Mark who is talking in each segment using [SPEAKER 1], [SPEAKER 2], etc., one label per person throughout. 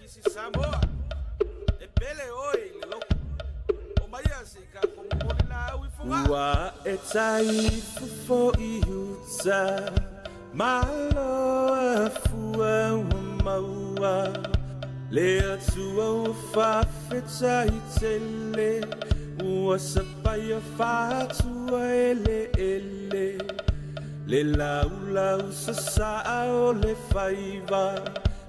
[SPEAKER 1] This is Samoa. E pele oe i le loto. Omaia se i ka momoli laau i Fogaa. Ua e tai fofo i uta, Malo a fua ua maua, Le Atua ua faafetai tele, Ua sapaia faatua eleele, Le laulau sasaa o le faiva,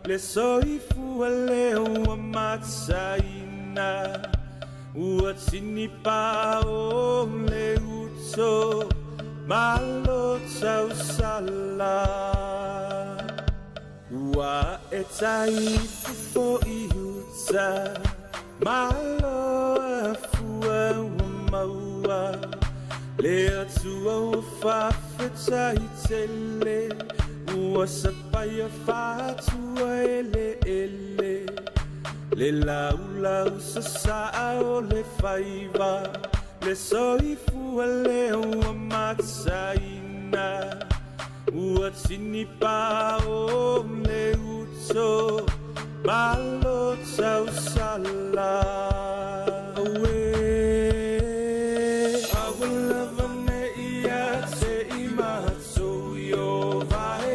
[SPEAKER 1] Le soifua lea ua mataina, Ua tinipa o le uto, Malo tausala. Ua e tai fofo i uta, Malo a fua ua maua, Le Atua ua faafetai tele, Ua sapaia faatua eleele, Le laulau sasaa o le faiva, Le soifua lea ua mataina, Ua tinipa o le uto, Malo tausala. Auē, aua lava ne i ia te i matou Ieova e,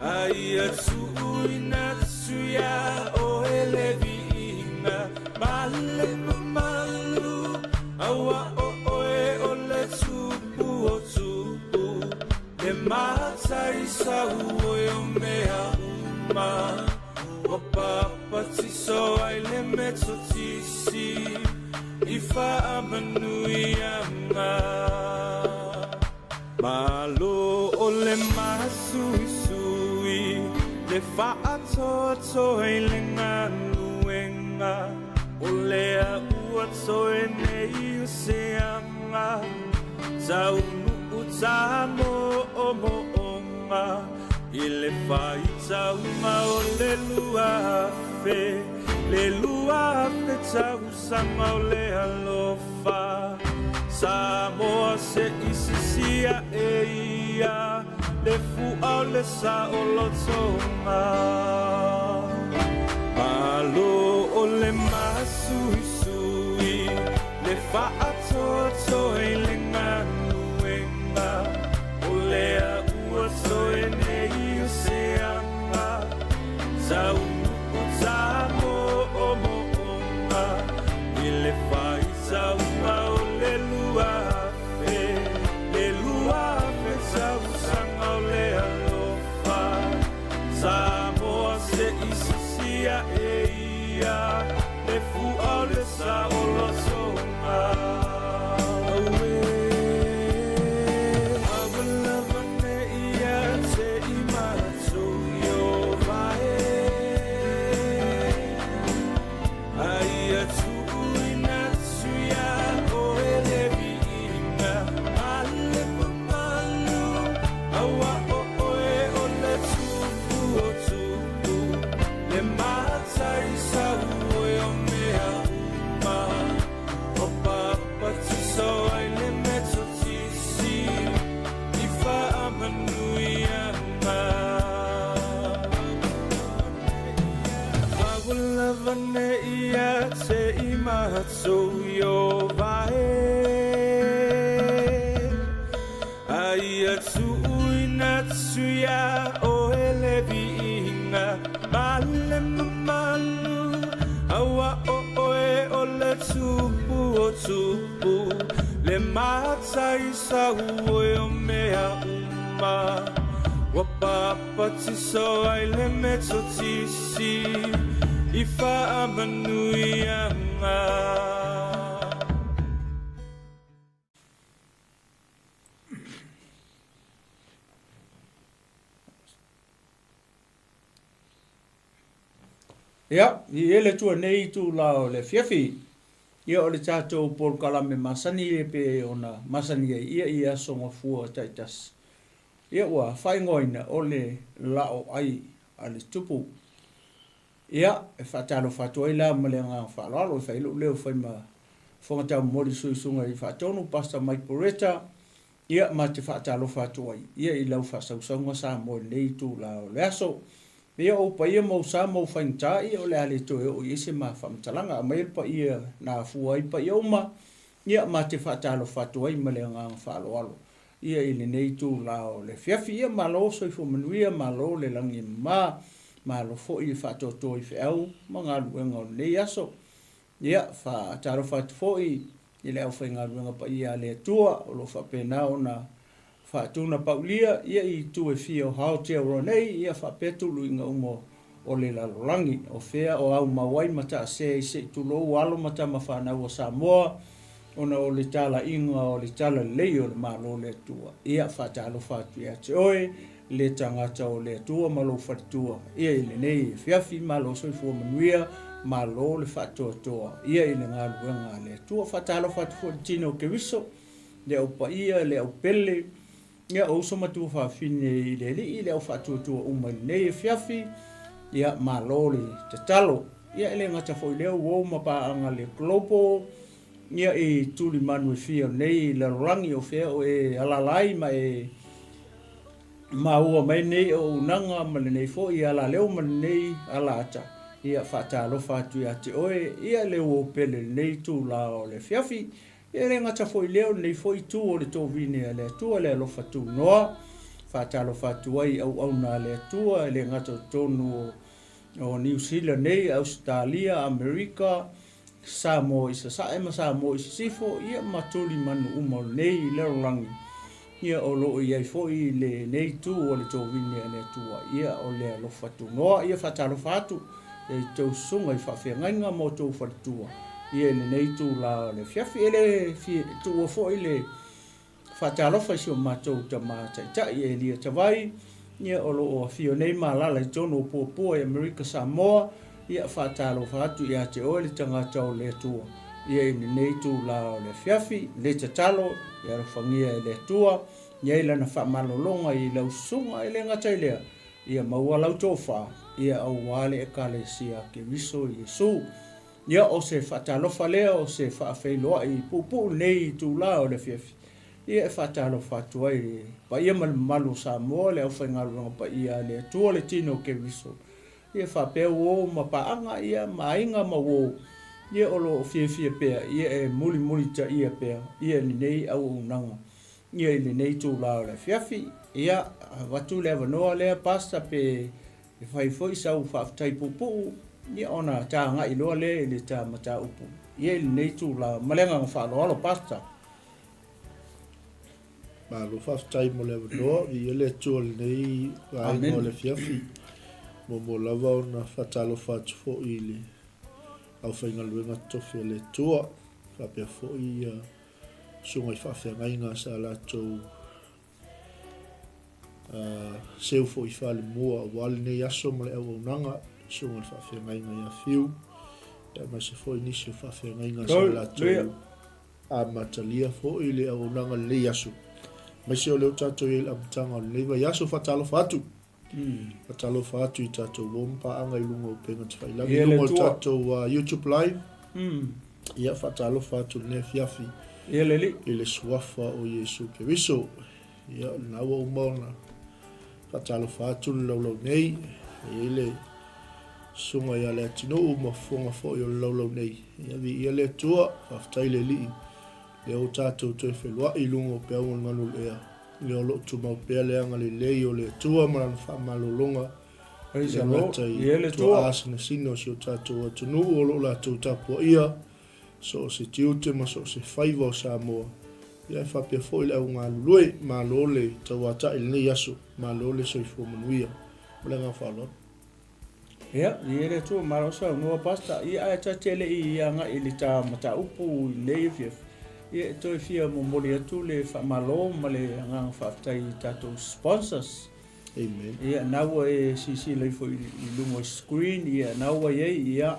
[SPEAKER 1] A ia tuuina atu iā oe le viiga ma le mamalu, Aua o oe o le Tupu o tupu, Le Matai sau oe o mea uma, Ua papatiso ai le Metotisi i faamanuiaga. Malo o le masuisui, le faatoatoa i le galuega, o lea ua toe nei o se aga, taunuu tamoomoonga, i le faitauga o le 2000, le 2000 tausaga o le alofa. Samoa se i sisi ae ia, le fua o le saolotoga. Malo o le masuisui, le faatoatoa i le galuega, o lea ua toe nei o se aga, taunuu tamoomoonga, i le faitauga o le 2000, le 2000 tausaga o le alofa. Samoa se i sisi ae ia, le fua o le saolotoga. Auē, aua lava ne i ia te i matou Ieova e, A ia tuuina atu iā oe le viiga ma le mamalu, Aua o oe o le Tupu o tupu, Le Matai sau oe o mea uma, Ua papatiso ai le Metotisi i faamanuiaga. Aua lava ne i ia te i matou Ieova e, A ia tuuina atu iā oe le viiga ma le mamalu, Aua o oe o le Tupu o tupu, Le Matai sau oe o mea uma, Ua papatiso ai le Metotisi i faamanuiaga.
[SPEAKER 2] Ia, i e le Atua nei itula o le afiafi, ia o le tatou polokalame masani e pei ona masani ai ia i aso gafua taitasi. Ia ua faaigoaina o le laoai a le Tupu. Ia, e faatalofa atu ai la ma le agaga faaaloalo e fai ai lou leo e fai ma Fofoga Taumomoli Sui Susuga i Faatonu, Pastor Mike Poretta, ia ma te faatalofa atu ai ia i lau faasausauga Samoa i lenei itula o le aso. Ia ou paia ma ou sa ma ou faigata, ia o le a le toe oo i ai se ma faamatalaga. Aumaia le paia na afua ai paia uma, ia ma te faatalofa atu ai ma le agaga faaaloalo ia i lenei itula o le afiafi. Ia malo soifua manuia, malo le lagi e mama, malo foi le faatoatoa i feau ma galuega o lenei aso. Ia faatalofa atu foi i le aufaigaluega paia a le Atua o lo o faapena ona faatunapaulia ia i itu e fia o Aotearoa nei, ia faapea tuluiga uma o le lalolagi. O fea o aumau ai ma taasea i se i tulou alo ma tama fanau a Samoa ona o le talaiga o le talalelei o le Malo o le Atua. Ia faatalofa atu ia te oe le tagata o le Atua ma lou faletua ia i lenei afiafi. Malo soifua manuia, malo le faatoatoa ia i le galuega a le Atua. Faatalofa atu foi i le tino o Keriso, le au paia, le au pele, ia o uso ma tuafafine i le Alii, le au faatuatua uma i lenei afiafi. Ia malo le tatalo. Ia e le gata foi i lea uo ma paaga le Global ia i tulimanu e fia o lenei lalolagi o fea o e alaala ai ma e maua mai nei auaunaga ma lenei foi alaleo ma lenei alaata. Ia faatalofa atu ia te oe ia le uo pele i lenei itula o le afiafi. E le gata foi i lea, o lenei foi itu o le tovine a le Atua, le alofa tunoa, faatalofa atu ai i auauna a le Atua, e le gata i totonu o Niu Sila nei, Ausetalia, Amerika, Samoa i Sasae ma Samoa i Sisifo, ia ma tulimanu uma o lenei lalolagi, ia o lo o i ai foi lenei itu o le tovine a le Atua, ia o le alofa tunoa. Ia faatalofa atu i a outou susuga i faafeagaiga ma outou faletua, ia i lenei itula o le afiafi. E le tuua foi le faatalofa i si o matou tama taitai Elia Tavai, ia o lo o afio nei ma alaala i totonu o Puapua i Amerika Samoa. Ia faatalofa atu ia te oe le tagata o le Atua, ia i lenei itula o le afiafi, le tatalo ia alofagia e le Atua, i ai lana faamalologa i lau susuga, e le gata i lea, ia maua lau tofa, ia aua le Ekalesia a Keriso Iesu. Ia o se faatalofa lea, o se faafeiloai puupuu lenei itula o le afiafi, ia e faatalofa atu ai i le paia ma le mamalu o Samoa, le aufaigaluega paia a le Atua, le tino o Keriso, Ia faapea uo ma paaga ia ma aiga ma uo ia o lo o fiafia pea ia e mulimulitaia pea ia lenei auaunaga ia i lenei itula o le afiafi. Ia avatu le avanoa lea Pastor pe e fai foi sau faafetai puupuu ia ona ta agai loa lea i le ta mataupu ia i lenei itula. Ma le agaga faaaloalo Pastor.
[SPEAKER 3] Malo faafetai mo le avanoa, viia le Atua i lenei vaega o le afiafi. Muamua lava ona faatalofa atu foi i le aufaigaluega totofi a le Atua, faapea foi ia susuga i faafeagaiga sa latou seu foi i falemua aua lenei aso ma le auaunaga, susuga i le faafeagaiga ia Fiu, aemaise foi nisi o faafeagaiga sa latou Amatalia foi le auaunaga i lenei aso, aemaise o lea ua tatou i ai i le amataga o lenei vaiaso. Faatalofa atu. Faatalofa atu i tatou uo ma paaga i luga o upega tafailagi, i luga o le tatou YouTube live. Ia, faatalofa atu i lenei afiafi i le suafa o Iesu Keriso. Ia, o lena ua uma ona faatalofa atu le laulau nei. E i ai le susuga ia Leatinuu ma fofoga foi o le laulau nei. Ia, viia le Atua, faafetai le Alii, lea ua tatou toe feloai i luga o peau o le galu o le ea, lea o lo o tumau pea le agalelei o le Atua ma lana faamalologa e le gata i tuaa sinasina o si o tatou atunuu o lo o latou tapuaia so o se tiute ma so o se faiva o Samoa, ia e faapea foi le au galulue. Malo le tauatai i lenei aso, malo le soifua manuia. Ma le agaga faaaloalo.
[SPEAKER 2] Ia, i le Atua, malo saunoa Pastor. Ia, ae ta te le i agai i le ta mataupu i lenei afiafi, ia e toe fia momoli atu le faamalo ma le agaga faafetai i tatou sponsors.
[SPEAKER 3] Amen.
[SPEAKER 2] Ia, na ua e silasila ifo i luga o screen, ia, na ua i ai, ia,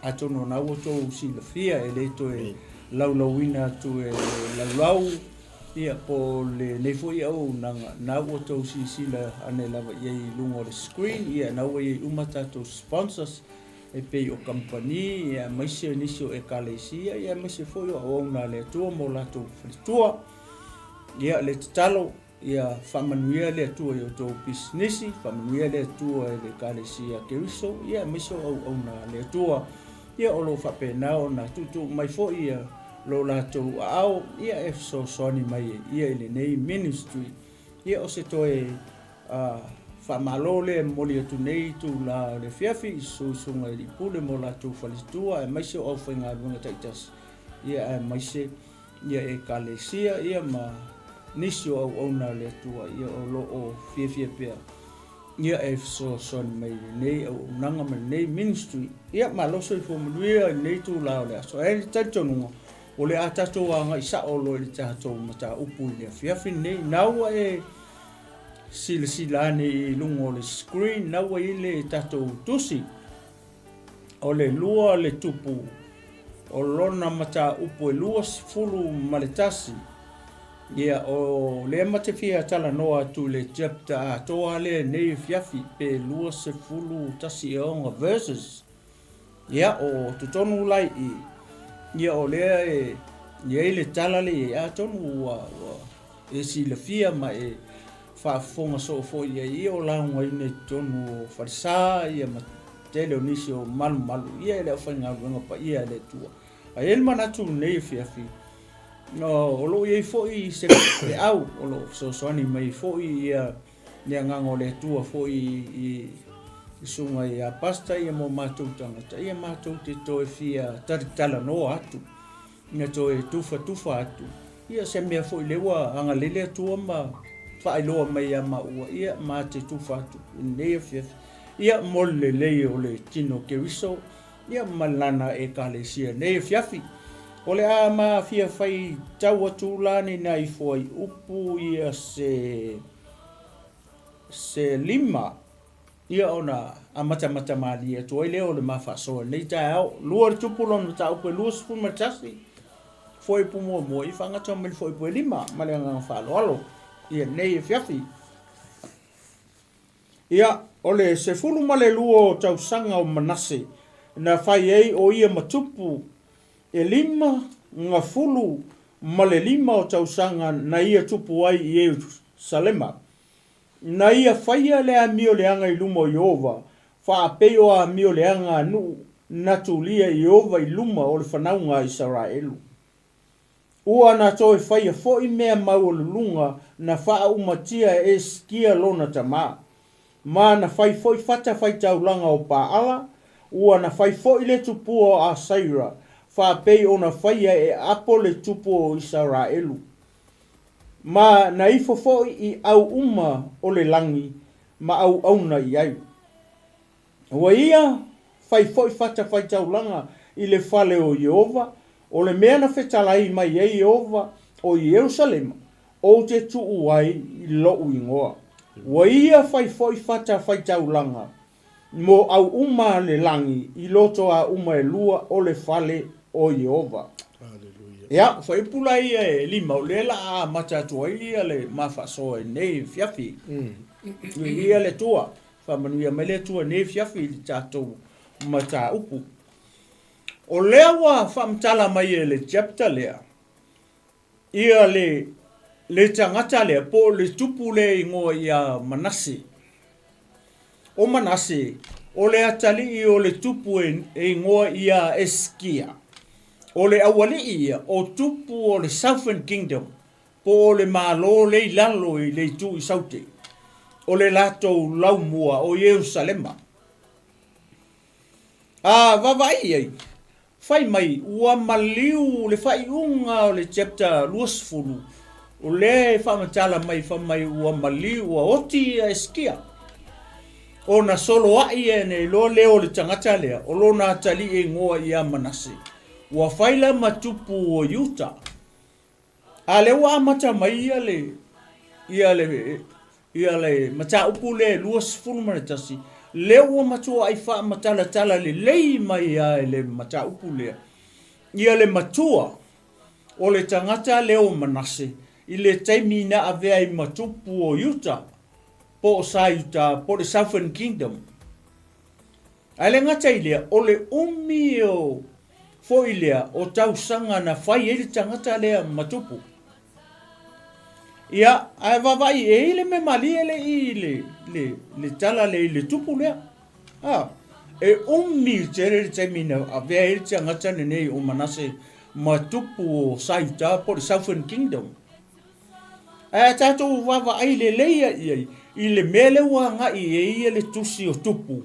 [SPEAKER 2] atonu na ua tou silafia, e le toe laulauina atu e laulau, ia, po o lenei foi auaunaga, na ua tou silasila ane lava i ai i luga o le screen, ia, na ua i ai uma tatou sponsors, e pei o kamupani, ia, aemaise o nisi o ekalesia, ia, aemaise foi o auauna a le Atua ma o latou faletua. Ia, le tatalo. Ia faamanuia le Atua i outou pisinisi, faamanuia le Atua i le Ekalesia Keriso, ia aemaise o auauna a le Atua, ia o lo o faapena ona tuutuu mai foi ia lo latou aao, ia e fesoasoani mai ai ia i lenei ministry. Ia o se toe faamalo lea e momoli atu nei itula o le afiafi i susuga i alii pule ma o latou faletua aemaise o aufaigaluega taitasi, ia aemaise ia Ekalesia ia ma nisi o auauna a le Atua ia o lo o fiafia pea ia e fesoasoani mai i lenei auaunaga ma lenei ministry. Ia malo soifua manuia i lenei itula o le aso. Ae i le talitonuga o le a tatou agai sao loa i le tatou mataupu i le afiafi lenei. Na ua e silasila ane i luga o le screen, na ua i le tatou tusi o le lua le tupu o lona mataupu e 21. Ia, o lea ma te fia talanoa atu i le chapter atoa lea nei afiafi pe 21 ea ona verses. Ia, o totonu la i i, ia o lea e i ai le tala lea i ai, atonu ua, ua e silafia ma e faafofoga soo foi i ai, ia o laugaina i totonu o falesa ia ma tele o nisi o malumalu ia e le aufaigaluega paia e le Atua. Ae i ai le manatu lenei afiafi, o lo o i ai foi se feau o lo o fesoasoani mai foi ia le agaga o le Atua foi i susuga ia Pastor ia mo matou tagata, ia matou te toe fia talitalanoa atu, ia toe tufatufa atu, ia se mea foi lea ua agalelei le Atua ma faailoa mai ia maua, ia ma te tufa atu i lenei afiafi, ia mo le lelei o le tino Keriso, ia ma lana Ekalesia nei afiafi. O le a ma fia faitau atu la ni nai fuaiupu ia se se lima ia ona amatamata malie atu ai lea o le ma faasoa i lenei taeao. Lua le tupu lona mataupu e 21, fuaiupu muamua ia faagata mai le fuaiupu e lima ma le agaga faaaloalo ia lenei afiafi. Ia, o le 12 o tausaga o Manase na fai ai o ia ma tupu, e 55 o tausaga na ia tupu ai i Ierusalema. Na ia faia le amioleaga i luma o Ieova, faapei o amioleaga a nuu na tulia e Ieova i luma o le fanauga a Isaraelu. Ua na toe faia foi mea maualuluga na faaumatia e Esikia lona tama. Ma na fai foi fata faitaulaga o Paala, ua na fai foi le tupua o Asaira, faapei ona faia e Apo le tupu o Isaraelu. Ma na ifo foi i au uma o le lagi ma auauna i ai. Ua ia fai foi fata faitaulaga i le fale o Ieova, o le mea na fetalai mai ai Ieova o Ierusalema, ou te tuu ai i lou igoa. Ua ia fai foi fata faitaulaga mo au uma a le lagi i loto a uma e lua o le fale o Ieova. Ia, fuaiupu la ia e lima, o lea la a amata atu ai ia le ma faasoa i lenei afiafi. Viia le Atua. Faamanuia mai le Atua i lenei afiafi i le tatou mataupu. O lea ua faamatala mai e le chapter lea, ia le, le tagata lea, po o le tupu lea e igoa ia Manase. O Manase, o le atalii o le tupu e, e igoa ia Eskia. O le aualii ia, o tupu o le Southern Kingdom, po o le Malo lea i lalo i le itu i Saute, o le latou laumua o Ierusalema. A vaavaai i ai, fai mai ua maliu le faaiuga o le chapter 20, o lea e faamatala mai fai mai ua maliu, ua oti ia Esikia. Ona soloai ane loa lea o le tagata lea, o lona atalii e igoa ia Manase. Ua fai la ma tupu o Iuta. A lea ua amata mai ia le ia le ia le mataupu lea e 21, lea ua matuai faamatalatala lelei mai lava e le mataupu lea ia le matua o le tagata lea o Manase i le taimi na avea ai ma tupu o Iuta po o sa Iuta po o le Southern Kingdom. Ae le gata i lea, o le umi o foi lea o tausaga na fai ai le tagata lea ma tupu. Ia, ae vaavaai e i ai le mea malie lea i i le, le, le tala lea i le tupu lea. A, e umi tele le taimi na avea ai le tagata lenei o Manase ma tupu o Saiuta po o le Southern Kingdom. Ae a tatou vaavaai lelei i ai i le mea lea ua agai i ai le tusi o Tupu,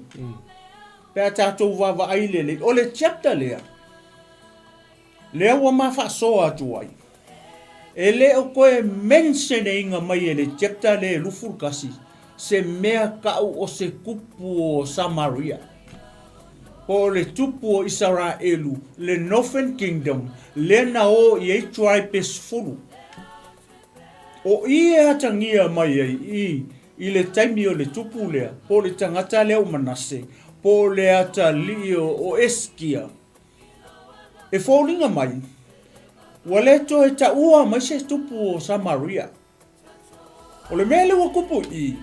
[SPEAKER 2] pe a tatou vaavaai lelei, o le chapter lea, lea ua ma faasoa atu ai, e le o toe mention ina mai e le chapter lea e 21 se mea kau o se tupu o Samaria, po o le tupu o Isaraelu, le Northern Kingdom, lea na o i ai tribe e 10. O i e atagia mai ai i, i le taimi o le tupu lea, po o le tagata lea o Manase, po o le atalii o, o Eskia. E foliga mai, ua le toe taua mai se tupu o Samaria. O le mea lea ua kupu i i,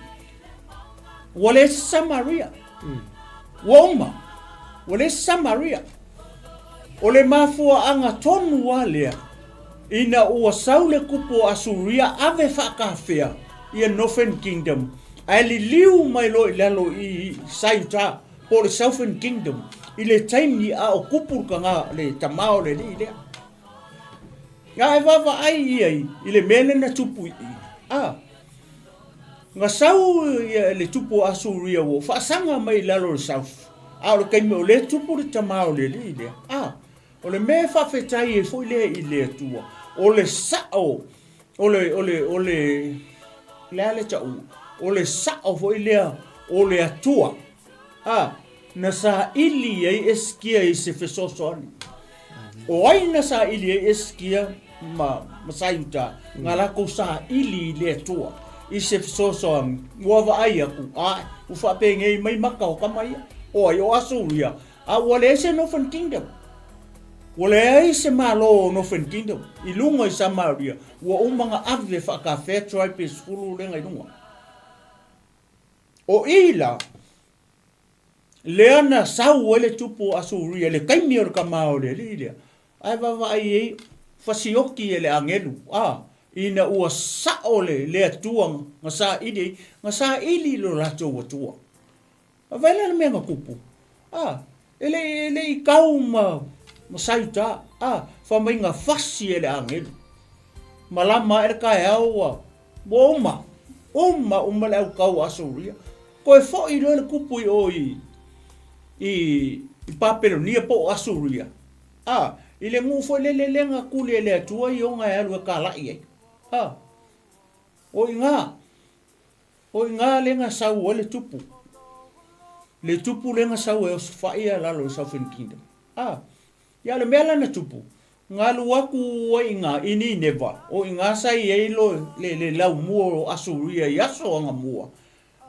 [SPEAKER 2] ua le Samaria. Ua uma. Ua le Samaria. O le mafuaaga tonu lava lea, ina ua sau le kupu o Asuria ave faakafea ia Northern Kingdom, ae liliu mai loa i lalo i Saiuta, po o le Southern Kingdom, i le taimi a o kupu le tama o le alii lea. A e vaavaai i ai i le mea lea na tupu i i, a, na sau ia le tupu o Asuria ua faasaga mai i lalo o le South, a o le taimi o lea e tupu le tama o le alii lea, a, o le mea e faafetai ai foi lea i le Atua, o le sao, o le, o le, o le, le a le tauga, o le sao foi lea o le Atua, a, Na saili ai Esikia i se fesoasoani. O ai na saili ai Esikia ma, ma Saiuta? Nga lakou saili i le Atua i se fesoasoani. Ua vaai aku, a, ua faapenei mai maka o tama ia. O ai? O Asuria. A ua leai se Northern Kingdom. Ua leai se Malo o Northern Kingdom i luga i Samaria. Ua uma na ave faakafea tribe e 10 lea i luga. O i la, Lea na sau ai le tupu o Asuria i le taimi o le tama o le alii lea, ae vaavaai ai, fasioki e le agelu, a, ina ua sao le, le Atua na saili ai, na saili i lo latou Atua. A vaai la le mea na tupu, a, e le, e le i tau ma, ma Saiuta, a, fai mai na fasi e le agelu. Malama ae le taeao ua, ua uma, uma uma le autau o Asuria. Toe foi loa le kupu i o i, i, i Papelonia po o Asuria, a, i le nuu foi lele lea na tuli e le Atua i ona e alu e kalai ai. A, o i ina, o i ina lea na sau ai le tupu. Le tupu lea na sau e osofai ia lalo i Southern Kingdom. A, ia o le mea la na tupu, na alu atu ai i ina i Nineva, o i ina sa i ai lo, le, le laumua o Asuria i aso anamua,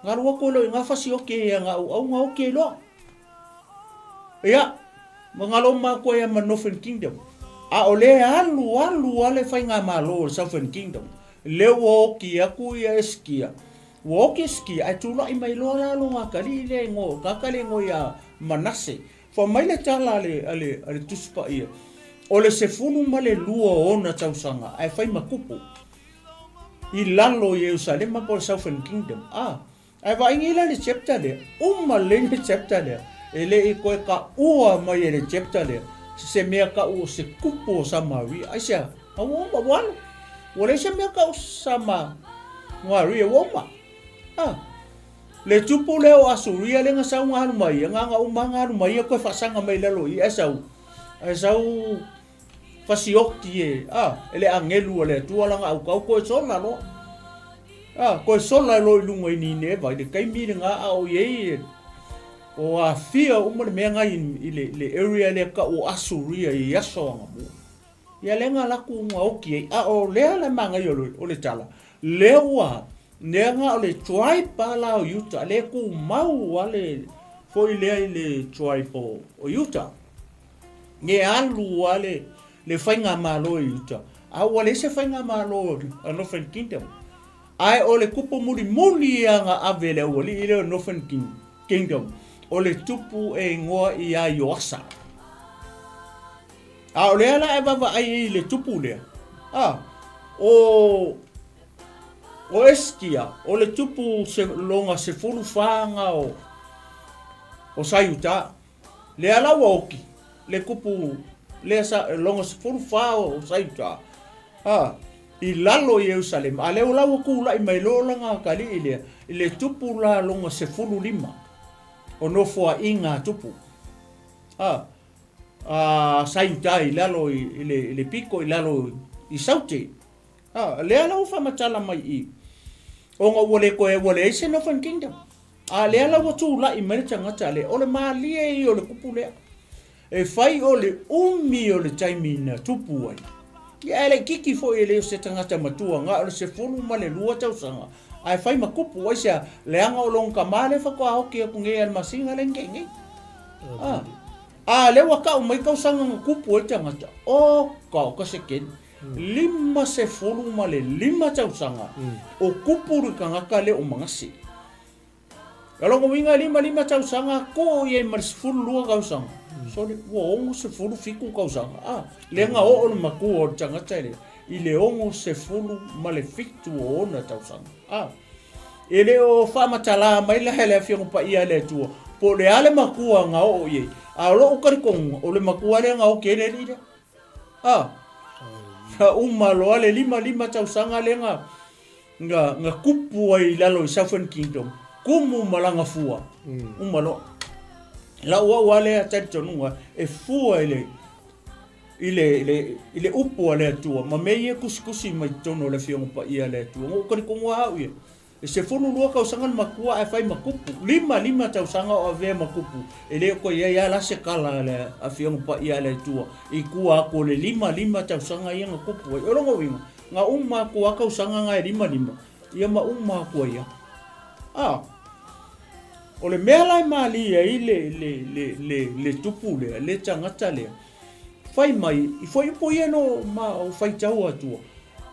[SPEAKER 2] Galu atu loa i nga fasioki ia nga auau nga oki ai loa. Ia, ma galo uma atu ai ma Northern Kingdom. A o le alu alu a le faigamalo o le Southern Kingdom, lea ua oki atu ia Eskia. Ua oki Eskia ae tulai mai loa la lona atalii lea e igoa, tagata lea e igoa ia Manase. Fai mai le tala a le, a le, a le Tusi Paia, o le 12 o ona tausaga ae fai ma tupu. I lalo i Ierusalema po o le Southern Kingdom. A, ae vaai la le chapter lea, uma lelei le chapter lea, e le i toe taua mai e le chapter lea se mea tau o se kupu o Samaria. Aisea? A ua uma, ua alu. Ua leai se mea tau o Samaria, ua uma. A, le tupu lea o Asuria lea na sau na alu mai ia, na ona uma na alu mai ia toe faasaga mai i lalo i i, ae sau, ae sau Fasioki e, a, e le agelu a le Atua lana aukau koe sola loa. A, koe sola loa i lunga i Nineva i le taimi lena a o i ai o afia uma le mea na i, i le, le area lea tau o Asuria i aso anamua. Ia lea na laku na oki ai, a o lea la manaia o le, o le tala, lea ua, lea na o le tribe a la o Utah, lea tumau a le, foi lea i le tribe o, o Utah. E alu lava le, le faigamalo i uta, a ua leai se faigamalo a Northern Kingdom. Ae o le tupu mulimuli ia na ave e le aualii lea o Northern Kingdom, o le tupu e igoa ia Ioasa. A o lea la e vaavaai ai i le tupu lea, a, o... O Esikia, o le tupu se, loga 14 ga o, o sa Iuta. Lea la ua oki le kupu lea sa, loga 14 o sa Iuta. A, i lalo i Ierusalema, a lea la ua kulaʻi mai loa lana atalii lea i le tupu la lona 15 o nofoaiga a tupu. A, a sa Iuta i lalo i, i, le, i le piko i lalo i Saute. A, lea la ua faamatala mai i, ona ua le toe, ua leai se Northern Kingdom. A lea la ua tulai mai le tagata lea, o le malie ia o le kupu lea. E fai o le umi o le taimi na tupu ai. Ia ae laititi foi e le o se tagata matua na o le 12 tausaga ae fai ma kupu. Aisea? Leaga o lona tama lea faatoa oti atu nei a le masina lea na tea nei. A, a lea ua tau mai tausaga na tupu ai le tagata, oka oka sekeni. 55 tausaga o kupu le tagata lea o Manase. O lona uiga e 55 tausaga koo i ai ma le 12 tausaga. Sorry, ua 67 tausaga. Ah, lea na oo le matua o le tagata lea i le 67 o ona tausaga. Ah, e le o faamatala mai la e le Afioga Paia a le Atua po o le a le matua na oo i ai. A o lou talitonuga, o le matua lea na oki ai le alii lea. Ah, na uma loa le 55 tausaga lea na na, na kupu ai i lalo i Southern Kingdom, kumu ma lana fua, uma loa. Lau au a lea talitonuga e fua i le i le, i le, i le upu a le Atua, ma mea ia e tusitusi mai totonu o le Afioga Paia a le Atua. Na ou talitonuga au ia, E 12 tausaga le matua ae fai ma kupu. Lima, lima tausaga o avea ma kupu. E le o toe i ai lava la se tala a le Afioga Paia a le Atua i tua atu o le lima, lima tausaga ia na kupu ai. O lona uiga, na uma atu lava tausaga na e lima, lima, ia ma uma atu ai lava. A, o le mea la e malie ai le, le, le, le, le tupu lea, le tagata lea, fai mai, i fuaiupu ia na ou faitau atua,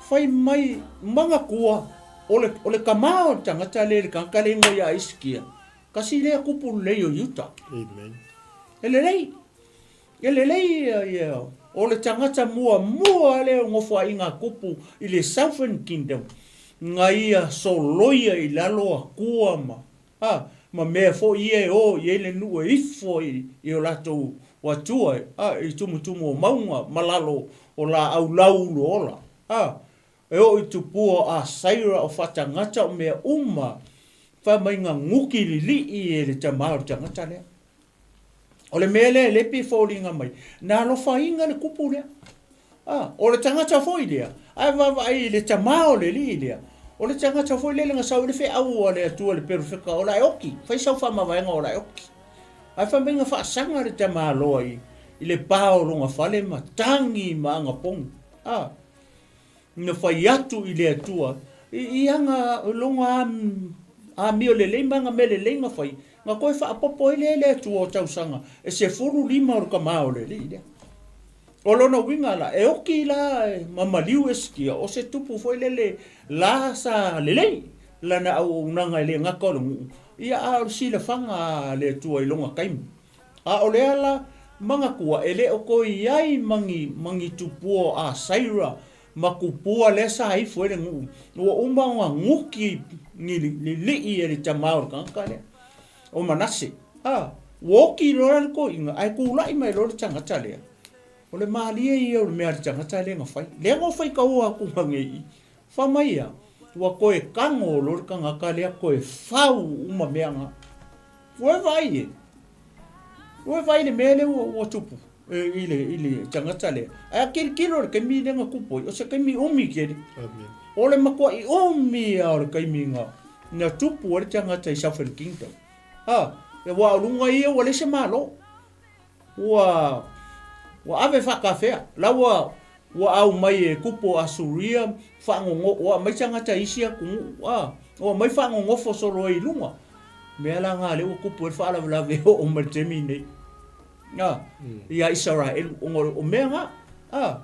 [SPEAKER 2] fai mai, manatua, O le, o le tama o le tagata lea, le tagata lea ingoa ia Isikia, kasi lea kupu lelei o Iuta.
[SPEAKER 3] Amen.
[SPEAKER 2] E lelei. E lelei ia, ia, o le tagata muamua lea o nofoaiga kupu i le Southern Kingdom, na ia soloia i lalo akua ma, a, ma mea foi ia e o i ai le nuu e ifo i, i o latou atua, a, i tumutumu o mauga ma lalo o laau lau ulu ola. A, E oo i tupua o Asaira o faatagata o mea uma fai mai na guki lilii e le tama o le tagata lea. O le mea lea e le pe foliga mai, na alofaina le kupu lea. A, o le tagata foi lea, ae vaavaai i le tama o le alii lea, o le tagata foi lele na sau i le feau a le Atua i le perofeta o la e oki, fai sau faamavaega o la e oki. Ae fai mai na faasaga le tamaloa i, i le pa o lona fale ma tagi ma agapogi. A, Na fai atu i le Atua, i, i aga lona amio lelei ma aga mea lelei na fai, na toe faapopo ai lea e le Atua o tausaga e 15 o le tama o le alii lea. O lona uiga la, e oki la ma maliu Esikia, o se tupu foi lele la sa lelei lana auaunaga e le gata o le nuu, ia a o le silafaga a le Atua i lona taimi. A o le ala manatua e le o toe i ai ma ni, ma ni tupua o Asaira ma tupua lea sa ifo ai le nuu, ua uma ona nuki ni lilii e le tama o le tagata lea, o Manase. A, ua oti loa le toeaina, ae tulai mai loa le tagata lea. O le malie ia o le mea a le tagata lea na fai. Lea na ou faitaua atu ma nei i. Fai mai ia, ua toe tago loa le tagata lea toe fau uma mea na. Ua e vaai e? Ua e vaai i le mea lea ua, ua tupu e, i le, i le tagata lea. Ae a tilotilo i le taimi lea na tupu ai, o se taimi umi tele.
[SPEAKER 3] Amen.
[SPEAKER 2] O le matuai umi lava o le taimi na, na tupu ai le tagata i Southern Kingdom. Ha, aua o luga ia ua leai se Malo. Ua, ua ave faatafea. La ua, ua aumai e kupu o Asuria, faanono, ua aumai tagata i isi atunuu, a, ua aumai faanonofo solo ai i luga. Mea la na lea ua tupu ai le faalavelave e oo mai le taimi nei. A, ia Isaraelu, ona o mea na, a,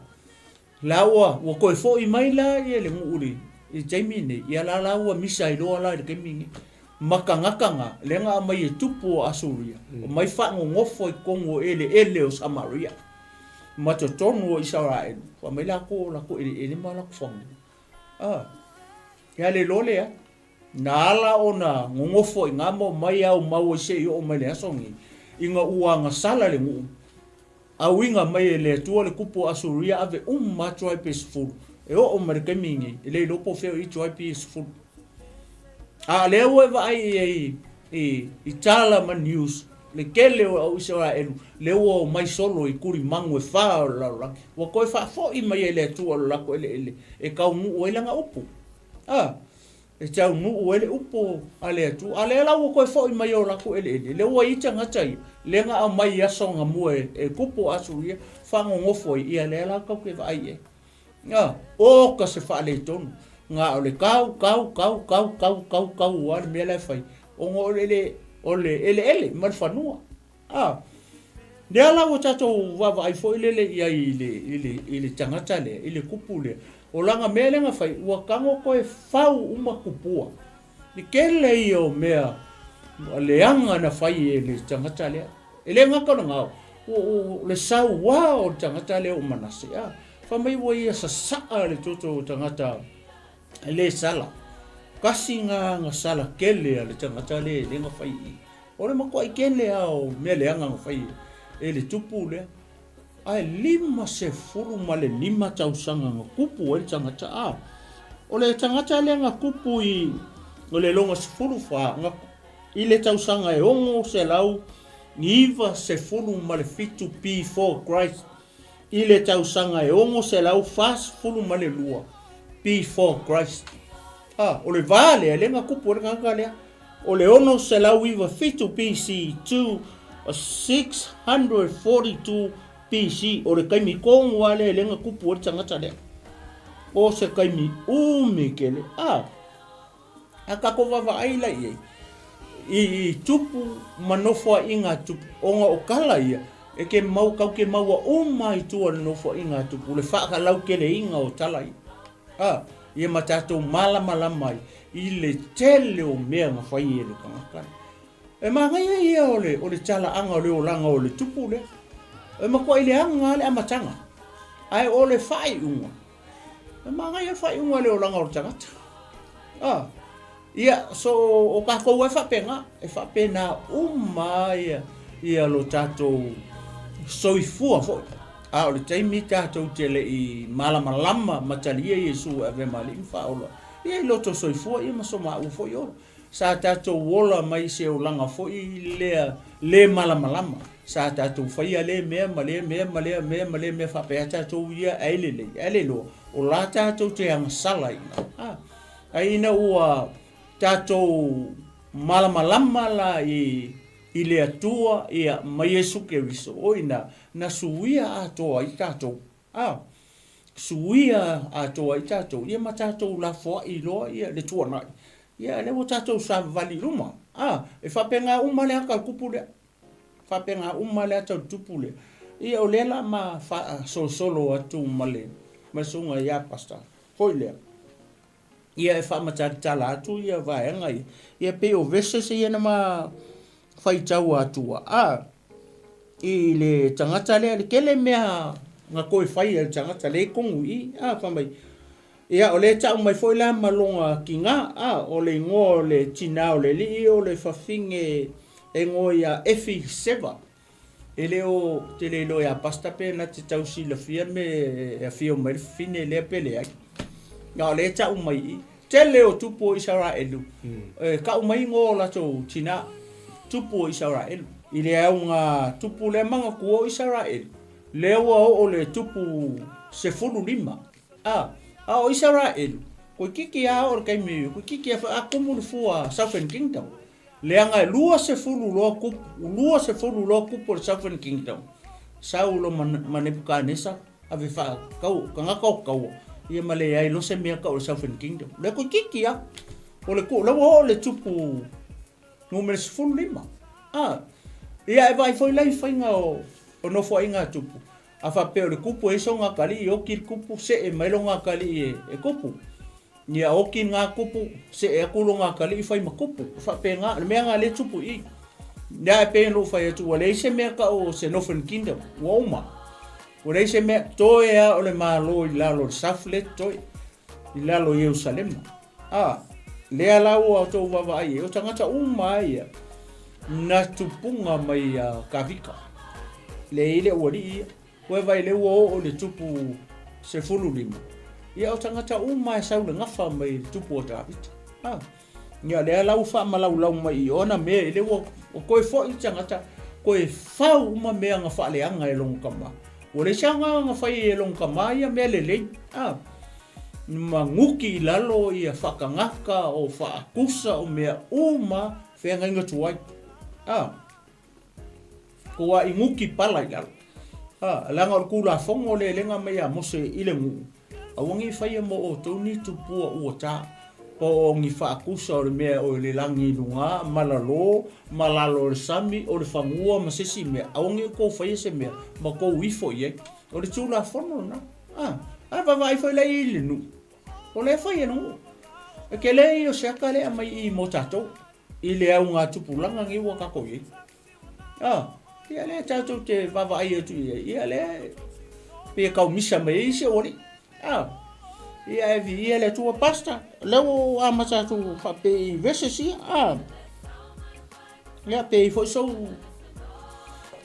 [SPEAKER 2] La ua, ua toe foi mai la ia le nuu i le taimi nei, ia la la ua misa ai loa la i le taimi nei. Ma tagata na, lea na aumai e tupu o Asuria, aumai faanonofo i totonu o eleele o Samaria, ma totonu o Isaraelu, fai mai latou o latou eleele ma latou fanua. A. Ia le iloa lea. Na ala ona gogofo i nga ma omai aumau ai seia oo mai le aso lenei, ina ua agasala le nuu, auiga mai e le Atua le kupu o Asuria ave uma lava tribe e sefulu, e oo mai le taimi lenei, e le iloa po o fea o i ai tribe ia e sefulu. A o lea ua e vaai i ai i, i tala ma news, le tele o au Isaraelu, lea ua omai solo i tulimagu e fa o le lalolagi, ua toe faafoi mai e le Atua lo latou eleele e taunuu ai lana upu. A. E taunuu ai le upu a le Atua. A lea la ua toe foi mai i o latou eleele, lea ua i ai tagata ia, lea na aumai i aso anamua e kupu o Asuria, faanonofo ai, ia lea la tatou te vaai i ai. A, oka se faaletonu, na o le tau, tau, tau, tau, tau, tau, tau lava le mea la e fai, ona o le, o le eleele ma le fanua. A, lea la ua tatou vaavaai foi lele i ai i le, i le, i le tagata lea, i le kupu lea, o lana mea lea na fai, ua tago toe fau uma tupua. Le tele ia o mea leaga na fai e le tagata lea. E le gata o lena, o, o le sauā o le tagata lea o Manase, a, fai mai ua ia sasaa le toto o tagata e le sala. Kasi nga agasala tele a le tagata lea lea na fai i i. O le matuai tele lava o mea leaga na fai e le tupu lea. Ae 55 tausaga na tupu ai le tagata. A, o le tagata lea na tupu i o le lona 14, na, i le tausaga e 697 before Christ, i le tausaga e 642 before Christ. A, o le va lea, lea na tupu ai le tagata lea. O le 697 BC to 642 BC, o le taimi tonu lava lea lea na tupu ai le tagata lea. O se taimi umi tele. A, A tatou vaavaai la i ai i tupu ma nofoaiga a tupu, ona o tala ia, e ke mau, kau ke maua uma i tua o le nofoaiga a tupu, le faalauteleina o tala ia. A, ia ma tatou malamalama ai i le tele o mea na fai e le tagata. E manaia ia o le, o le talaaga o le olaga o le tupu lea. E matuai leaga lava le amataga, ae o le faaiuga, E manaia le faaiuga o le olaga o le tagata. Ah, ia, so o tatou e faapena, e faapena uma ia, ia lo tatou soifua foi. A o le taimi tatou te le i malamalama ma talia Iesu e avea ma Alii ma Faaola, ia i loto soifua ia ma so maua foi ola. Sa tatou ola mai i se olaga foi lea le malamalama. Sa tatou faia lea mea ma lea mea ma lea mea ma lea mea faapea tatou ia ai lelei, ai le iloa, o la tatou te agasala i ina. A, ai ina ua tatou malamalama la i, i le Atua ia ma Iesu Keriso, o ina na suia atoa ai tatou. A, suia atoa ai tatou, ia ma tatou lafoai loa ia le tuanai, ia lea ua tatou savavali i luma. A, e faapena uma le ata o le tupu lea. Faapena uma le ata o le tupu lea. Ia o lea la ma faasolosolo atu ma le ma le susuga ia Pastor foi lea. Ia e faamatalatala atu ia vaega ia. Ia pei o verses ia na ma faitau atua. A, i le tagata lea, le tele mea na toe fai e le tagata lea i tonu i i, a, fai mai, ia, o lea e tau mai foi la ma lona tina, a, o le igoa o le tina o le alii o le fafine e igoa ia Efi Seva. E le o, te le iloa ia Pastor pe na te tau silafia le mea e afio mai le fafine lea pe leai. A o lea e tau mai i i. Tele o tupu o Isaraelu, e kau mai igoa o latou tina, tupu o Isaraelu. I le auga tupu lea manatua o Isaraelu, lea ua oo le tupu 15. A, a o Isaraelu, toeitiiti a oo le taimi, toeitiiti a tumu le fua Southern Kingdom. Leaga e 20 loa kupu, 20 loa kupu o le Southern Kingdom, sau loa ma, ma Nebukanesa, ave faakau, tagata o kaua, ia ma leai loa se mea tau o le Southern Kingdom. Lea toeitiiti lava. O le, lea ua oo le tupu numera 15. Ah, ia e vaai foi la i faiga o, o nofoaiga a tupu. A faapea o le kupu e i ai sona atalii, oki le kupu, see mai lona atalii e, e kupu. Ia oki ngā kupu, see atu lona atalii fai ma kupu. E faapena, o le mea lena lea e tupu i i. Lea e pei ona ou fai atu, ua leai se mea tau o se Northern Kingdom, ua uma. Ua leai se mea, toe lava o le Malo i lalo o le South lea e totoe, i lalo o Ierusalema. A, lea la ua outou vaavaai i ai, o tagata uma lava ia na tupuga mai ia Kavika, lea e i ai le aualii ia. Ua e vaai lea ua oo i le tupu 15, ia o tagata uma lava e sau i le gafa mai le tupu o Tavita. A, ia lea la ua faamalaulau mai i ona mea, i lea ua toe foi le tagata, toe fau uma mea na faaleaga e lona tama. Ua leai se aoga na fai e lona tama ia mea lelei. A, ma nuki i lalo ia faatagata o faatusa o mea uma feagaiga tuai. A, Ua inuti pala i lalo. A, leaga o le Tulafono lea lea na aumai ia Mose i le nuu, aua ne i faia mo outou ni tupua ua ta, po o ni faatusa o le mea o le lagi i luga ma lalo ma lalo o le sami o le fanua ma se isi mea, aua ne i outou faia se mea ma outou ifo i ai. O le Tulafono lena. A, a vaavaai foi la i le nuu, o lea e fai e le nuu. E tele ia o se ata lea e aumai i i mo tatou. I le augatupulaga nei ua tatou i ai. A, ia lea tatou te vaavaai atu i ai, ia lea pei e tau misa mai ai isi aualii. A, ia e viia le Atua Pastor, lea ua ou amata atu faapei i verses ia. A, ia pe i foi sou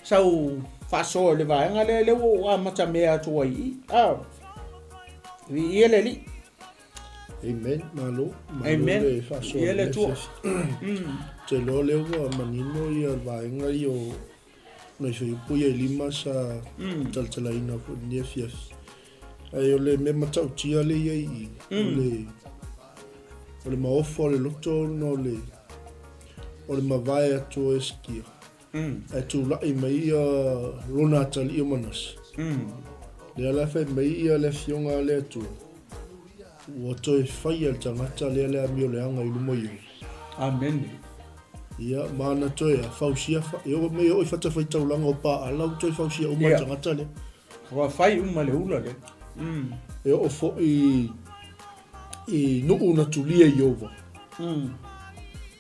[SPEAKER 2] sau faasoa i le vaega lea, lea ua ou amata mea atu ai i i. A, viia le Alii.
[SPEAKER 3] Amen. Malo. Malo
[SPEAKER 2] Amen.
[SPEAKER 3] le faasoa
[SPEAKER 2] Ia le
[SPEAKER 3] le
[SPEAKER 2] Atua.
[SPEAKER 3] afiafi. Te iloa lea ua manino ia le vaega ia o nai fuaiupu ia e lima sa talatalaina foi i lenei afiafi. Ae o le mea matautia lea i ai i i, o le o le maofa o le loto ona o le o le mavae atu o Hesekia. Ae tulai mai ia lona atalii o Manase. Lea la fai mai ia le afioga a le Atua, ua toe faia le tagata lea le amioleaga i luma i ou.
[SPEAKER 2] Amene.
[SPEAKER 3] Ia, ma ana toe a, fausia, e oo mai e oo i fatafaitaulaga o Paala ua toe fausia uma le tagata lea.
[SPEAKER 2] Ua fai uma le ula lea.
[SPEAKER 3] E oo foi i nuu na tulia i Ieova.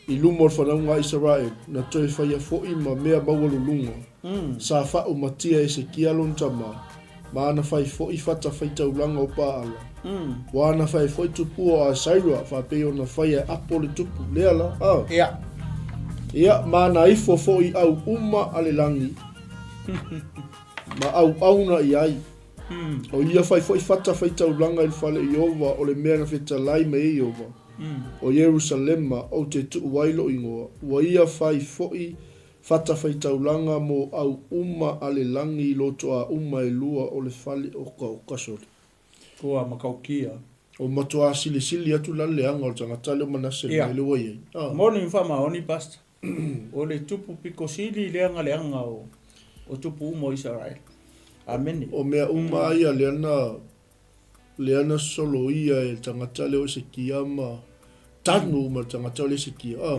[SPEAKER 3] I luma o le fanauga a Isaraelu, na toe faia foi ma mea maualuluga, sa faaumatia e Hesekia lona tama, ma ana fai foi fatafaitaulaga o Paala, ua ana fai foi tupua o Asaira, faapei ona faia e Apo le tupu, lea la, a.
[SPEAKER 2] Ia.
[SPEAKER 3] Ia, ma ana ifo foi i au uma a le lagi, ma auauna i ai. O ia fai foi fatafaitaulaga i le fale o Ieova, o le mea na fetalai mai ai Ieova. O Ierusalema ou te tuu ai lou igoa, ua ia fai foi fatafaitaulaga mo au uma a le lagi i lotoa uma e lua o le fale o ka o Kasoli.
[SPEAKER 2] Ua matautia.
[SPEAKER 3] Ua matuā silisili atu la le leaga o le tagata lea o Manase i le mea lea ua i ai.
[SPEAKER 2] Ia. Moni ma faamaoni Pastor. O le tupu pito sili lea na leaga o tupu uma o Isaraele. Amene.
[SPEAKER 3] O mea uma ia lea na Lea na soloia e le tagata lea o Esekia ma tanu uma le tagata o le Esekia. Ah.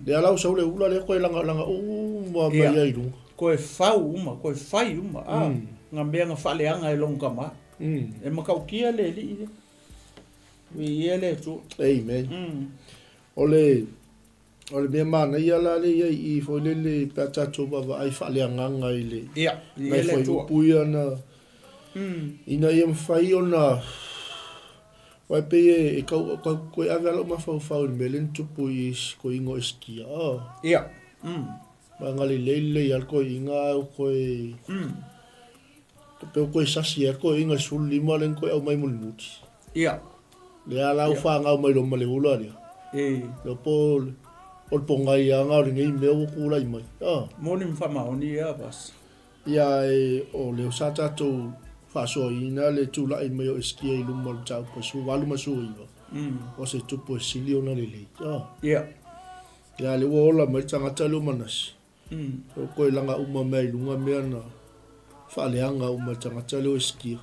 [SPEAKER 3] Lea la ua sau le ula lea koe lagalaga uma mai ai i luga.
[SPEAKER 2] Koe fau uma, koe fai uma. Ah. Nga mea na faaleaga e lona tama. E matautia le alii lea. Viia le Atua.
[SPEAKER 3] Amen. O le O le mea manaia la lea i ai i i foi lele pe a tatou vaavaai faaleagaga i le
[SPEAKER 2] Ia, i
[SPEAKER 3] nai
[SPEAKER 2] le Atua.
[SPEAKER 3] fuaiupu ia na ina ia mafai ona aua e pei e tau tau toe ave lava lou mafaufau i le mea lea na tupu i toeaiina o Esekia.
[SPEAKER 2] Ia.
[SPEAKER 3] Ma agalelei lelei lava le toeaina ae ua toe pei ua toe sasi ai le toeaina i le 15 lea na toe aumai mulimuli.
[SPEAKER 2] Ia.
[SPEAKER 3] Lea la ua fanau mai loa ma le ula lea.
[SPEAKER 2] E.
[SPEAKER 3] Lea po o le pogai lava na o lenei mea ua tulai mai. Ah.
[SPEAKER 2] Moni ma faamaoni ia bas.
[SPEAKER 3] Ia e o lea sa tatou faasoaina le tulai mai o Esikia i luma o le mataupu e 18 ma 19. O se tupu e sili ona lelei. Ah.
[SPEAKER 2] Ia.
[SPEAKER 3] Ia lea ua ola mai le tagata lea o Manase. Ua toe laga uma mea i luga mea na faaleaga uma e le tagata lea o Esekia.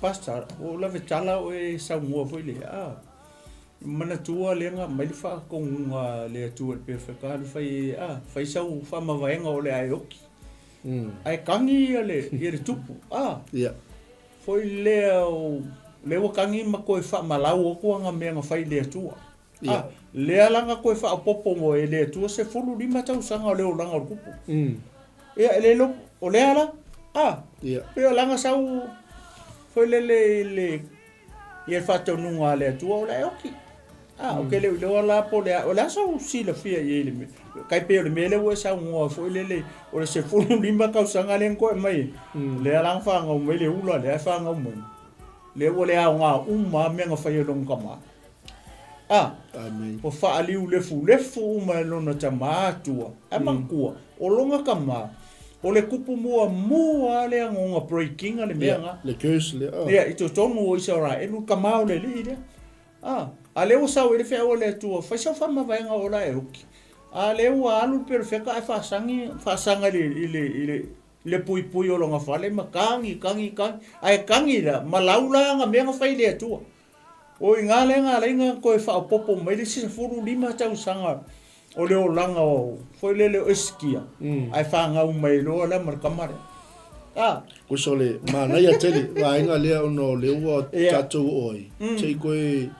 [SPEAKER 2] Pastor, ua ou lave tala oe e saunoa foi lea, a manatua lea na aumai le faatonuga a le Atua i le perofeta alu fai, a fai sau faamavaega o le a e oki. Ae tagi ia le, ia le tupu, a.
[SPEAKER 3] Ia.
[SPEAKER 2] Foi lea o, lea ua tagi ma toe faamalau atu ana mea na fai i le Atua. A, lea la na toe faaopoopo mo e le Atua 15 tausaga o le olaga o le tupu. Ia, e le iloa, o lea la, a, pei o la na sau foi lele i le, i le faatonuga a le Atua o le a e oki. A, ou te le o iloa la po o le a, o le a sou silafia i ai i le mea, tai pei o le mea lea ua e saunoa foi lele, o le 15 tausaga lea na toe aumai ai, lea la na fanau mai le ula lea e fanau mai, lea ua le aoga uma lava mea na fai e lona tama. A, ua faaliulefulefu uma e lona tama atua, ae manatua, o lona tama, o le tupu muamua lava lea na ona break ina le mea lena.
[SPEAKER 3] Le curse lea.
[SPEAKER 2] Ia, i totonu o Isaraelu, le tama o le alii lea. A, a lea ua sau ai le feau a le Atua, fai sau faamavaega o la e oki. A lea ua alu le perofeta ae faasagi, faasaga i le, i le, i le, le puipui o lona fale ma tagi, tagi, tagi. Ae tagi la, ma lau la ana mea na fai i le Atua. O i ina lea na ala ai ona toe faaopoopo mai le isi 15 tausaga o le olaga o, foi lele o Esikia, ae fanau mai loa la ma le tama lea. A.
[SPEAKER 3] Kosa o le manaia tele vaega lea ona o lea ua tatou oo ai, se i koe,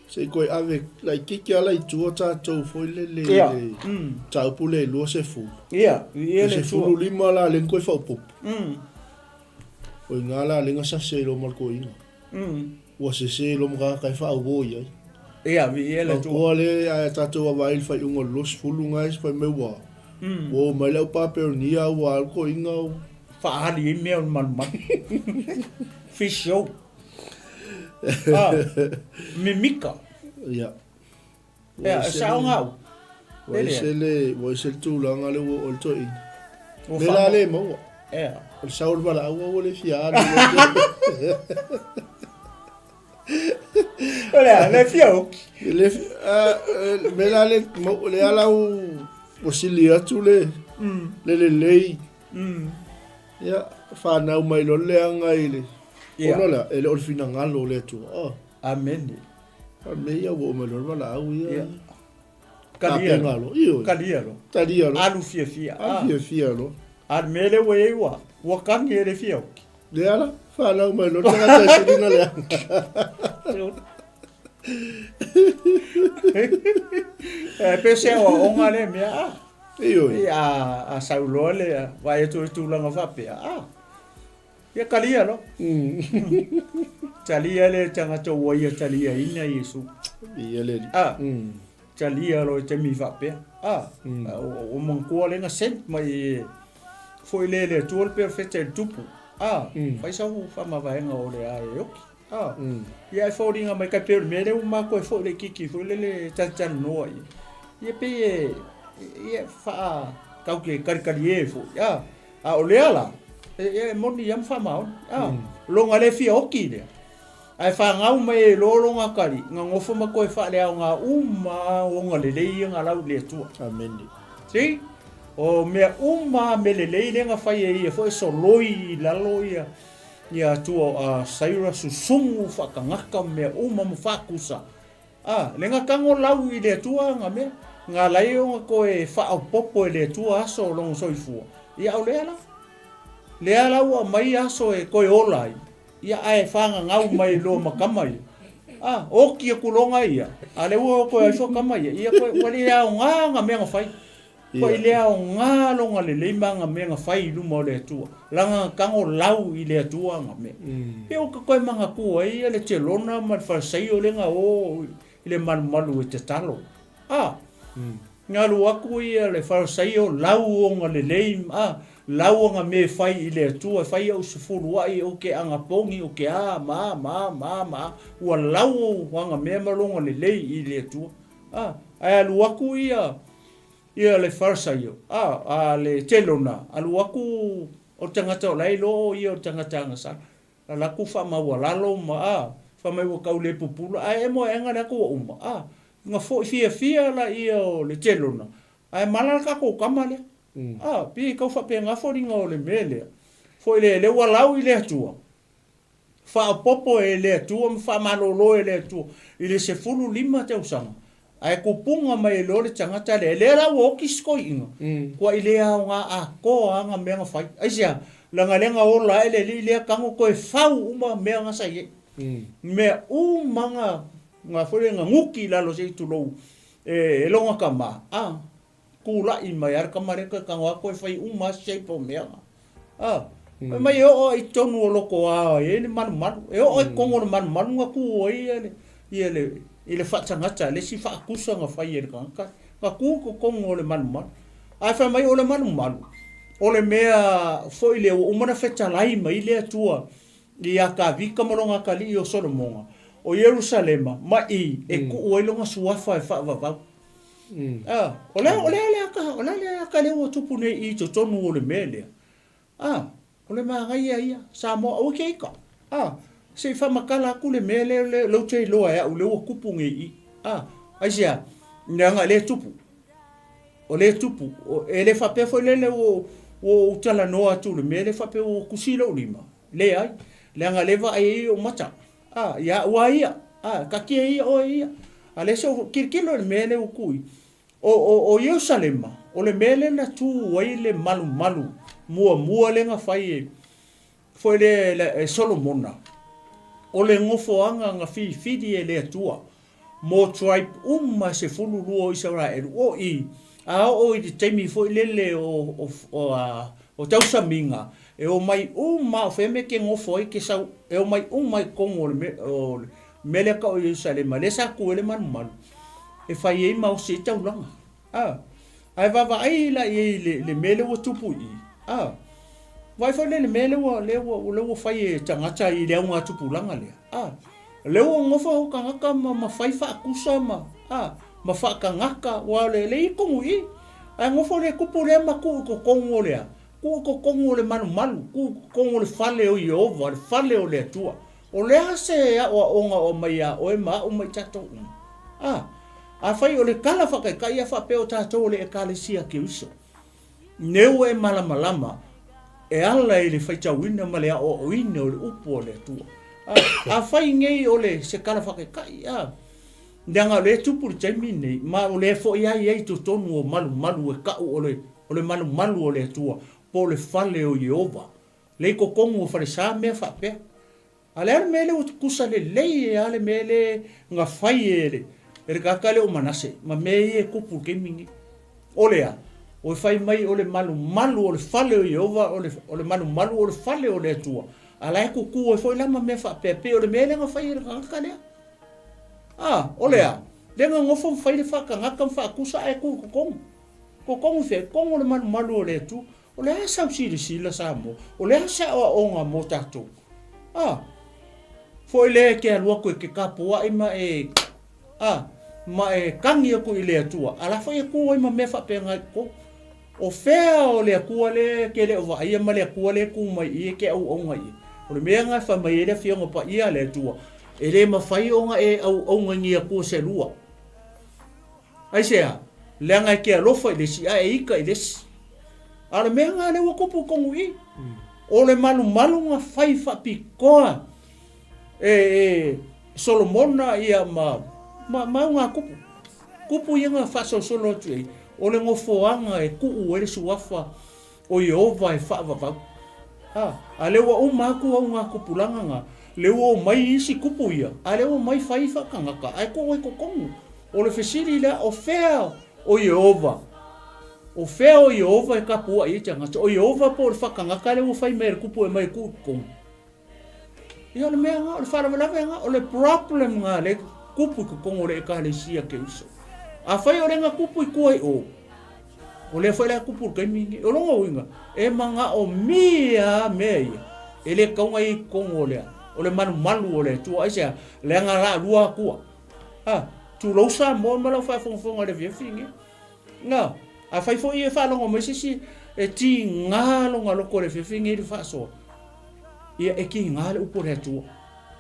[SPEAKER 3] se i koe ave laitiiti lava la i tua tatou foi lele i le mataupu lea i 20.
[SPEAKER 2] Ia, ia
[SPEAKER 3] le 15 la lea na toe faaopoopo. O i ina la lea na sasi ai loa ma le toeaina. Ua sese loa ma tagata e faauo i ai.
[SPEAKER 2] Ia, viia le Atua.
[SPEAKER 3] Manatua le ae tatou vaavaai i le faaiuga o le 20 na fai mai ua ua oo mai le au Papelonia ua alu toeaina ua
[SPEAKER 2] Faaali ai mea o le malumalu. Fish show. Ah, mimika.
[SPEAKER 3] Ia.
[SPEAKER 2] Ua ese le, au.
[SPEAKER 3] Ua ese le, ua ese le tulaga lea ua oo i le toeaina. Mea la le maua.
[SPEAKER 2] Ea.
[SPEAKER 3] O le sao o le valaau ua le fia alu.
[SPEAKER 2] O le a, le fia oki.
[SPEAKER 3] Le, mea la le maua, lea la ua sili atu le, le lelei. Ia, fanau mai loa le leaga i le, ona o le a, e le o le finagalo o le Atua. Oh.
[SPEAKER 2] Amene.
[SPEAKER 3] A mea ia ua oo mai loa le valaau ia.
[SPEAKER 2] Ia. Talia
[SPEAKER 3] loa. Ioe.
[SPEAKER 2] Talia loa.
[SPEAKER 3] Talia loa.
[SPEAKER 2] Alu fiafia.
[SPEAKER 3] Alu fiafia loa.
[SPEAKER 2] A le mea lea ua i ai ua, ua kagi e le fia oki.
[SPEAKER 3] Lea la, fanau mai loa le tagata e sili ona leaga.
[SPEAKER 2] E pei o se aoaoga lea mea, a.
[SPEAKER 3] Ioe.
[SPEAKER 2] Ia, a sau loa le vaai atu i le tulaga faapea, a. Ia talia loa. Talia le tagata ua ia taliaina Iesu.
[SPEAKER 3] Ia le alii.
[SPEAKER 2] A. Talia loa i taimi faapea. A. Ua manatua lea na sent mai e foi lea e le Atua le perofeta i le tupu. A. Fai sau faamavaega o le a e oki. A. Ia ae foliga mai tai pei o le mea lea ua matou e foi laitiiti foi lele e talatalanoa i ai. Ia pei e, ia faa, tatou te talitalie foi. A. A o lea la, e moni ia ma faamaoni. A, lona le fia oki lea. Ae fanau mai e loa lona tali, na nofo ma toe faaleaoga uma ona lelei ia na lau i le Atua.
[SPEAKER 3] Amene.
[SPEAKER 2] See? O mea uma a mea lelei lea na fai e ia foi e soloi i lalo ia ia atua o a Saira susugu faatagata mea uma ma faatusa. A, le na tago lau i le Atua ana mea, na ala ai ona toe faaopoopo e le Atua aso o lona soifua, ia o lea la. Lea la ua aumai aso e toe ola ai, ia ae fagagau mai loa ma tama ia. A, oti aku loga ia, a lea ua toe aifo tama ia, ia toe, ua le aoga ana mea na fai. Ua i le aoga lona lelei ma ana mea na fai i luma o le Atua, leaga na tago lau i le Atua ana mea. Pe ua toe manatua ai ia le Telona ma le Farisaio lea na o i le malumalu e tatalo. A! Na alu atu ia le Farisaio lau ona lelei, a, lau ana mea e fai i le Atua, e fai au sefuluai, ou te anapogi, ou te a, ma a, ma a, ma a, ma a. Ua lau ana mea ma lona lelei i le Atua. A, ae alu atu ia ia le Farisaio, a, a le Telona, alu atu o le tagata o la e iloa o ia o le tagata agasala. Alu atu faamaualalo ma, a, fai mai ua tau le pupula, ae emo aega le atu ua uma, a, na foi fiafia laia o le Telona, ae mala le tatou tama lea. A, pei e tau faapena foliga o le mea lea. Foi le, lea ua lau i le Atua. Faaopoopo e le Atua ma faamalolo e le Atua i le 15 tausaga, ae tupuga mai loa le tagata lea, lea la ua oti si toeaina, ua i le aoga atoa lava mea na fai. Aisea? Leaga lea na ola ae le alii lea tago toe fau uma mea na sa i ai. Mea uma na, na foi lea na nuki i lalo se i tulou e lona tama, a. Tulai mai lava le tama lea toe tago atu e fai uma lava shape o mea na. A, fai mai e oo i totonu o loko ao e i ai le malumalu. E oo i totonu o le malumalu na tu ai ia le, ia le, I le faatagata, le isi faakusa na fai e le tagata, na tu i totonu o le malumalu. Ae fai mai o le malumalu, o le mea foi lea ua uma ona fetalai mai le Atua ia Tavita ma lona atalii o Solomona, o Ierusalema ma i e tuu ai lona suafa e faavavau. A, o le a, o le a le ata, o le a le ata lea ua tupu nei i totonu o le mea lea? A, o le manaia ia, Samoa, aua e te ita. A, se i faamatala atu le mea lea, lea ou te iloa e au lea ua tupu nei i i. A, aisea? Leaga o lea e tupu. O lea e tupu. E le faapea foi lele ua ou talanoa atu i le mea lea faapea ua tusi lou lima. Leai. Leaga o lea e vaai ai ou mata. A, ia au lava ia. A, taatia ia oe ia. A o lea se i ou tilotilo i le mea lea ua tu i. O Ierusalema, o le mea lea na tu ai le malumalu muamua lea na fai e, foi lea e Solomona, o le nofoaga na filifili e le Atua mo tribe uma e 12 o Isaraelu, o i, a oo i le taimi foi lele o tausamiga, e omai uma, o fea mea e te nofo ai, te sau, e omai uma i totonu o le mea lea tau o Ierusalema, lea sa tu ai le malumalu. e fai ai ma osi ai taulaga. A, ae vaavaai la i ai i le, le mea lea ua tupu i i. A, vaai foi lea i le mea lea ua, lea ua, lea ua fai e tagata i le augatupulaga lea. A, lea ua nofo au tagata ma, ma fai faatusa ma, a, ma faatagata, aua o le, le i tonu i i. Ae nofo le tupu lea ma tuu i totonu o le a? Tuu i totonu o le malumalu, tuu i totonu o le fale o Ieova, le fale o le Atua. O le a se aoaoga o aumai iā oe ma aʻu ma i tatou uma? A, afai o le tala faataitai a faapea o tatou o le Ekalesia Keriso, ne ua e malamalama e ala i le faitauina ma le aoaoina o le Upu a le Atua. A, afai nei o le se tala faataitai, a, leaga o lea e tupu i le taimi lenei, ma o lea foi a i ai i totonu o malumalu e taʻu o le, o le malumalu o le Atua, po o le fale o Ieova. Lei totonu o falesa mea faapea. A le a le mea lea ua tutusa lelei ai a le mea lea na fai e le e le tagata lea o Manase ma mea ia e tupu i le taimi lenei. O le a? O e fai mai o le malumalu o le fale o Ieova, o le o le malumalu o le fale o le Atua, a la e tutu ai foi la ma mea faapea, pei o le mea lea na fai e le tagata lea. A, o le a? Lea na nofo ma fai le faatagata ma faatusa ae tu i totonu. Totonu i fea? Totonu o le malumalu o le Atua. O le a sau silasila Samoa? O le a se aoaoga mo tatou? A, foi lea e te alu atu e te tapuai ma e, a, ma e tagi atu i le Atua, a la foi e tu ai ma mea faapena i totonu. O fea o le Atua lea e te le o vaaia ma le Atua lea e tu mai i i e te auauna i ai? O le mea lena e fai mai ai le Afioga Paia a le Atua, e le mafai ona e auauna i ni Atua se lua. Aisea? Leaga e te alofa i le isi ae e ita i le isi. A o le mea lena lea ua tupu i totonu i i. O le malumalu na fai faapitoa e, e Solomona ia ma, ma, ma augatupu. Tupu ia na faasolosolo atu i ai, o le nofoaga e tuu ai le suafa o Ieova e faavavau. A, a lea ua uma atu augatupulaga na, lea ua omai isi tupu ia, a lea ua omai fai faatagata, ae tuu ai totonu. O le fesili lea, o fea o Ieova? O fea o Ieova e tapuai ai tagata? O Ieova po o le faatagata lea ua fai mai e le tupu e aumai e tuu i totonu? Ia o le mea lena, o le faalavelave lena, o le problem lena lea e tupu i totonu o le Ekalesia Keriso. Afai o lea na tupu i tua i o, o lea foi la e tupu i le taimi lenei. O lona uiga, e manaomia lava mea ia, e le tatau ona i ai i totonu o le, o le malumalu o le Atua. Aisea? Leaga la lua Atua. A, tulou Samoa ma lau faafogafoga i le afiafi lenei. Na, afai foi e faalogo mai se isi e tiga lona loto i le afiafi lenei i le faasoa, ia e tiga le upu a le Atua.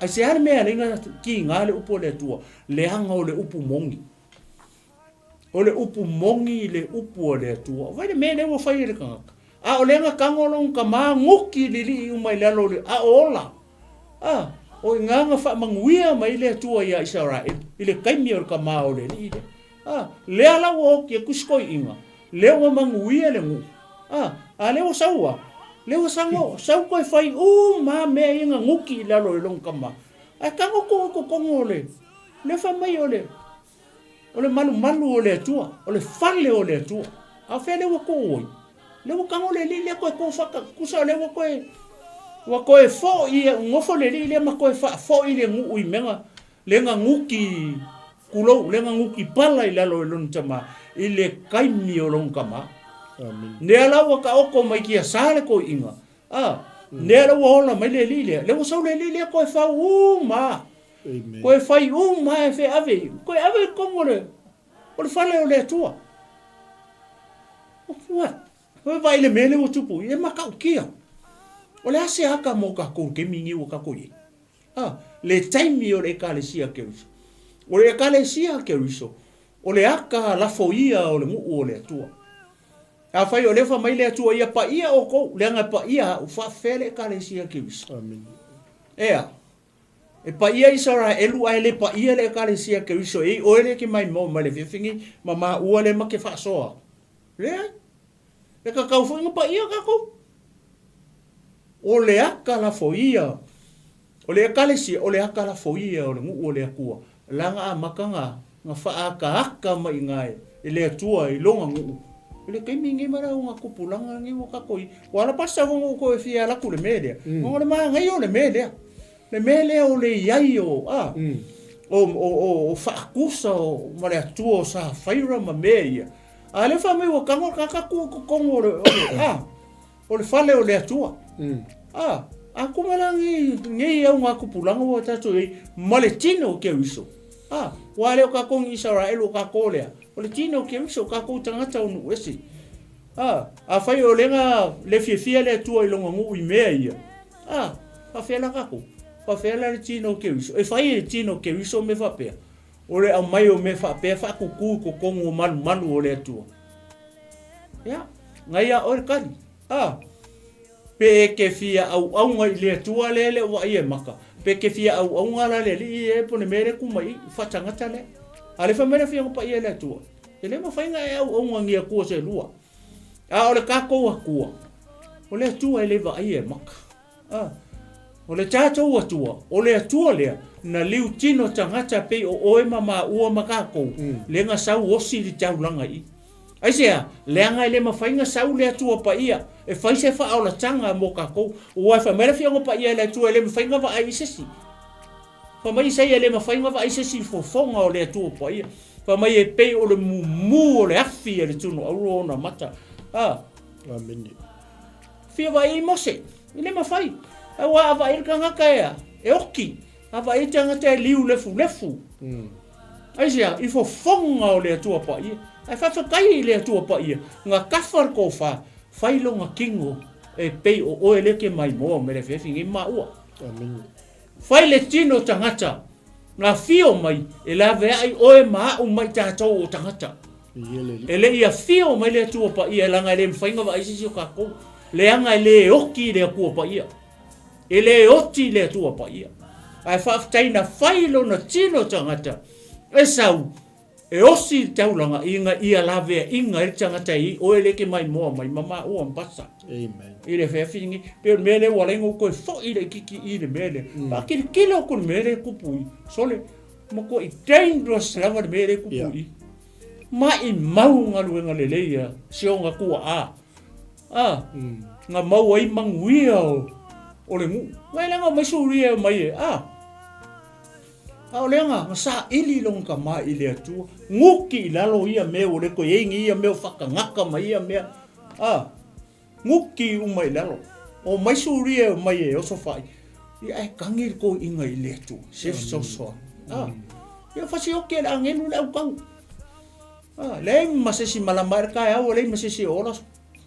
[SPEAKER 2] Aisea le mea e ala ai ona tiga le upu a le Atua? Leaga o le upu moni. O le upu moni le upu a le Atua. Vaai le mea lea ua fai e le tagata. A o lea na tago lona tama guti lilii uma i lalo o le, a o ola. A, o i ina na faamanuia mai le Atua iā Isaraelu i le taimi o le tama o le alii lea. A, lea la ua oti atu si toeaina, lea ua manuia le nuu. A, a lea ua sau a, lea ua sago, sau toe fai uma mea ia na nuki i lalo i lona tama. Ae tago tuu i totonu o le, lea fai mai o le, O le malumalu o le Atua, o le fale o le Atua. A o fea lea ua tuu ai? Lea ua tago le alii lea toe tuu faatusa, lea ua toe, ua toe foi, nofo le alii lea ma toe faafoi le nuu i mea lea na nuki. Kulou, lea na guki pala i lalo e lona tama i le kaimi o lona tama.
[SPEAKER 3] Amene.
[SPEAKER 2] Nea la ua taoto mai kia sa le toiina, a, nea la ua ola mai le alii lea, lea ua sau le alii lea toe fau uma,
[SPEAKER 3] Amen.
[SPEAKER 2] toe fai uma e feave i, toe ave i totonu o le, o le fale o le Atua. What? Ua vaai i le mea lea ua tupu i, e matautia. O le a se aka mo tatou i le taimi lenei ua tatou i ai? A, le taimi o le Ekalesia a Keriso. O le Ekalesia a Keriso, o le aka lafoia o le nuu o le Atua. Afai o lea fai mai le Atua ia paia outou, leaga e paia au, faafefea le Ekalesia a Keriso?
[SPEAKER 3] Amene.
[SPEAKER 2] Ea, e paia Isaraelu ae le paia le Ekalesia a Keriso, e i oe lea e te maimoa mai le afiafi nei, ma maua lea ma te faasoa. Leai. E tatau foi ona paia tatou. O le aka lafoia o le Ekalesia, o le aka lafoia o le nuu o le Atua, la na amata na na faaakaaka mai ina e le Atua i lona nuu. I le taimi lenei ma le augatupulaga lenei ua tatou i, ua ala pasa foi ona ou toe fia alu atu i le mea lea, ona o le manaia o le mea lea. Le mea lea o le i ai o, a, o, o, o, o faatusa o, ma le Atua o Safaira ma mea ia. A lea fai mai ua tago le tagata tuu i totonu o le, o le, a, o le fale o le Atua. A, a kuma la nei, nei augatupulaga ua tatou i ai ma le tino o Keriso. A, ua le o tatou ni Isaraelu o tatou lea, o le tino o Keriso, o tatou tagata o nuu ese. A, afai o lea na le fiafia le Atua i lona nuu i mea ia, a, faafefea la tatou? Faafefea la le tino o Keriso? E fai e le tino o Keriso mea faapea. O le aumai o mea faapea faatutu i totonu o malumalu o le Atua. Ia, na ia oe le tali. A, pe e te fia auauna i le Atua lea e le o vaaia e maka, pe e te fia auauna la le Alii e po o le mea lea e tu mai i, faatagata lea. A lea fai mai le Afioga Paia i le Atua, e le mafai ona e auauna ni Atua se lua. A o le tatou Atua, o le Atua e le vaaia e maka. A, o le tatou Atua, o le Atua lea na liu tino tagata pei o oe ma maua ma tatou, lea na sau osi le taulaga i. Aisea? Leaga e le mafai na sau le Atua Paia e fai se faaolataga mo tatou. Ua fai mai le Afioga Paia e le Atua e le mafai na vaai i se isi. Fai mai Isaia e le mafai na vaai se isi i fofoga o le Atua Paia. Fai mai e pei o le mumu o le afi a le tunu auro ona mata. A.
[SPEAKER 3] Amene.
[SPEAKER 2] Fia vaai ai Mose, e le mafai. Aua a vaai le tagata e, e oki, a vaai le tagata e liu lefulefu. Aisea, i fofoga o le Atua Paia. Ae faafetai i le Atua Paia, na tafa le tofa, fai lona tino e pei o oe lea e te maimoa mai le afiafi nei maua.
[SPEAKER 3] Amene.
[SPEAKER 2] Fai le tino tagata, na afio mai e laveai oe ma au ma i tatou o tagata. E le i afio mai le Atua Paia leaga e le mafai ona vaai se isi o tatou, leaga e le oti le Atua Paia. E le oti le Atua Paia. Ae faafetai na fai lona tino tagata e sau e osi le taulaga ina ia laveaiga ai le tagata i oe le ke maimoa mai ma maua ma pasa.
[SPEAKER 3] Amen.
[SPEAKER 2] I le feafi ni, pe o le mea lea ua ala ai ona ou toe foi laitiiti i le mea lea. Faakilakila atu le mea lea e tupu i, sole, matuai dangerous lava le mea lea e tupu i. Maimau galuega lelei a si ona tuaa, a, na maua ai manuia o le nuu. Aua e leaga omai suria e omai e, a, a o lea na saili lona tama i le Atua, guti i lalo ia mea ua le toe i ai ni ia mea o faatagata ma ia mea, a, guti uma i lalo. Omai suria e omai e oso fai, ia ae tagi le toeaina i le Atua, se fesoasoani. A, ia fasioki e le agelu le autau. A, leai ma se isi malama ai le taeao, ua leai ma se isi e ola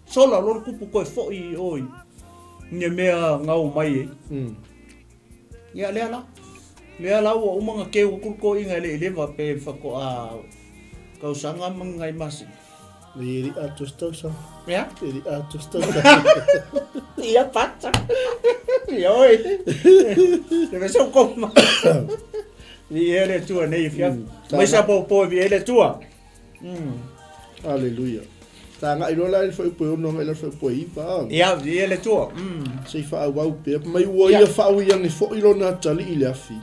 [SPEAKER 2] sola loa le kupu toe foi i o i ia mea na omai ai. Ia lea la. Lea la ua uma ona keu atu le toeaina e le i leva pe faatoa tausaga ma ni nai masina.
[SPEAKER 3] E le atoa se tausaga.
[SPEAKER 2] Ea?
[SPEAKER 3] E le atoa se tausaga.
[SPEAKER 2] Ia pata. Ia oi. Le vese o koma. Viia le Atua nei afiafi. Mai sa popo e viia le Atua.
[SPEAKER 3] Aleluia. Ta agai loa la i le fuaiupu e 6 agai loa i le fuaiupu e 9.
[SPEAKER 2] Ia, viia le Atua.
[SPEAKER 3] Se i faaauau pea. Mai ua ia faaui ane foi lona atalii i le afi.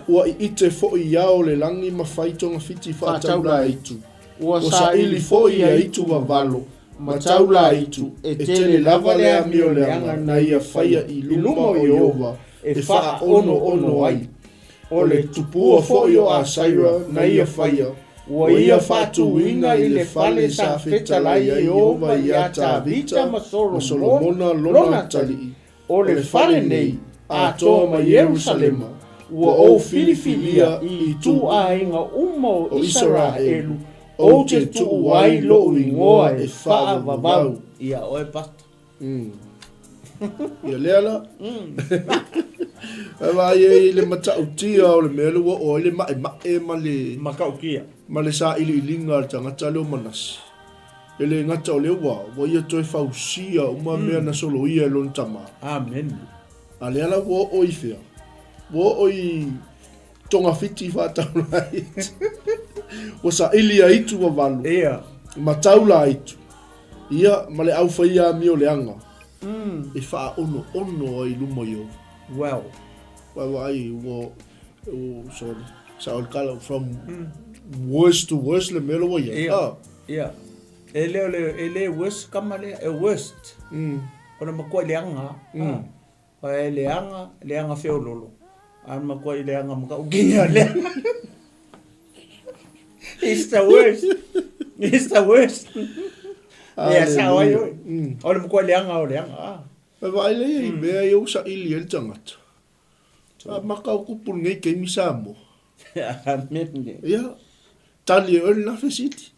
[SPEAKER 3] Ua iite foi i ao o le lagi ma fai togafiti faataula-aitu. Ua saili foi ia itu vavalo ma taula-aitu, e tele lava le amio leaga na ia faia i luma o Ieova e faaonoono ai. O le tupua foi o Asaira na ia faia, ua ia faatuina i le fale sa fetalai ai Ieova iā Tavita ma Solomona lona atalii, o le fale nei, atoa ma Ierusalema, ua ou filifilia i ituaiga uma o Isaraelu, ou te tuu ai lou igoa e faavavau.
[SPEAKER 2] Ia oe Pastor.
[SPEAKER 3] Ia lea la. Ae vaai ai i le matautia o le mea lea ua oo ai le maemae ma le...
[SPEAKER 2] Matautia.
[SPEAKER 3] Ma le sailiiliga a le tagata lea o Manase. E le gata o lea ua, ua ia toe fausia uma mea na soloia e lona tama.
[SPEAKER 2] Amene.
[SPEAKER 3] A lea la ua oo i fea? Ua oo i togafiti faataulaiti. Ua saili aitu ua valu.
[SPEAKER 2] Ia.
[SPEAKER 3] Ma taula aitu. Ia, ma le au whai amio leaga. E whaono ai luma i o.
[SPEAKER 2] Well.
[SPEAKER 3] Wa ai, ua, sorry, sa o kala from worst to worst le mea ua ia.
[SPEAKER 2] Ia.
[SPEAKER 3] Ah.
[SPEAKER 2] Ia. E le o le, e le worst kama lea, e worst. O le matua i leaga. Ah. E leaga, leaga feololo. A matua i leaga matautia lea. It's the worst. It's the worst. Ia, sa oi oi. O le matua i leaga o leaga. Ah.
[SPEAKER 3] E vaai le ia i mea ia ua saili ai le tagata. A maka o kupu lenei taimi Samoa.
[SPEAKER 2] Amen.
[SPEAKER 3] Ia, tali e oe lena fesili.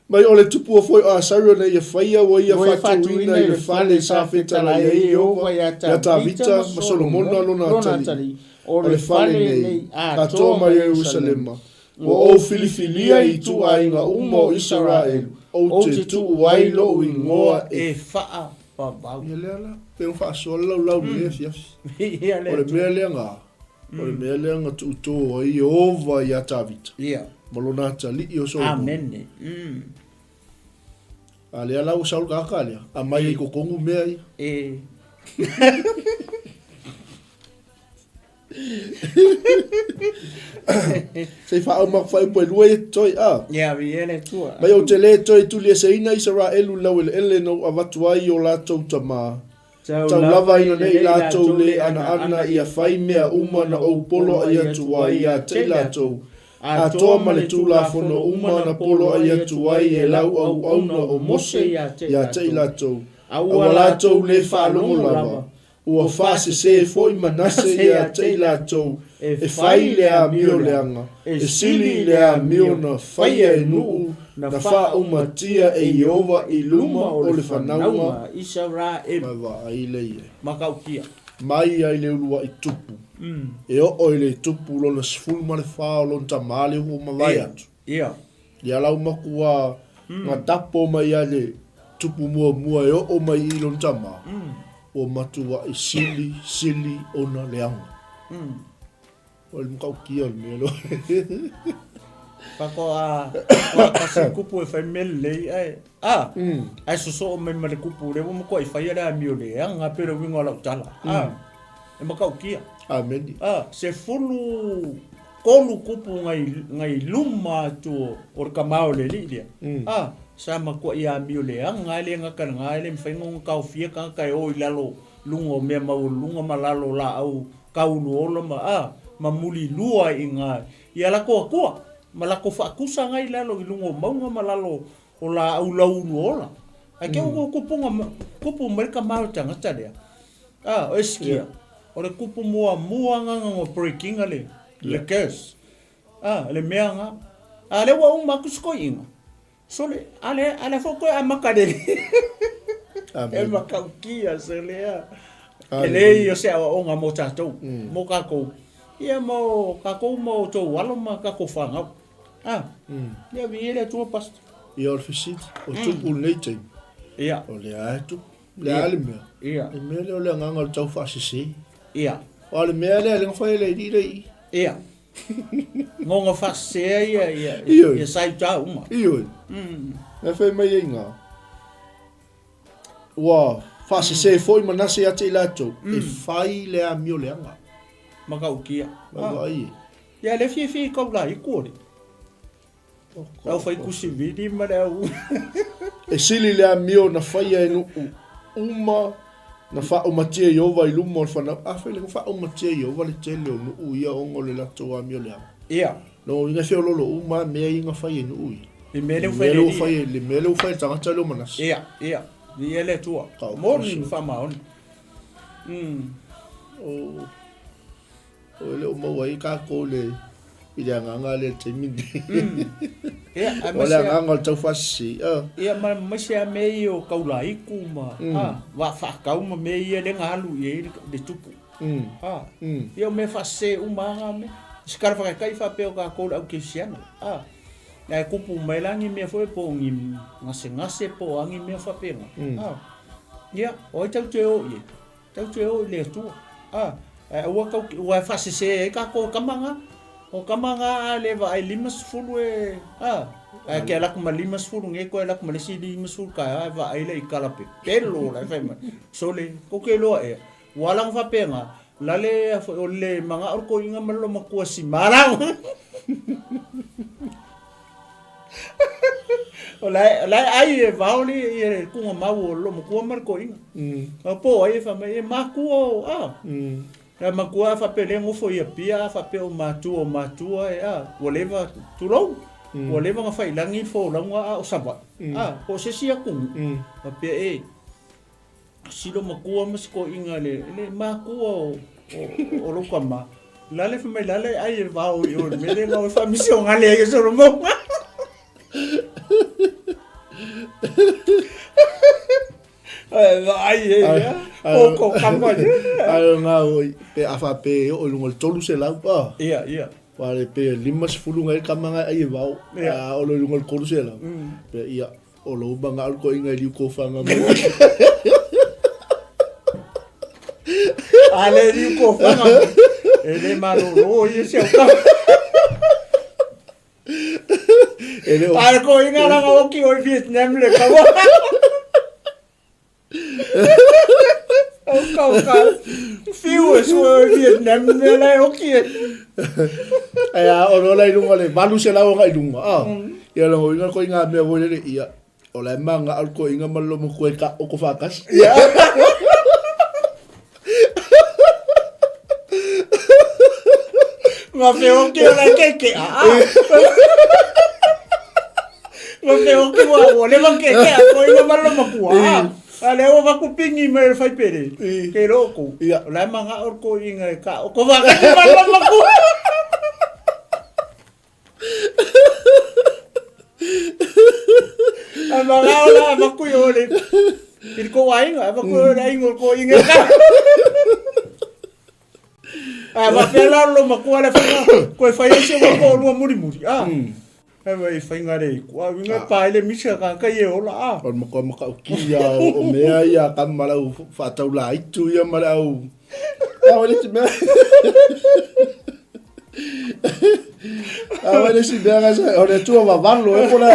[SPEAKER 3] Mai o le tupua foi o Asaria na ia faia ua ia faatuina i le fale sa fetalai ai Ieova ia Tavita ma Solomona lona atalii, o le fale nei, atoa ma Ierusalema, ua ou filifilia i ituaiga uma o Isaraelu, ou te tuu ai lou igoa e
[SPEAKER 2] faavavau.
[SPEAKER 3] Ia lea la, pe ua faasoa le laulau i lenei afiafi. O le mea lea na, o le mea lea na tuutō ai Ieova iā Tavita.
[SPEAKER 2] Ia.
[SPEAKER 3] Ma lona atalii o Solomona.
[SPEAKER 2] Amene.
[SPEAKER 3] A lea la ua sau le tagata lea, aumai ai i totonu mea ia.
[SPEAKER 2] E.
[SPEAKER 3] Se i faauma atu faaiupu e lua ia totoe, a.
[SPEAKER 2] Ia, viia le Atua.
[SPEAKER 3] Mai ou te le toe tulieseina Isaraelu i laueleele na ou avatu ai i o latou tama. Tau lava ina nei latou le anaana ia fai mea uma na ou poloai atu ai ia te i latou, atoa ma le tulafono uma na poloai atu ai e lau auauna o Mose ia te i latou, a ua latou le faalogo lava, ua faasese foi Manase ia te i latou e fai le amio leaga, e sili i le amio na faia e nuu na faaumatia e Ieova i luma o le fanauga
[SPEAKER 2] Isaraelu.
[SPEAKER 3] Ma vaai le ia.
[SPEAKER 2] Matautia.
[SPEAKER 3] Mai ai le uluai tupu, e oo i le tupu lona 14 o lona tama le ua mavae atu.
[SPEAKER 2] Ia.
[SPEAKER 3] Ia lau matua na tapo mai ai le tupu muamua e oo mai i lona tama, ua matuai sili, sili ona leaga. O le matautia o le mea lea.
[SPEAKER 2] Faatoa tasi kupu e fai mea lelei ae a ae sosoo mai ma le kupu lea ua matuai faia le amio leaga pei o le uiga o lau tala. A e matautia.
[SPEAKER 3] Ameni.
[SPEAKER 2] A 13 kupu ngai luma atu o le tama o le alii lea. A sa matuai amio leaga e le gata lena e le mafai ona taofia tagata e o i lalo luga o mea maualuluga ma lalo o laau kaulu ola ma a ma mulilua i ga ia latou atua ma latou faatusa ngai lalo i luga o mauga ma lalo o laau laulu ola. Ae ke ua kupunga kupu mai le tama o le tagata lea. A o Esikia, o le kupu muamua agaga o breakinga le le curse. A le mea ga. A le ua uma atu se toeaina. Sole, a le a le foi toe amata le. E matautia se lea. E le ia o se aoaoga mo tatou, mo tatou. Ia mo tatou ma outou alo ma tatou fanau. A, ia viia le Atua Pastor.
[SPEAKER 3] Ia o le fesili, o tupu lenei taimi.
[SPEAKER 2] Ia.
[SPEAKER 3] O lea e tupu. Le a le mea.
[SPEAKER 2] Ia.
[SPEAKER 3] Le mea lea o le agaga o le tau faasese.
[SPEAKER 2] Ia.
[SPEAKER 3] O le mea lea le na fai e le alii le i.
[SPEAKER 2] Ia. Ngoga faasesea ia ia ia sa i uta uma.
[SPEAKER 3] Ioe. Na fai mai ai ngā. Ua faasese foi Manase ia te i latou, e fai le amio leaga.
[SPEAKER 2] Matautia.
[SPEAKER 3] Ma vaai e.
[SPEAKER 2] Ia le fiafia i kau la iku o le. Au fai kusi vili ma le au.
[SPEAKER 3] E sili le amio na faia e nuu uma. Na faaumatia e Ieova i luma o le fanau. Afai le na faaumatia e Ieova le tele o nuu ia ona o le latou amioleaga.
[SPEAKER 2] Ia.
[SPEAKER 3] Lona uiga e feoloolo uma lava mea ia na fai e nuu ia.
[SPEAKER 2] Le mea lea ua fai e le Alii.
[SPEAKER 3] Le mea lea ua fai e le tagata lea o Manase.
[SPEAKER 2] Ia, ia. Viia le Atua. Moni ma faamaoni.
[SPEAKER 3] O, o e le o maua ai tatou le i le agaga lea i le taimi lenei.
[SPEAKER 2] Ia,
[SPEAKER 3] O le agaga o le taufaasese.
[SPEAKER 2] Ia, ma aemaise lava mea ia o taulaiku ma vaa faatau ma mea ia lea na alu i ai le tupu. Ia o mea faasese uma lava na mea. Se tala faataitai faapea o tatou le aukerisiano. Ae tupu mai la ni mea foi po o ni gasegase po o a ni mea faapena. Ia, o ai tatou te o i ai? Tatou te o i le Atua. A, ae aua tou te, aua e faasese ai tatou e tama na. O tama na a le vaai 50 e, a, ae te alu atu ma 50 nei toe alu atu ma le isi 50 taeao ae vaai lea i tala pepelo la e fai mai. Sole, tou te iloa ea, ua ala ona faapena, lale a foi o le manao le toeaina ma le loomatua sima la. O la e, la e ai e vao le ia le tuugamau o le loomatua ma le toeaina. A po ai e fai mai, e matua o, a. E matua a faapea lea nofo i Apia a faapea o matua o matua e a, ua leva, tulou, ua leva ona faiilagi le folauga a o Savaii, a, po o se isi atunuu, faapea e, si loomatua ma si toeaina le, le matua o, o, o lou tama, la le fai mai la le ai e vao i o i le mea lea na o e faamisionale ai e Solomona. Ai e ia, o ko kama ia.
[SPEAKER 3] Ai o ngā oi, pe a wha pe o i lunga le 300, ah.
[SPEAKER 2] Ia, ia.
[SPEAKER 3] Wa le pe 50 ngai kama ngai ai e vao, a o le lunga le 300. Pe ia, o lo manga al ko inga liu ko whanga mo.
[SPEAKER 2] A le liu ko whanga mo. E le malolo ia se o kama.
[SPEAKER 3] E le o...
[SPEAKER 2] Ae ko inga langa oki o i Vietnam le kaua. O kau ka. Fiu e sua o i Vietnam me la e oki e.
[SPEAKER 3] Ai a o lola i lunga le 800 nga i lunga. Ah. Ia longo inga ko inga mea voi le ia. O la manga al ko inga malo mo koe ka o ko whakas.
[SPEAKER 2] Ia. Ma fe oki o la keke a. Ma fe oki wa o le ma keke a ko inga malo makua. A le o vaku pingi me le fai pere. Ke loko.
[SPEAKER 3] Ia.
[SPEAKER 2] O la manga o ko inga e ka o ko waka malo makua. A manga o la vaku i o le. I ko aiga, a vaku o le aiga o ko inga ka. A va pea la lo makua le whainga, koe whai ai se wako o lua muri muri. A, e vai whainga re iku. A winga pa ele misa ka kai e ola. A.
[SPEAKER 3] O le makoa makauki ia o mea ia ka ma lau whaatau la itu ia ma lau. A wale si mea. A wale si mea nga sa o le tua vavalo e pola.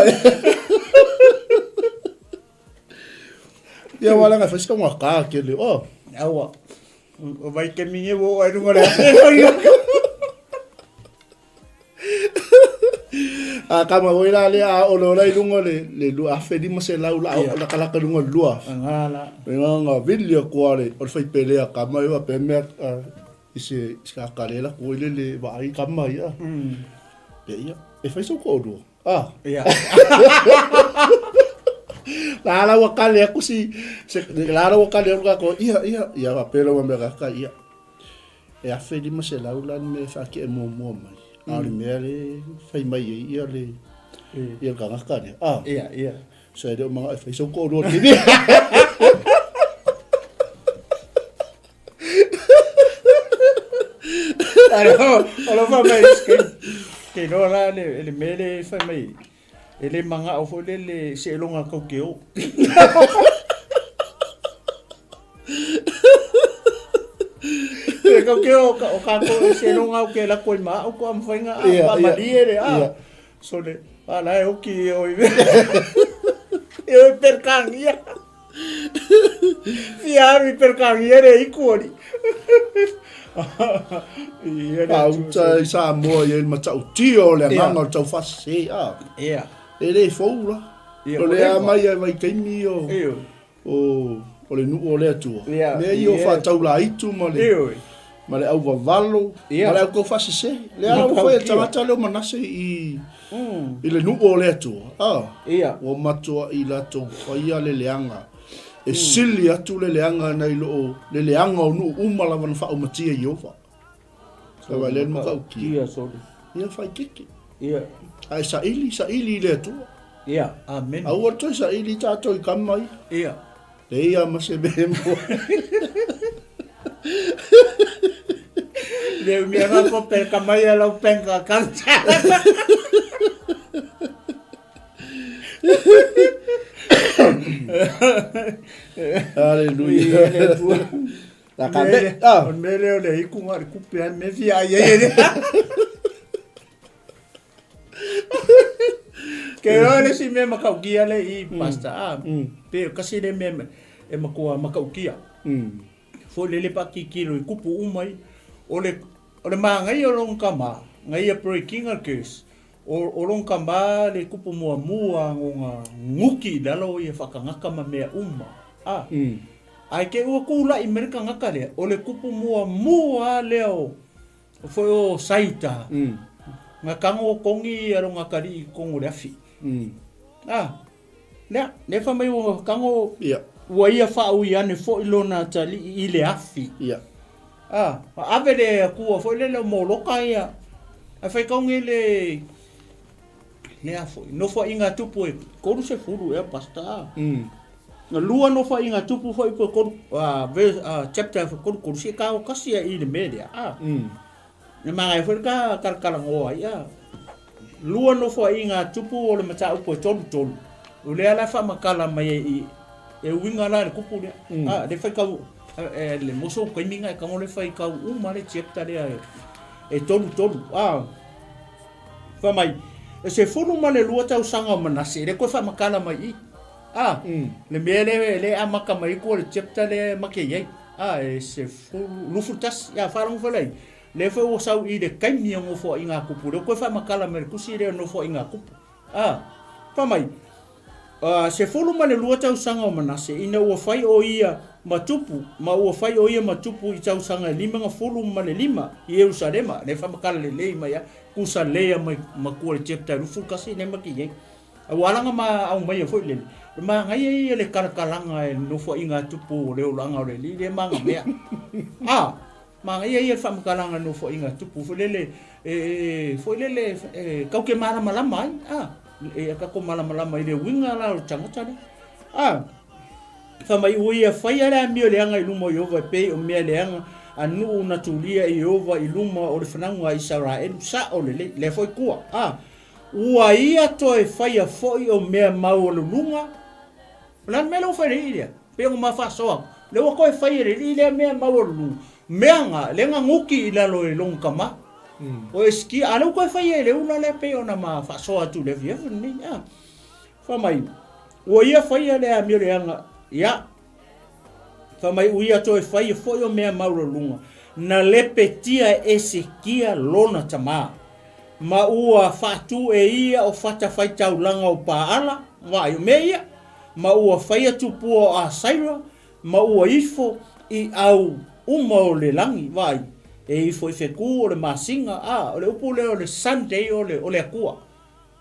[SPEAKER 3] Ia wala nga whaisika ngā kā ke le. Oh.
[SPEAKER 2] Aua. O vai ke minge wo ai runga le.
[SPEAKER 3] A ka ma voi la le a o le ora i lunga le le lua afe lima se lau la o la kala ka lunga lua.
[SPEAKER 2] Nga la.
[SPEAKER 3] Nga nga vili a kua le o le whai pele a ka mai wa pe mea i se i ka kare la ko ile le wa ai ka mai a. Pe ia e whai so ko lua. Ah.
[SPEAKER 2] Ia.
[SPEAKER 3] La la ua kale aku si se la la ua kale aku ko ia ia ia wa pela ua mea ka ia. E afe 500 la ni me wha ki e mua mua mai. A le mea le whai mai e ia le ia ka ngaka ne. Ah.
[SPEAKER 2] Ia ia.
[SPEAKER 3] So e leo manga e whai so ko roa kini.
[SPEAKER 2] Alo, alo fa mai ke ke no la le le mele fa mai e le manga o fo le le se longa kau ke o. E kau ke o ka o ka ko se longa o ke la koi ma o ko am whainga a pa malie le a. So le a la e oki e oi. E oi perkangia. Fia alu i perkangia le iku oli. Ia le
[SPEAKER 3] A uta i Samoa i ai le matautia o le agaga o le taufasese a.
[SPEAKER 2] Ia.
[SPEAKER 3] E le fou la.
[SPEAKER 2] Ia,
[SPEAKER 3] O le a mai ai vaitaimi o
[SPEAKER 2] Io.
[SPEAKER 3] o O le nuu o le Atua.
[SPEAKER 2] Ia.
[SPEAKER 3] Mea ia o
[SPEAKER 2] Yes.
[SPEAKER 3] faataulaitu ma le
[SPEAKER 2] Ioe.
[SPEAKER 3] ma le auvavalo
[SPEAKER 2] Ia.
[SPEAKER 3] ma le aukaufasese. Lea la ua fai e le
[SPEAKER 2] Matautia.
[SPEAKER 3] tagata lea o Manase i
[SPEAKER 2] Mm.
[SPEAKER 3] i le nuu o le Atua. Ah.
[SPEAKER 2] Ia.
[SPEAKER 3] Ua matuai latou faia le leaga e sili atu le leaga nai lo le leaga o nuu uma lava na faaumatia e Ieova. Sa vaai lea le matautia.
[SPEAKER 2] Ia soli.
[SPEAKER 3] Ia faitete.
[SPEAKER 2] Ia.
[SPEAKER 3] Ae saili, saili i le Atua.
[SPEAKER 2] Ia, amen.
[SPEAKER 3] Aua le toe saili tatou i kama ia.
[SPEAKER 2] Ia.
[SPEAKER 3] Leai lava ma se mea e maua.
[SPEAKER 2] Le mea nga ko pe ka mai lau bank account.
[SPEAKER 3] Hallelujah.
[SPEAKER 2] Ia le Atua.
[SPEAKER 3] La ka me, ah.
[SPEAKER 2] O le mea lea o le ikuga o le kupe a me fia ai ai le. Ke o le si mea makaukia le i pastor a. Pe kasi le mea e matua makaukia. Foi le le pakikilo i kupu uma i. O le o le magaia o lona kama, ngaia breaking a curse. O o lona kama le kupu muamua ngoga nguki i lalo ia whakangaka ma mea uma. A. Ae ke ua kulaʻi mai le tagata lea, o le kupu muamua lava lea o foi o Saiuta, na tago kogi ia lona atalii i totonu o le afi. A, lea, lea fai mai ua tago, ua ia faaui ane foi lona atalii i le afi. A, ave le Atua foi lele o Moloka ia, ae faitaugi le, lea foi, nofoaiga a Tupu e 30 ea pastor a. Na lua nofoaiga a Tupu foi po tolu, a, verse, a, chapter foi 33, se ka o kasi a i le mea lea a. Na magaia foi le ka kalakalanoa ai a. Lua nofoaiga a Tupu o le mataupu e 33, o lea la e faamatala mai ai i, e uiga la i le kupu lea. A, le faitau, e, le moso o taimi na e tago le faitau uma le chapter lea e 33 a. Fai mai, e 12 tausaga o Manase, e le toe faamatala mai i. A, le mea lea lea e amata mai ai tua le chapter lea e make i ai. A, e sefulu, 21, ia faalogo foi la i, lea foi ua sau i le taimi o Nofoaiga a Tupu, lea ua toe faamatala mai le tusi lea o Nofoaiga a Tupu. A, fai mai, A, 12 tausaga o Manase ina ua fai o ia ma tupu, ma ua fai o ia ma tupu i tausaga e 55 i Ierusalema, lea e faamatala lelei mai a, tusa lea mai matua le chapter 21 lea ma ki ai. A ua alaga ma aumaia foi lele, le manaia ia le kalakalaga e nofoaiga a tupu o le olaga o le alii lea ma ana mea. A, manaia ia le faamatalaga e nofoaiga a tupu foi lele, e, foi lele, e, kau ke malamalama ai, a. E tatou malamalama i le uiga la o le tagata lea. A, fai mai ua ia faia le amio leaga i luma o Ieova e pei o mea leaga a nuu na tulia e Ieova i luma o le fanauga a Isaraelu, sao lelei, lea foi tua. A, ua ia toe faia foi o mea maualuluga. O le a le mea lea ua fai e le alii lea? Pei ona ma faasoa atu, lea ua toe fai e le alii lea mea maualuluga, mea na, lea na nuki i lalo e lona tama. O Esekia, a lea ua toe fai e le ula lea pei ona ma faasoa atu i le afiafi lenei. A, fai mai, ua ia faia le amio leaga, ia, fai mai, ua ia toe faia foi o mea maualuluga, na lepetia e Esekia lona tama, ma ua faatu e ia o fatafaitaulaga o Paala, vaai, o mea ia, ma ua faia tupua o Asaira, ma ua ifo i au uma o le lagi, vaai, e ifo i fetu o le masina, a, o le upu lea o le Sunday o le, o le Atua.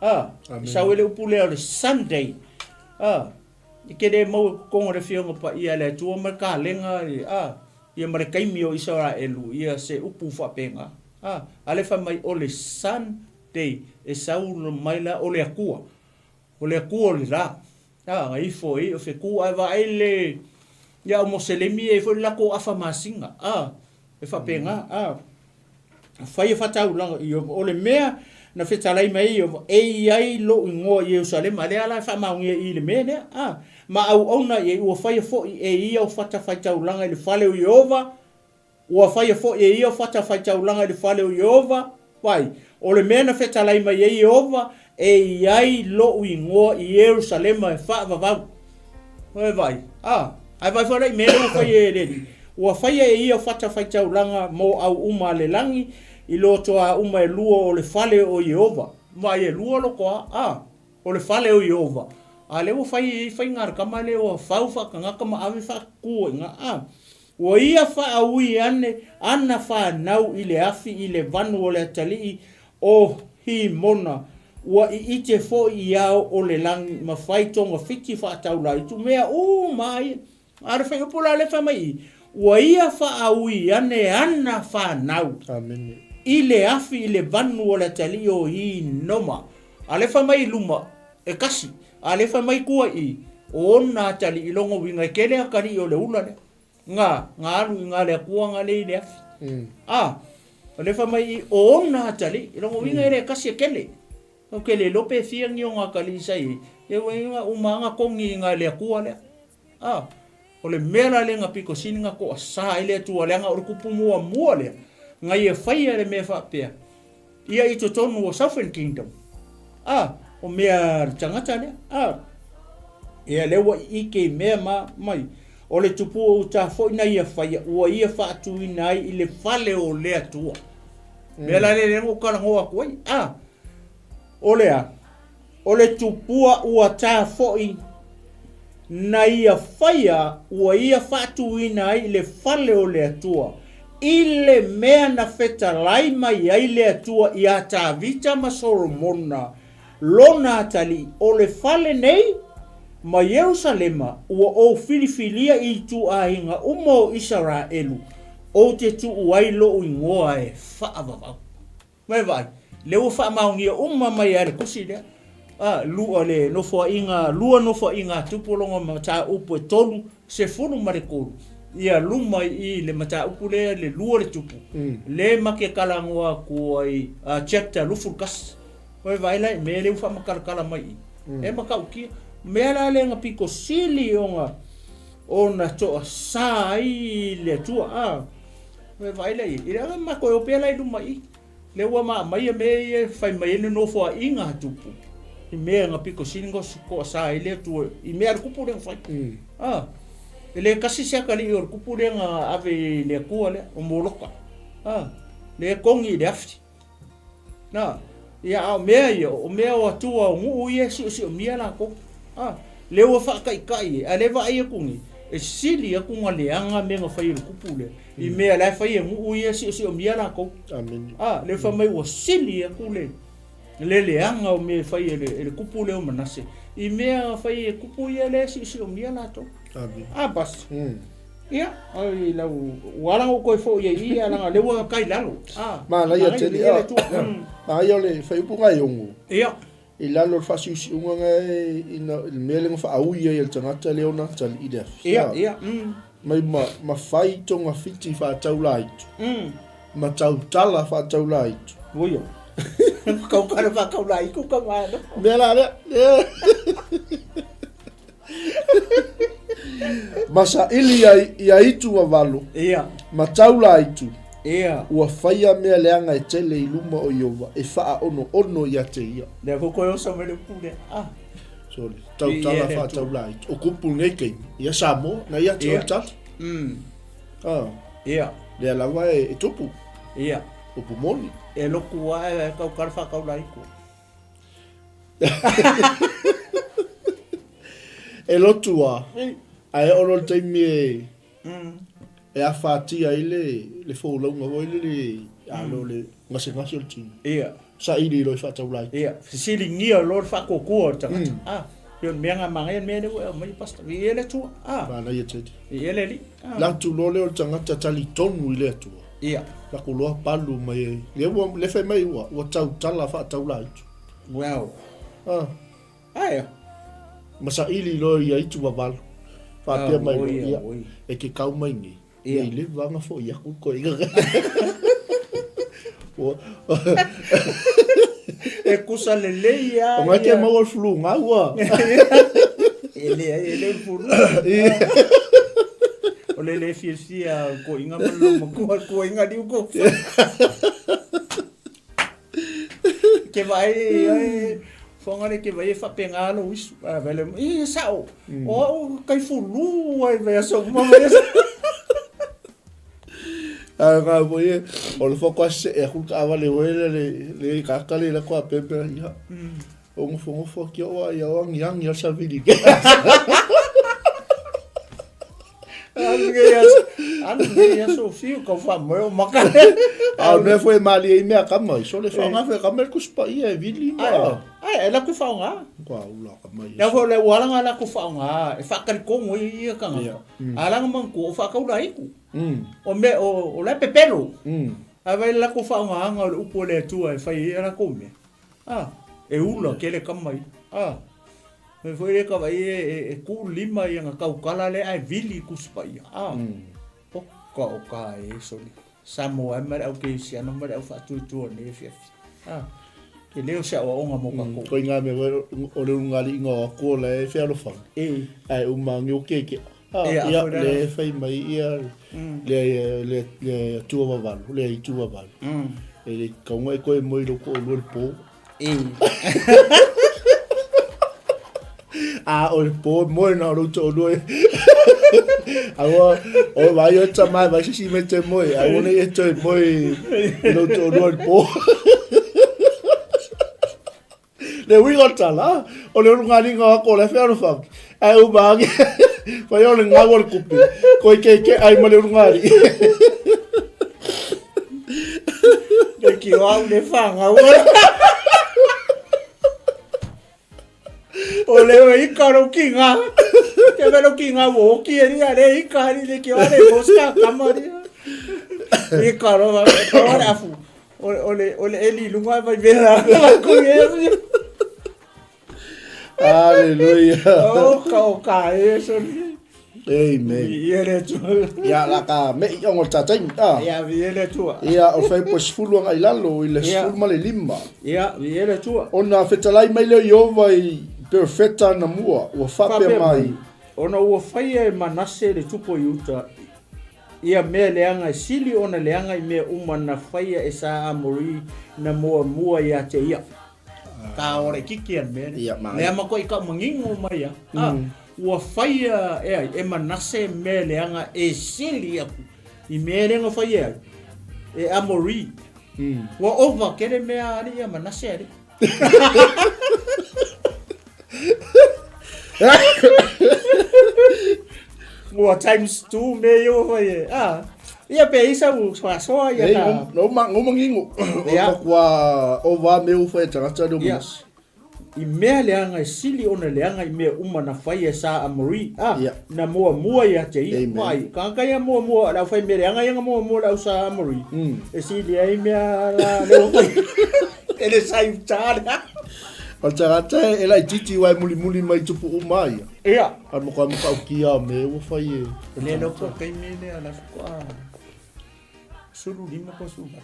[SPEAKER 2] A, e sau ai le upu lea o le Sunday. A, e te le maua i totonu o le Afioga Paia a le Atua ma le kalega, a, ia ma le taimi o Isaraelu, ia se upu faapena. A, a lea fai mai o le Sunday, e sau mai la o le Atua. O le Atua o le la. A, na ifo ai o fetu ae vaai le ia au Moselemi e i ai foi le latou afa masina. A, e faapena. A, fai e faataulaga i o le mea na fetalai mai ai Ieova, e i ai lou igoa i Ierusalema. Lea la e faamaonia i i le mea lea. A, ma auauna i ai ua faia foi e ia o fatafaitaulaga i le fale o Ieova, Ua faia foi e ia fatafaitaulaga i le fale o Ieova, vaai, o le mea na fetalai mai ai Ieova, e i ai lou igoa i Ierusalema e faavavau. E vaai, a, ae vaai foi la i mea lea ua faia e le Alii. Ua faia e ia fatafaitaulaga mo au uma a le lagi i lotoa uma e lua o le fale o Ieova. Vaai, e lua lotoa, a, o le fale o Ieova. A lea ua fai ai faiga a le tama lea ua fau faatagata ma ave faatutu ai i ina, a. Ua ia faaui ane ana fanau i le afi i le vanu o le atalii o Himona, ua iite foi i ao o le lagi ma fai togafiti faataulaitu mea uma ia. A o le fuaiupu la lea fai mai i, ua ia faaui ane ana fanau
[SPEAKER 3] Amene.
[SPEAKER 2] i le afi i le vanu o le atalii o Hinoma. A lea fai mai i luma, e kasi, a lea fai mai tua i, o ona atalii, lona uiga e tele atalii o le ula lea. Nga, nga alu i nga le Atua nga le i le afi. A, o lea fai mai i, o ona atalii, lona uiga e le kasi e tele. Ou te le iloa pe fia ni ona atalii sa i ai, ia uiga uma lava na togi i nga le Atua lea. A, o le mea la lea na pito sili na toasa ai le Atua, leaga o le tupu muamua lea na ia faia le mea faapea ia i totonu o Southern Kingdom. A, o mea a le tagata lea. A, ia lea ua ike i mea ma mai, o le tupua uta foi na ia faia, ua ia faatuina ai i le fale o le Atua. Mea la lea lea na ou talanoa atu ai. A, o le a? O le tupua ua ta foi na ia faia ua ia faatuina ai i le fale o le Atua, i le mea na fetalai mai ai le Atua iā Tavita ma Solomona lona atalii, o le fale nei ma Ierusalema ua ou filifilia i ituaiga uma o Isaraelu, ou te tuu ai lou igoa e faavavau. Mai vaai, lea ua faamaonia uma mai lava le tusi lea. A, lua le nofoaiga, lua nofoaiga a Tupu lona mataupu e 33, ia luma i i le mataupu lea le lua le Tupu, le ma te talanoa atu ai, a, chapter 21. Oi vaai la i mea lea ua faamatalatala mai i i. E matautia. Mea la lea na pito sili ona, ona toasa ai le Atua, a. Oi vaai la i i le ave matou e o pea la i luma i i. Lea ua maamaia mea ia e fai mai ai le nofoaiga a Tupu i mea na pito sili ona toasa ai le Atua i mea a le Tupu lea na fai. A, e le tasi se atalii o le Tupu lea na ave i le Atua lea, o Moloka. A, lea e togi i le afi. Na, ia a o mea ia, o mea o atua o nuu ia e siosiomia latou. A, lea ua faataitai e, a lea e vaai atu nei, e sili atu ona leaga mea na fai e le tupu lea, i mea la e fai e nuu ia e siosiomia latou.
[SPEAKER 3] Amene.
[SPEAKER 2] A, lea fai mai ua sili atu le, le leaga o mea e fai e le, e le tupu lea o Manase, i mea na fai e tupu ia lea e siosiomia latou.
[SPEAKER 3] Amene.
[SPEAKER 2] A, basi. Ia, oi lau, ua ala ona ou toe foi ai i i, ae leaga o lea ua kai lalo. Ah,
[SPEAKER 3] Manaia
[SPEAKER 2] manaia,
[SPEAKER 3] tele,
[SPEAKER 2] ia le
[SPEAKER 3] ah,
[SPEAKER 2] tua.
[SPEAKER 3] Manaia o le fuaiupu na e ono.
[SPEAKER 2] Ia.
[SPEAKER 3] I lalo o le faasiusiuga na e, ina, i le mea lea na faaui ai e le tagata lea ona tali i le afi.
[SPEAKER 2] Ia,
[SPEAKER 3] Ah.
[SPEAKER 2] ia,
[SPEAKER 3] Mai ma, ma fai togafiti faataulaitu. Ma tautala faataulaitu.
[SPEAKER 2] Ui. Kaukala faataulaitu ka malo.
[SPEAKER 3] Mea la lea. Lea. Ma saili ia, ia itu ma valo.
[SPEAKER 2] Ia.
[SPEAKER 3] Ma taula itu.
[SPEAKER 2] Ia.
[SPEAKER 3] Ua faia mea leaga e tele i luma o Iova e faaonoono ia te ia.
[SPEAKER 2] Lea foi koe oso mai le upu lea. Ah.
[SPEAKER 3] Sorry. Tautala faataula itu. O kupu lenei taimi. Ia Samoa, na ia te oe tali. Ah.
[SPEAKER 2] Ia.
[SPEAKER 3] Lea lava e, e tupu.
[SPEAKER 2] Ia.
[SPEAKER 3] Upu moni.
[SPEAKER 2] E loku ae e tautala faataula itu.
[SPEAKER 3] E lotu a, ae oo loa le taimi e e afatia ai le le folauga foi lele a lo le gasegase o le tino.
[SPEAKER 2] Ia.
[SPEAKER 3] Saili loa i faataulai.
[SPEAKER 2] Ia, fesiligia loa le faatuatua o le tagata. A, pei o le mea na manaia le mea lea ua e aumaia Pastor. Viia le Atua. A.
[SPEAKER 3] Manaia tele.
[SPEAKER 2] Viia le Alii. A.
[SPEAKER 3] Latu loa lea o le tagata talitonu i le Atua.
[SPEAKER 2] Ia.
[SPEAKER 3] Laku loa palu mai ai. Lea ua lea fai mai ua ua tautala faataulaitu.
[SPEAKER 2] Wow.
[SPEAKER 3] Ah.
[SPEAKER 2] Aia.
[SPEAKER 3] Ma saili loa ia itu vavalo. Faapea mai loa, ia, e ke kau mai nei. Ia. I le vanga fo ia ku ko inga.
[SPEAKER 2] E kusa lelei a.
[SPEAKER 3] O ngai te maua le flu ngau a.
[SPEAKER 2] E le e le fulu. O le le fiafia ko inga ma lo ma ko ko inga liu ko. Ke vaai ai foga le ke vai e faapena lou uisu. A vai le e sao. O au kai fulu ai vai aso uma mai aso.
[SPEAKER 3] A nga foi e o le foko a se e aku ka avale oe le le le kaka le la ko a pepe ia. O nofonofo ake o ai o agiagi a le savili.
[SPEAKER 2] Alu nei aso, alu nei aso fiu kau faamoe o maka.
[SPEAKER 3] A o le mea foi e malie ai mea kama, sole faaaoga foi e kama le Tusi Paia e vili ma.
[SPEAKER 2] Ai, e latou faaaoga.
[SPEAKER 3] Ua ula kama ia.
[SPEAKER 2] Lea foi o le ua ala latou faaaoga e faatalitonu ai ia tagata. A laga manatua o faataula aitu. O mea o la e pepelo. Ae vaai i le latou faaaogaina o le upu a le Atua e fai ai a latou mea. A, e ula tele kama ia. A, mea foi lea ka vaai e tu lima ia na tautala lea ae vili i Tusi Paia. A, oka oka e sole. Samoa e ma le au kerisiano ma le au faatuatua nei afiafi. A, ke leo se aoaoga mo kakou.
[SPEAKER 3] Koe ngā mea o le ulugalii o aku o la e fealofani.
[SPEAKER 2] E.
[SPEAKER 3] Ae uma angi o keke. A, ia, le e fai mai ia, le, le, le atua vavalu, le itu vavalu. E le kaunga e koe moe i loko o lua le pō.
[SPEAKER 2] E.
[SPEAKER 3] A o le pō moe na o lou toʻolua. Aua, o vai o tama vai se si me te moe. Aua nei e toe moe i lou toʻolua le pō. Le uiga o le tala, o le ulugalii o aku o le fealofani, ae uma ake, fai o le gau o le kupe, koe kekeʻi ai ma le ulugalii.
[SPEAKER 2] Le ki o au le whangau. O le o ika ro ki ngā. Te mero ki ngā o ki e ria le ika hari le ki o le moska kamari. Ika ro, o le afu. O le, o le eli lunga vai vela. Ko e.
[SPEAKER 3] Hallelujah.
[SPEAKER 2] O ka o ka e so.
[SPEAKER 3] Amen.
[SPEAKER 2] Ia le tua.
[SPEAKER 3] Ia la ka me i ongo tatai. Ah.
[SPEAKER 2] Ia vi le tua.
[SPEAKER 3] Ia o fai po sefulu anga i lalo i le 15.
[SPEAKER 2] Ia vi le tua.
[SPEAKER 3] Ona fetalai mai lea o Ieova i perofeta anamua, ua faapea mai.
[SPEAKER 2] Ona ua faia e Manase le tupu o Iuta ia mea leaga e sili ona leaga i mea uma na faia e sa Amori na muamua ia te ia. Ka ora kiki an mea.
[SPEAKER 3] Ia, ma.
[SPEAKER 2] Lea ma koe i ka mangingo mai ia. Ah, ua faia e ai, e Manase mea leaga e sili aku i mea leaga faia ai e Amori. Ua ova kele mea ali ia Manase ali. Ua times 2 me io fai e. Ah. Ia pe isa u soa ia
[SPEAKER 3] ka. No ma no mangingo.
[SPEAKER 2] Ia.
[SPEAKER 3] O kua o va me u fai tagata le
[SPEAKER 2] Ia. I mea leaga e sili ona leaga i mea uma na faia e sa Amori, a,
[SPEAKER 3] Ia.
[SPEAKER 2] na muamua ia te ia.
[SPEAKER 3] Amen.
[SPEAKER 2] Vaai, ka ia muamua, le au fai mea leaga ia nga muamua le au sa Amori. E sili ai mea la le ua fai. E le sai uta lea.
[SPEAKER 3] O le tagata e laitiiti aua e mulimuli mai tupu uma ia.
[SPEAKER 2] Ia.
[SPEAKER 3] A matua matautia o mea ua fai e.
[SPEAKER 2] Le leo po taimi lea la faatoa 15 po o 18.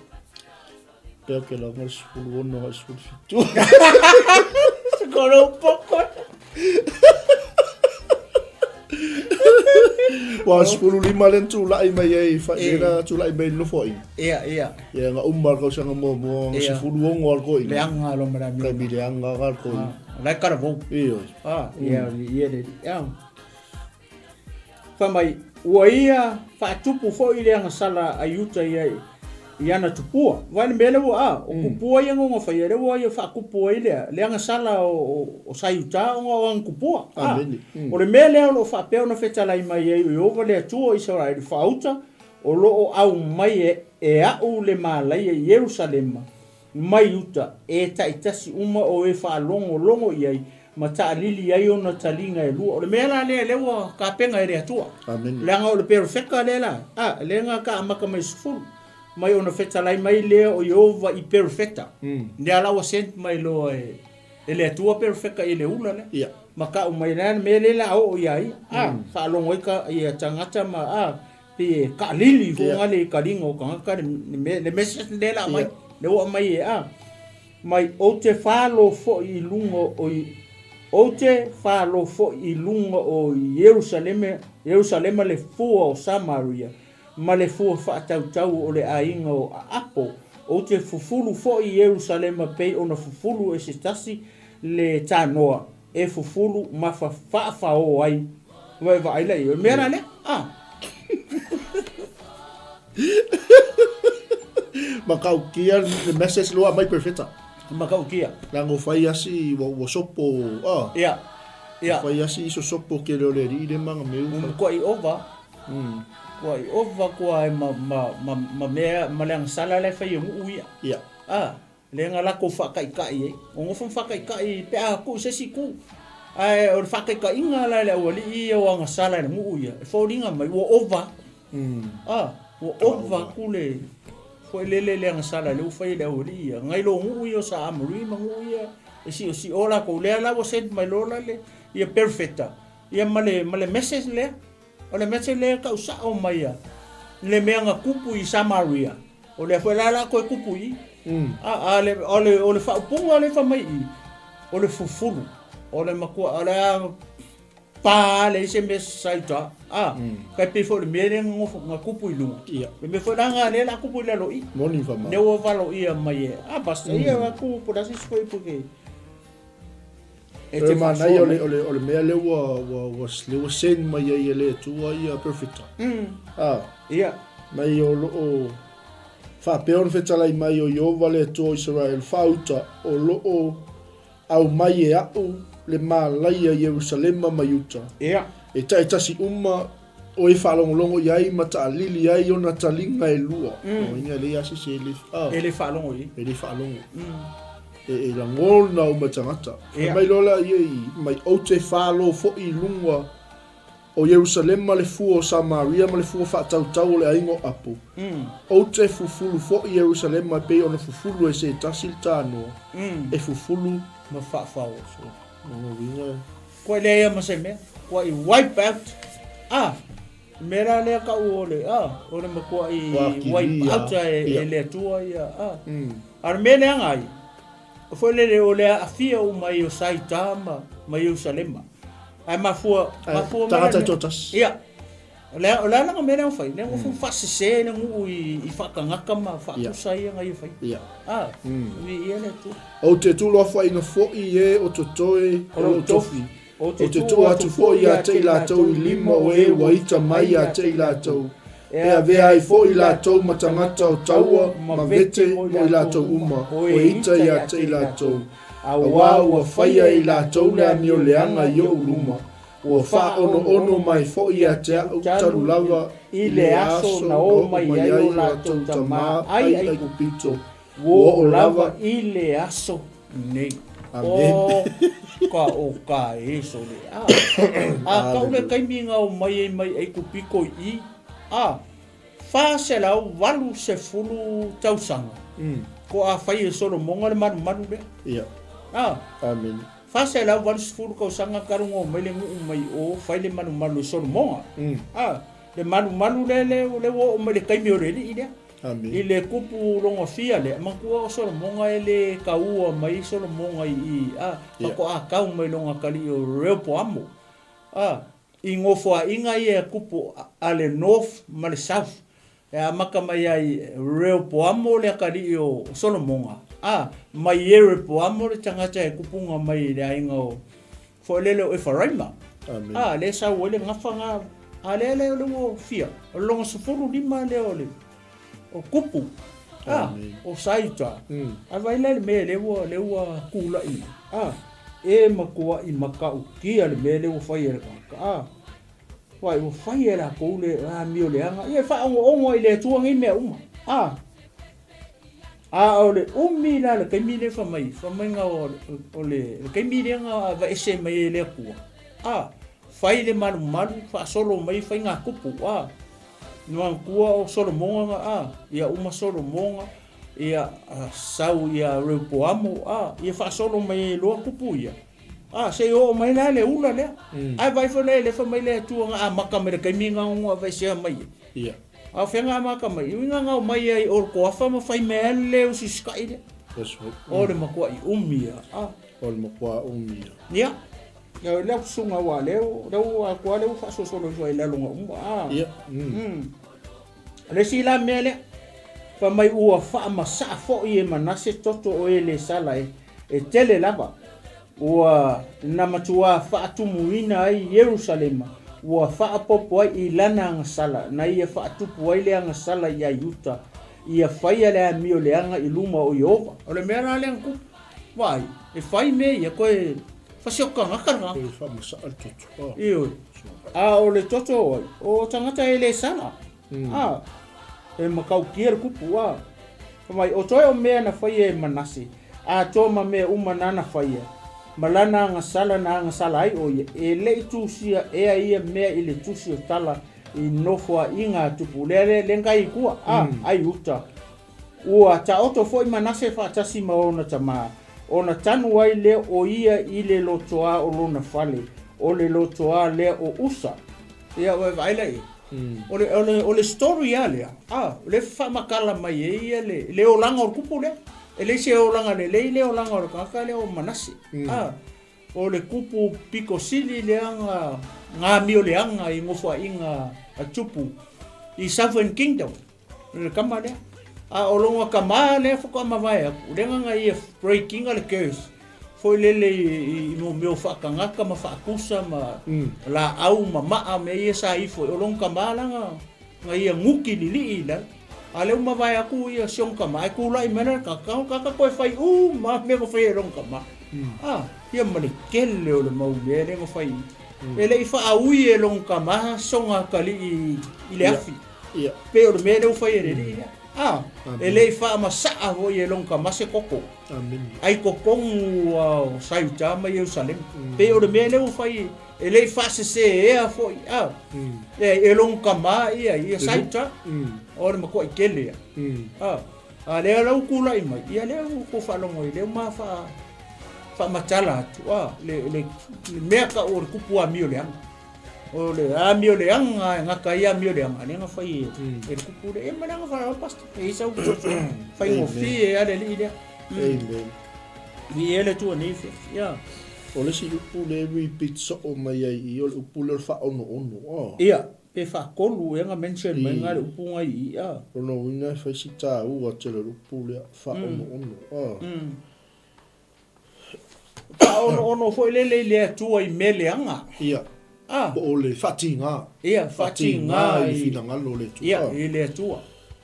[SPEAKER 3] Pea ke laga le 16 agai 17.
[SPEAKER 2] Se koro poko.
[SPEAKER 3] Ua 15 le na tulai mai ai i lena tulai mai i le nofoaiga.
[SPEAKER 2] Ia, ia.
[SPEAKER 3] Ia nga uma le tausaga muamua nga 16 a le toeaina.
[SPEAKER 2] Leaga loa ma le amioga.
[SPEAKER 3] Taimi leaga ga le toeaina.
[SPEAKER 2] Ah, la e karavou.
[SPEAKER 3] Ioe.
[SPEAKER 2] Ah, ia, ia le, ia. Fai mai, ua ia faatupu foi le agasala a Iuta ia i ana tupua. Vaai le mea lea ua, a, o kupua ia na ona faia, lea ua ia faatupu ai le, le agasala o sa Iuta ona o ana tupua. A,
[SPEAKER 3] Amene.
[SPEAKER 2] o le mea lea o lo o faapea ona fetalai mai ai o Ieova le Atua o Isaraelu, faauta, O lo o aumai e a'u le malaia i Ierusalema mai uta, e taitasi uma o e faalogologo i ai ma taalili ai ona taliga e lua. O le mea la lea, lea ua tapena e le Atua.
[SPEAKER 3] Amene.
[SPEAKER 2] Leaga o le perofeta lea la, a, lea na ka amata mai 10, mai ona fetalai mai lea o Ieova i perofeta. Lea la ua sent mai loa e, e le Atua perofeta i le ula lea.
[SPEAKER 3] Ia.
[SPEAKER 2] Ma ka'u mai lea le mea lea la oo ia ia. A, faalogo ai ka, ia tagata ma, a, Pe kaalili fo nga le kaliga o tagata le le message lea la aumai lea ua aumai e a mai ou te falo foi i luga o ou te falo foi i luga o Ierusaleme Ierusalema le fua o Samaria ma le fua faatautau o le aiga o Aapo ou te fufulu foi i Ierusalema pei ona fufulu e se tasi le tanoa e fufulu ma faafaoo ai. Ua e vaai la i o le mea la lea. Ah.
[SPEAKER 3] Matautia le message lua mai perfecta.
[SPEAKER 2] Matautia.
[SPEAKER 3] Leaga ua fai asi ua ua sopo a.
[SPEAKER 2] Ia. Ia.
[SPEAKER 3] Ua fai asi iso sopo kele o le alii le ma nga meu.
[SPEAKER 2] Ua matuai ova. Matuai ova atu ai ma ma ma ma mea ma le agasala la e fai e nuu ia.
[SPEAKER 3] Ia.
[SPEAKER 2] A. Lea na latou faataitai ai. Ua nofo ma faataitai pe a tuu i se isi itu. Ae o le faataitaiga la i le aualii ia o agasala i le nuu ia, e foliga mai ua ova atu. A, ua ova atu le foi lele le agasala lea ua fai e le aualii ia. Nai lo nuu ia o Sa Amuri ma nuu ia e siosio latou. Lea la ua send mai loa la le ia Perofeta ia ma le ma le message lea. O le message lea e tau sao mai ia le mea na tupu i Samaria. O lea foi la la toe tupu i i. A, a le, o le, o le faaupuga lea e fai mai i i, o le fufulu. O le matua, o le a pa leai se mea sa i uta. A, tai pei foi o le mea lea na nofo, na tupu i luga.
[SPEAKER 3] Ia.
[SPEAKER 2] Le mea foi la na lea la tupu i lalo i.
[SPEAKER 3] Moni fa mau.
[SPEAKER 2] Lea ua valoia mai e, a pastor, ia atu po o le a se isi foi po ke
[SPEAKER 3] E te manaia o le, o le, o le mea lea ua, ua, ua, lea ua send mai ai e le Atua ia Perfecta. Ah.
[SPEAKER 2] Ia.
[SPEAKER 3] Mai o loo faapea ona fetalai mai o Ieova le Atua o Isaraelu, faauta o loo aumai e a'u le malaia i Ierusalema ma Iuta.
[SPEAKER 2] Ia.
[SPEAKER 3] E taitasi uma o e faalogologo i ai ma taalili ai ona taliga e lua. Mm. Lona uiga e leai lava se isi e le, ah.
[SPEAKER 2] E le faalogo i ai.
[SPEAKER 3] E le faalogo. Mm. E, e lagona uma e tagata. Fai
[SPEAKER 2] Ia.
[SPEAKER 3] mai loa lea ia i, mai ou te falo foi i luga o Ierusalema le fua o Samaria ma le fua faatautau o le aiga o Apo.
[SPEAKER 2] Mm.
[SPEAKER 3] Ou te fufulu foi Ierusalema e pei ona fufulu e se tasi le tanoa,
[SPEAKER 2] Mm.
[SPEAKER 3] e fufulu
[SPEAKER 2] Ma faafao.
[SPEAKER 3] So, lona uiga e.
[SPEAKER 2] Kua leai lava ma se mea, kua i wipe out. Ah, mea la lea kau o le, ah, o le matua i wipe out e, e le Atua ia, ah. A o le mea leaga ai, o foi lele o le aafia uma ai o Saita ma, ma Ierusalema. Ae mafua, mafua mai.
[SPEAKER 3] Tagata toatasi.
[SPEAKER 2] Ia. O le o le a lana mea lea na fai, lea na faasese le nuu i faatagata ma faatusa ia na ia fai.
[SPEAKER 3] Ia.
[SPEAKER 2] Ah, viia le Atua.
[SPEAKER 3] Ou te tuloafaina foi e o totoe o lou tofi. Ou te tuu atu foi ia te i latou i lima o e ua ita mai ia te i latou, e avea ai foi i latou ma tagata o taua ma vete mo i latou uma, o e ita ia te i latou, auā ua faia e i latou le amio leaga i ou luma. Ua faaonoono mai foi ia te a'u talu lava i le aso na oo mai ai o latou tamā ai Aikupito, ua oo lava
[SPEAKER 2] i le aso nei.
[SPEAKER 3] Amene.
[SPEAKER 2] O ka o ka eso le a. A kau le taimi na o mai ai mai Aikupito i i, a, 480 tausaga ko a fai e Solomona le malumalu lea.
[SPEAKER 3] Ia.
[SPEAKER 2] A.
[SPEAKER 3] Amene.
[SPEAKER 2] 480 tausaga talu ona omai le nuu mai o fai le malumalu e Solomoga. A, le malumalu lea lea lea ua oo mai le taimi o le alii lea.
[SPEAKER 3] Amene.
[SPEAKER 2] I le kupu lona fia lea, manatua o Solomoga e le taua mai Solomoga i i, a, faatoa tau mai lona atalii o Rehoboamo. A, i nofoaiga ia e kupu a le North ma le South. E amata mai ai Rehoboamo le atalii o Solomoga, a, mai Ieroboamo le tagata e kupuga mai i le aiga o Foelele o Efaraima.
[SPEAKER 3] Amene.
[SPEAKER 2] A, lea e sau ai le gafa ga, a lea lea o le ua fia, o le lona 15 lea o le o kupu, a,
[SPEAKER 3] Amene.
[SPEAKER 2] o Saita. A vaai la i le mea lea ua, lea ua tulai mai, a, e matuai matautia le mea lea ua fai e le tagata, a. Uai, ua fai e latou le amio leaga, ia e faaogo'ogo ai i le Atua nei mea uma. A, a o le umi la le taimi lea fai mai, fai mai na o, o le, le taimi lea na aveese mai ai e le Atua. A, fai le malumalu, faasolo mai faigatupu. A, manatua o Solomoga na, a, ia uma Solomoga, ia sau ia Rehoboamo, a, ia faasolo mai ai loa tupu ia. A, se i oo mai la le ula lea. Ae vaai foi la e le fai mai le Atua na amata mai le taimi na ono aveesea mai ai.
[SPEAKER 3] Ia.
[SPEAKER 2] A o fea na amata mai? I uiga na omai ai o le toafa ma fai mea le usisita'i lea.
[SPEAKER 3] That's right.
[SPEAKER 2] O le matua'i umi ia. A.
[SPEAKER 3] O le matua umi ia.
[SPEAKER 2] Ia. Ia o lea susuga aua lea lea ua atoa lea ua faasolosolo ifo ai i lalo na uma. A.
[SPEAKER 3] Ia.
[SPEAKER 2] O le isi la mea lea, fai mai ua faamasaa foi e Manase toto o e le sala e, e tele lava, ua na matuā faatumuina ai Ierusalema, ua faaopoopo ai i lana agasala, na ia faatupu ai le agasala iā Iuta, ia faia le amio leaga i luma o Ieova. O le mea la lea na tupu. Vaai, e fai mea ia, koe fasioka tagata le tagata.
[SPEAKER 3] Koe faamasaa le toto. Oh.
[SPEAKER 2] Ioe. A o le toto o ai, o tagata e le sala. A, e matautia le kupu, a. Fai mai, o toe o mea na faia e Manase, atoa ma mea uma nana faia, ma lana agasala na agasala ai o ia, e le i tusia ea ia mea i le tusi o tala i nofoaiga a Tupu. Lea le le ngai i tua, a, ai uta. Ua taoto foi Manase faatasi ma ona tama, ona tanu ai lea o ia i le lotoā o lona fale, o le lotoā lea o Usa. Ia, ua e vaai la i ai. O le, o le, o le story lava lea, a, o lea e faamatala mai ai ia le, le olaga o le kupu lea. E leai se olaga lelei le olaga o le tagata lea o Manase. A, o le kupu pito sili lea na, na amio leaga i nofoaiga a Tupu i Southern Kingdom. O le tama lea. A o lona tama lea faatoa mavae atu, lea na ia break ina le curse foi lele i mo mea o faatagata ma faatusa ma laau ma maa mea ia sa ifo ai. O lona tama la na ia nuki lilii i lalo. A lea ua mavae atu ia si ona tama, ae tulai mai la le tagata, o tagata toe fai uma lava mea na fai e lona tama. A, ia ma le tele o le mau mea lea na fai. E le i faaui e lona tama sona atalii i le afi.
[SPEAKER 3] Ia.
[SPEAKER 2] Pei o le mea lea ua fai e le alii lea. A, e le i faamasaa foi e lona tama se koko.
[SPEAKER 3] Amene.
[SPEAKER 2] Ai totonu o sa Iuta ma Ierusalema. Pei o le mea lea ua fai e le i faasesēa foi, a, e lona tama ia, ia sa Iuta. O le matuai tele ia. A, a lea la ua tulai mai, ia lea ua tou faalogo ai, lea ua ma faa, faamatala atu, a, le, le, le mea tau o le kupu amio leaga. O le amio leaga e gata ai amio leaga lea na fai e le kupu lea. Ia ma le aga faaaloalo Pastor. E i ai sau fesoasoani faigofie a le alii lea.
[SPEAKER 3] Amen.
[SPEAKER 2] Viia le Atua nei afiafi. Ia.
[SPEAKER 3] O le isi upu lea e repeat soo mai ai i i, o le upu lea o le faaonoono. Oh.
[SPEAKER 2] Ia, pe faatolu ea na mention mai na le upu na i i. Ia.
[SPEAKER 3] Lona uiga e fai si taua tele o le upu lea, faaonoono. Oh.
[SPEAKER 2] Faaonoono foi lele i le Atua i mea leaga.
[SPEAKER 3] Ia.
[SPEAKER 2] Ah.
[SPEAKER 3] Po o le faatiga.
[SPEAKER 2] Ia, faatiga
[SPEAKER 3] i le finagalo o le Atua.
[SPEAKER 2] Ia, i le Atua.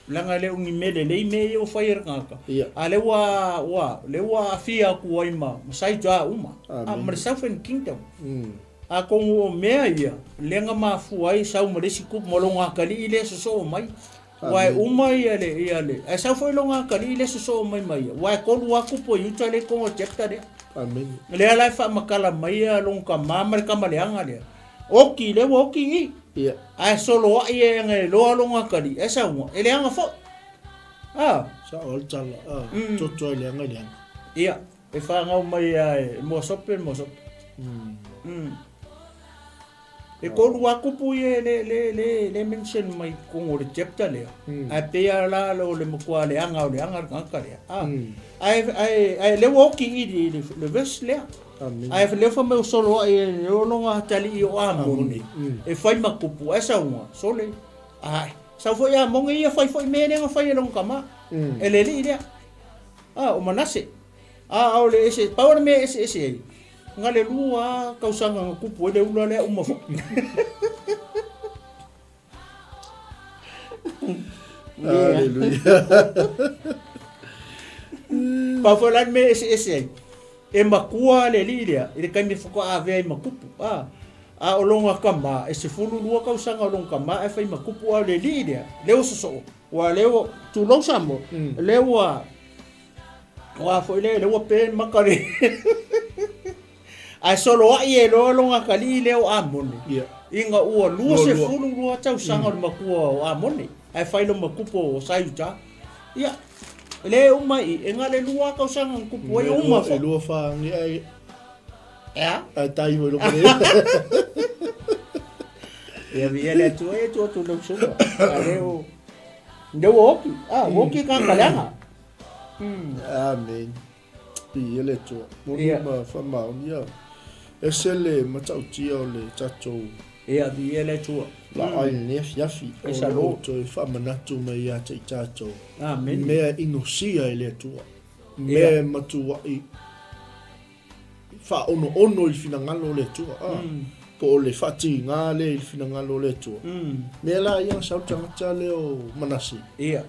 [SPEAKER 2] Leaga e le o ni mea lelei mea ia ua fai e le tagata.
[SPEAKER 3] Ia.
[SPEAKER 2] A lea ua, ua, lea ua aafia atu ai ma, ma Saitoa uma.
[SPEAKER 3] Amen.
[SPEAKER 2] A, ma le Southern Kingdom. Atonu o mea ia, lea na mafua ai sau ma le isi kupu ma lona atalii lea e sosoo mai. Aua e uma ia le, ia le, ae sau foi lona atalii lea e sosoo mai ma ia, aua e tolu lava kupu o Iuta lea i totonu o le chapter lea.
[SPEAKER 3] Amene.
[SPEAKER 2] Lea la e faamatala mai ia lona tama ma le tama leaga lea. Oti, lea ua oti i i.
[SPEAKER 3] Ia.
[SPEAKER 2] Ae soloai e aga e loa lona atalii, ae saunoa, e leaga foi. A.
[SPEAKER 3] Sao lava le tala, a, toto ai leaga i leaga.
[SPEAKER 2] Ia. E whāngau mai a e moa sope, moa sope. E kolu a kupu ia le, le, le, le mention mai kongo le chapter lea. Ae pei a la o le matua leaga o leaga le tagata lea. Ah. Ae, ae, ae le ua oki i le, le, le verse lea.
[SPEAKER 3] Amen.
[SPEAKER 2] Ae lea fa mai o solo ai e le olonga hatali i o Amone. E fai ma kupu, ae saunga, sole. Ae, sau foi Amone ia fai foi mea lea na fai e lona tama. E le alii lea. Ah, o Manase. A, o le ese, pau le mea e eseese ai, na le lua lava tausaga na tupu ai le ula lea uma foi.
[SPEAKER 3] Hallelujah.
[SPEAKER 2] Pau foi la le mea e eseese ai, e matua le alii lea i le taimi faatoa avea ai ma tupu. A, a o lona tama, e 12 tausaga o lona tama ae fai ma tupu, a o le alii lea, lea ua sosoo, ua lea ua, tulou Samoa, lea ua Ua foi lea, lea ua pe maka le. Ae soloai e loa lona atalii lea o Amone.
[SPEAKER 3] Yeah.
[SPEAKER 2] Ina ua 22 tausaga o le matua o Amone. Ae fai loma kupu o Saiuta. Ia, le uma i, e na le lua tausaga na kupu ai, uma
[SPEAKER 3] foi. E lua whaangi ai.
[SPEAKER 2] Ea?
[SPEAKER 3] Ai tai hoi loko le.
[SPEAKER 2] Ia, via le atua e tua tu lau sunga. A leo, leo oki. Ah, oki ka kaleanga.
[SPEAKER 3] Amen. Viia le Atua. Moni
[SPEAKER 2] Ia.
[SPEAKER 3] ma faamaoni ia. Ese le matautia o le tatou
[SPEAKER 2] Ia, viia le Atua.
[SPEAKER 3] laai i lenei afiafi. O
[SPEAKER 2] Esa
[SPEAKER 3] lo
[SPEAKER 2] lo.
[SPEAKER 3] outou faamanatu mai ia te i tatou.
[SPEAKER 2] Amen.
[SPEAKER 3] Mea e inosia e le Atua.
[SPEAKER 2] Ia.
[SPEAKER 3] Mea e matuai faaonoono i le finagalo o le Atua. Ah. Po o le faatiga lea i le finagalo o le Atua. Mea la ia na sau le tagata lea o Manase.
[SPEAKER 2] Ia.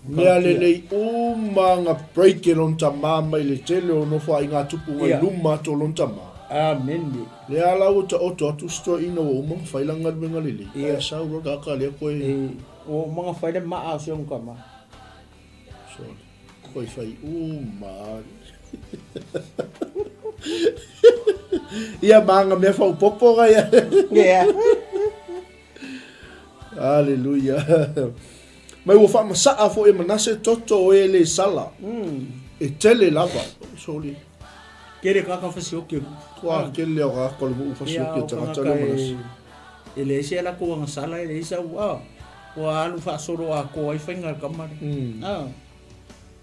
[SPEAKER 3] Mea lelei uma nga break e lona tama mai le tele o nofoaiga tupu i luma atu o lona tama.
[SPEAKER 2] Amene.
[SPEAKER 3] Lea la ua taoto atu si toeaina ua uma ona fai lana galuega lelei, ae sau loa le tagata lea koe.
[SPEAKER 2] Ua uma ona fai le maa o si ona tama.
[SPEAKER 3] Sorry. Koe fai uma. Ia ma nga mea faaopoopo ga ia.
[SPEAKER 2] Yeah.
[SPEAKER 3] Aleluia. Mai ua faamasaa foi e Manase toto o e le sala. E tele lava. Sorry.
[SPEAKER 2] Kele kaka fasioki.
[SPEAKER 3] Kua kele o ka ko le nuu fasioki o tagata le Manase.
[SPEAKER 2] E le ese ala ko anga sala e le isa ua. Ua alu faasolo a ko ai fainga kama le. Ah.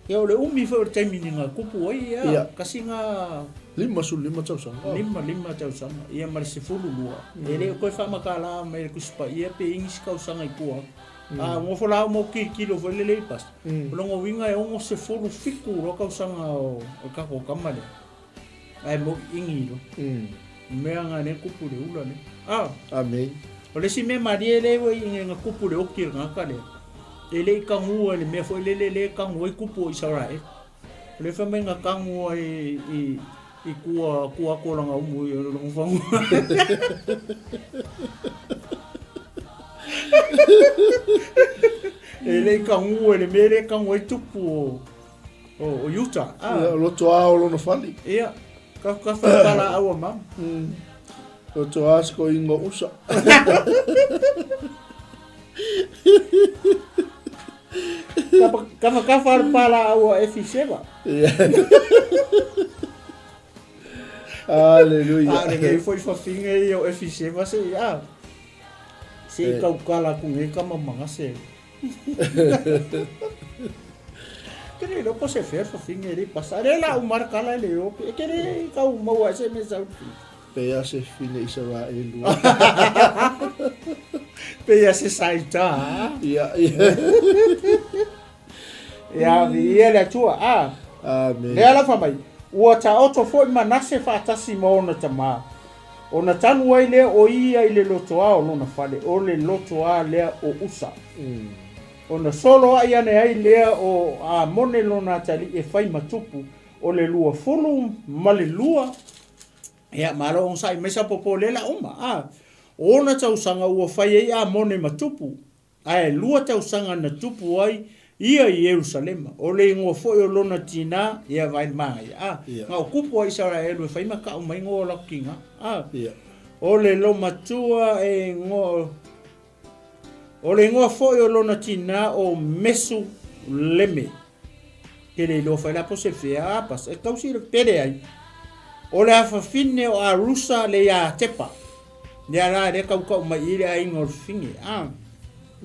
[SPEAKER 2] Ia o le umi foi o le taimi ni nga kupu ai ia.
[SPEAKER 3] Ia.
[SPEAKER 2] Kasi nga
[SPEAKER 3] 55 tausaga.
[SPEAKER 2] 55 tausaga. Ia ma le 12. E le o koe faamakala mai le Tusi Paia pe i nisi kausaga i tua atu. A nofo la au ma kilokilo foi le lei pastor. O lona uiga e 67 loa kausaga o le tatou tama lea. Ae mo ingi loa. Mea nga lea kupu le ula lea. Ah.
[SPEAKER 3] Amen.
[SPEAKER 2] O le isi mea malie lea ua i nga kupu le oki o le tagata lea. E le i tagua i le mea foi lele lea e tagu ai kupu o Isaraele. O lea fai mai na tagu ai i i kua kua atu o lana umu i lona fanua. E le i tagua i le mea lea e tagu ai tupu o o Utah.
[SPEAKER 3] Ah. Ia, loto a o lona fali.
[SPEAKER 2] Ia, ka ka whakapala aua mama.
[SPEAKER 3] Loto a se ko ingo usa.
[SPEAKER 2] Ka whakawha le pala aua e fiseva.
[SPEAKER 3] Ia. Aleluia.
[SPEAKER 2] A le ngei foi whawhinga i o e fiseva se i a. Se i kaukala ku ngei kama manga se. Kere lo po se fer whawhinga i pasa. Re la umar kala le o. E kere kau maua se me sau.
[SPEAKER 3] Pe ia se fine Isaraelu.
[SPEAKER 2] Pe ia se saita.
[SPEAKER 3] Ia, ia.
[SPEAKER 2] Ia, ia le Atua. Ah.
[SPEAKER 3] Amen.
[SPEAKER 2] Lea la fai mai, ua taoto foi Manase faatasi ma ona tamā, ona tanu ai lea o ia i le lotoā o lona fale, o le lotoā lea o Usa. Ona soloai ane ai lea o Amone lona atalii e fai ma tupu, o le 22, Ia, malo onosai mai sa popo le la uma. A, o ona tausaga ua fai ai Amone ma tupu, ae lua tausaga na tupu ai ia i Ierusalema. O le igoa foi o lona tinā, ia Vailmagaia. A, na o kupu a Isaraelu e fai ma kau mai ngoa o laku kinga. A, o le lomatua e igoa, o le igoa foi o lona tinā o Mesu Leme. Ke le iloa fai la po se fea a pas e tausi le pele ai. O le afafine o Arusa le ia Tepa. Lea la le kaukau mai i le aiga o le fine. A.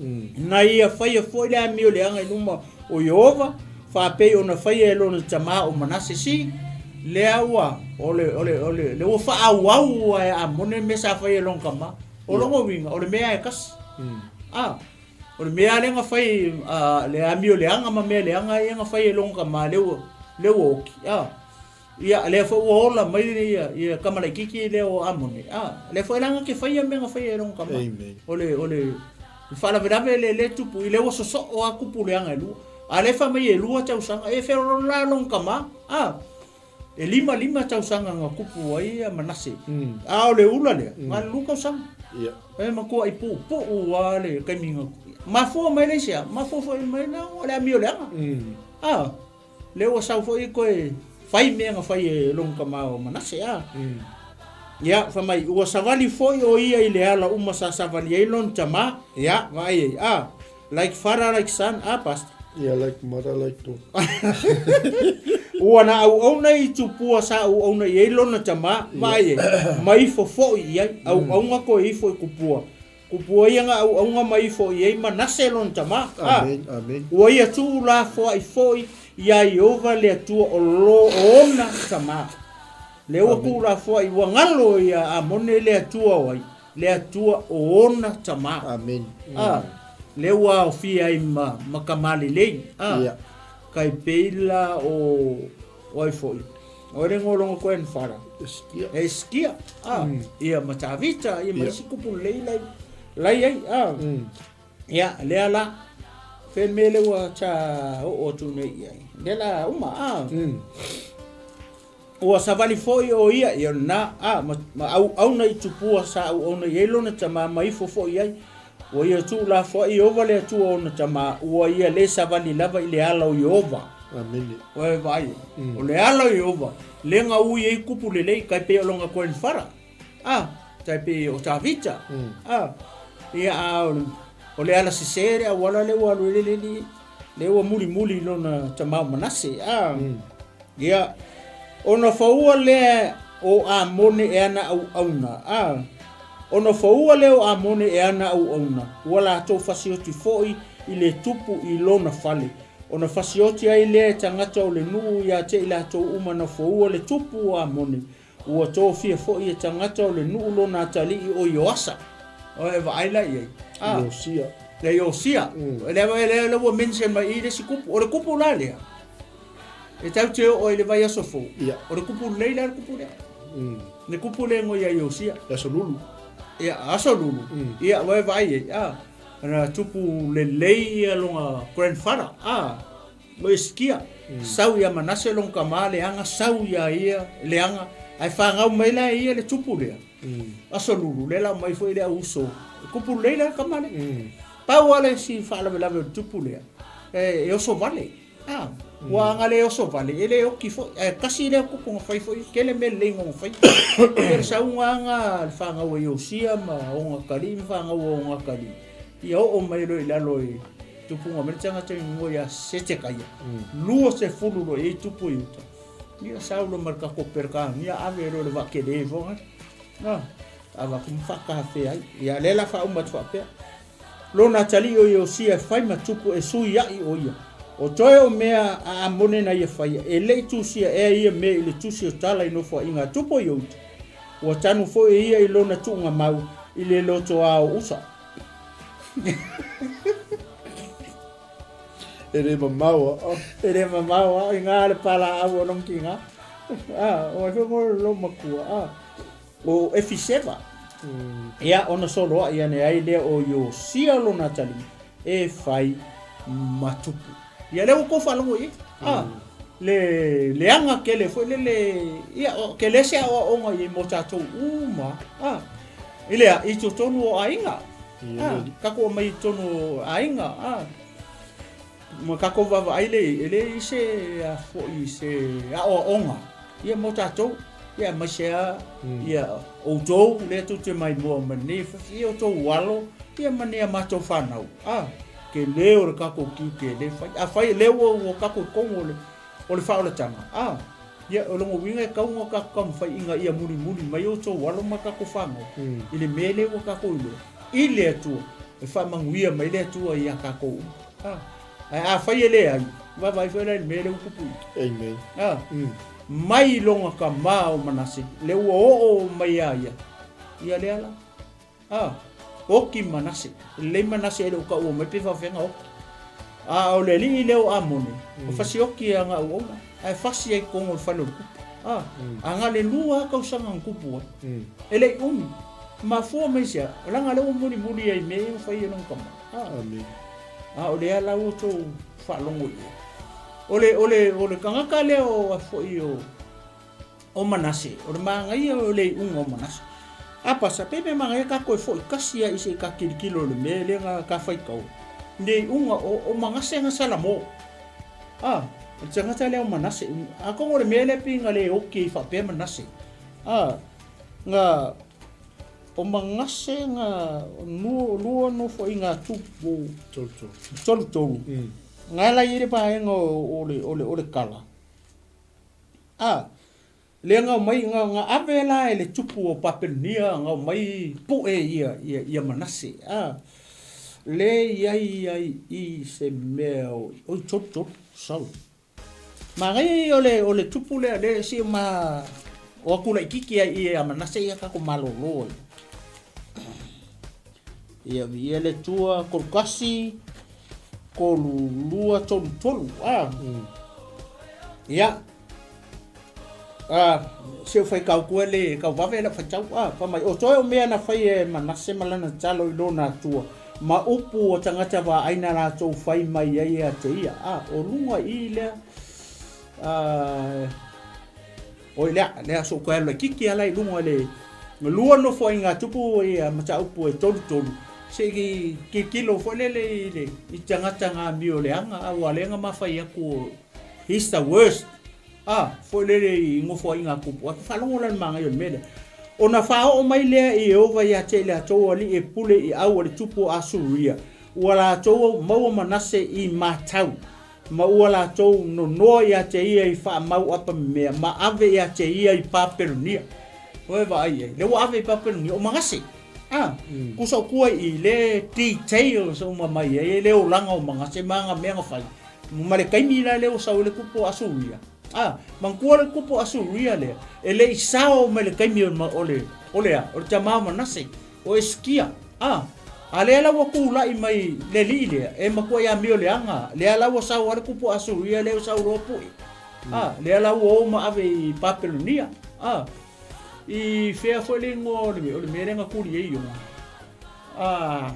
[SPEAKER 2] Na ia faia foi le amio leaga i luma o Ieova, faapei ona faia e lona tamā o Manase. Si, lea ua, o le, o le, o le, le ua faaauau a e Amone mea sa faia e lona tamā. O lona uiga, o le mea e kasi. A. O le mea lea na fai le amio leaga ma mea leaga ia na fai e lona tama lea ua lea ua oki a. Ia lea foi ua ola mai ia ia tama laitiiti lea o Amone a. Lea foi la na te faia mea na faia e lona tama.
[SPEAKER 3] Amen.
[SPEAKER 2] O le o le faalavelave le le tupu i lea ua sosoo a kupu leaga e lua. A lea fai mai e lua tausaga e feololo la lona tama a. E lima lima tausaga na kupu ai ia Manase. A o le ula lea, na le lua tausaga.
[SPEAKER 3] Ia.
[SPEAKER 2] E matua i puupuu lava le taimi na mafua mai le isi a, mafua foi mai la o le amio leaga. A, lea ua sau foi koe fai mea na fai e lona tama o Manase a. Ia, fai mai, ua savali foi o ia i le ala uma sa savali ai lona tama, ia, vaai ai, a. Like father like son, ah pastor.
[SPEAKER 3] Yeah, like mother like daughter.
[SPEAKER 2] Ua na auauna i tupua sa auauna i ai lona tamā, vaai ai, ma ifo foʻi i ai, auauna koe ifo i kupua. Kupua ia na auauna ma ifo i ai Manase lona tamā. Ah,
[SPEAKER 3] Amen, amen.
[SPEAKER 2] Ua ia tuulafoaʻi foʻi iā Ieova le Atua o lo o ona tamā. Le ua tuulafoaʻi ua galo ia Amone le Atua o ai? Le Atua o ona tamā.
[SPEAKER 3] Amen.
[SPEAKER 2] A, lea ua aofia ai ma, ma kamā lelei. A,
[SPEAKER 3] Ia.
[SPEAKER 2] kai pei la o, o ai foi. O le igoa o lona grandfather.
[SPEAKER 3] Eskia.
[SPEAKER 2] Eskia. A, ia ma Tavita, ia ma
[SPEAKER 3] Ia.
[SPEAKER 2] isi kupu lelei lai, lai ai. A, ia, lea la. Fea le mea lea ua ta oo atu nei i ai. Lea la uma, a. Ua savali foi o ia ia lena, a, ma, ma auauna i tupua sa auauna i ai lona tama ma ifo foi i ai. Ua ia tuulafoai Ieova le Atua o ona tama, ua ia le savali lava i le ala o Ieova.
[SPEAKER 3] Amene.
[SPEAKER 2] Ua e vaai, o le ala o Ieova, lea na ui ai kupu lelei, tai pei o lona grandfather. A, tai pei o Tavita. A, ia a o le, o le ala sese le auala lea ua alu ai le alii, lea ua mulimuli i lona tama o Manase. A, ia, ona faua lea o Amone e ana auauna. A, ona faua lea o Amone e ana auauna, ua latou fasioti foi i le tupu i lona fale. Ona fasioti ai lea e tagata o le nuu ia te i latou uma na foua le tupu o Amone, Ua tofia foi e tagata o le nuu lona atalii o Ioasa. O e vaai la i ai.
[SPEAKER 3] Ah. Iosia.
[SPEAKER 2] Le Iosia. Lea, lea, lea ua mention mai i le isi kupu. O le kupu la lea. E tau te oo i le vaiaso fou.
[SPEAKER 3] Ia.
[SPEAKER 2] O le kupu lelei la le kupu lea. Le kupu lea ngo ia Iosia.
[SPEAKER 3] Le aso lulu.
[SPEAKER 2] Ia, aso lulu. Ia, ua e vaai ai. Ah. Na tupu lelei ia lona grandfather. Ah. O Hesekia, sau ia Manase lona tama leaga, sau ia ia leaga, ae fanau mai la e ia le tupu lea. Aso lulu, lea la aumai foi le au uso. E tupu lelei la le tama lea. Pau lava le isi faalavelave o le tupu lea, e oso vale. A, ua aga le oso vale, e le oti foi. Ae tasi lea tupu na fai foi, tele mea lelei na ona fai. Ia le sauga aga le fanau a Iosia ma ona atalii ma fanau a ona atalii, ia oo mai loa i lalo i Tupuga mai le tagata i mua ia Setekaia, 20 loa i ai tupu i uta. Ia sau loa ma le tatou Peretania ave loa le vaa tele ifo ai. Na, avatu ma faatafe ai. Ia lea la faauma atu faapea. Lona atalii o Iosia e fai ma tupu e sui ai o ia. O toe o mea a Amone na ia faia, e le i tusia ea ia mea i le tusi o tala i nofoaiga a tupu o Iuta. Ua tanu foi e ia i lona tuuga mau i le lotoa o Usa.
[SPEAKER 3] E le mamao a.
[SPEAKER 2] E le mamao a, i ngā le palaau o long ki ngā. A, o ai whengo lo makua, a. O Efiseva. Ia, ona solo a ia ne ai lea o Iosia lona atalii e fai ma tupu. Ia lea ua tou faalogo i ai. A, le leaga tele foi lele, ia, o, tele se aoaoga i ai mo tatou uma. A, i lea, i totonu o aiga. A, tatou omai i totonu o aiga. A, ma tatou vaavaai lea i ai, e leai se, a foi, se aoaoga, ia mo tatou. Ia, aemaise lava, ia, outou lea tou te maimoa mai nei, ia outou alo, ia ma ni a matou fanau. A, tele o le tatou tiute e le fai. Afai lea ua, ua tatou i totonu o le, o le faaolataga, a, ia, o lona uiga e tatau ona tatou taumafai ina ia mulimuli mai outou alo ma tatou fanau i le mea lea ua tatou iloa i le Atua, e faamanuia mai le Atua ia tatou uma. A, ae afai e leai, vaavaai foi la i le mea lea ua tupu i.
[SPEAKER 3] Amen.
[SPEAKER 2] A, mai lona tama o Manase, lea ua oo mai ia ia, ia lea la. A, oti Manase. E lelei Manase e le o taua mai pe faafefea ona oti. A o le alii lea o Amone, o fasioti e ana auauna, ae fasi ai i totonu o le fale o le tupu. A, a na le lua lava tausaga na tupu ai. E le i umi. Mafua mai i se a? Leaga lea ua mulimuli ai i mea ia na fai e lona tama. A,
[SPEAKER 3] Amen.
[SPEAKER 2] a o lea la ua outou faalogo i ai. O le, o le, o le tagata lea o, a foi o, o Manase, o le manaia o le iuga o Manase. A pasa, pe mea manaia ka toe foi kasi a i se i ka kilikilo le mea lea na ka faitau. Le iuga o, o Manase na Salamo. A, o le tagata lea o Manase. Atonu o le mea lea pei na le oki ai faapea Manase. A, na, o Manase na, lua, lua nofoaiga a tupu.
[SPEAKER 3] Tolu tolu.
[SPEAKER 2] Tolu tolu. Na ala i ai le vaega o, o le, o le, o le kala. A, lea na omai, na, na ave la e le tupu o Papelonia, na omai pue ia, ia, ia Manase. A, le i ai ai i se mea o, oi, tolu tolu, sorry. Manaia ia o le, o le tupu lea, le si ma, o atu laititi ai ia Manase ia tatou malolo ai. Ia, viia le Atua, 31, 3, 2, 3, 3. A. Ia. A, se o faitau atu e le tau vave lau faitau. A, fai mai, o toe o mea na fai e Manase ma lana tatalo i lona Atua, Ma upu o tagata vaai na latou fai mai ai ia te ia, a, o luga i lea, a, oi lea, lea so koe alu kiki ala i luga le lua nofoaiga tupu ia mataupu e tolutolu, se i tilotilo foi lele i le i tagata ga amioleaga, a ua lea na mafai atu he's the worst. A, foi lele i nofoaiga a tupu, a faalogo la i le manaia o le mea lea. Ona faaoo mai lea e Ieova ia te i latou alii e pule i au a le tupu o Asuria, ua latou maua Manase i matau, ma ua latou nonoa ia te ia i faamau apamemea, ma ave ia te ia i Papelonia. Ua e vaai i ai, lea ua ave i Papelonia, o Manase. A, kusa o tua i le details uma mai ai le olaga o Manase ma ana mea na fai. Ma le taimi la lea ua sau ai le tupu o Asuria, a, manatua le tupu o Asuria lea, e le i sao mai le taimi o le, o le a? O le tama o Manase, o Esikia, a, a lea la ua tulai mai le alii lea, e matuai amio leaga, lea la ua sau ai le tupu o Asuria lea ua sau loa pue, a, lea la ua o ma ave i Papelonia, a, i fea foi le igoa o le, o le mea lea na tuli ai Iona, a,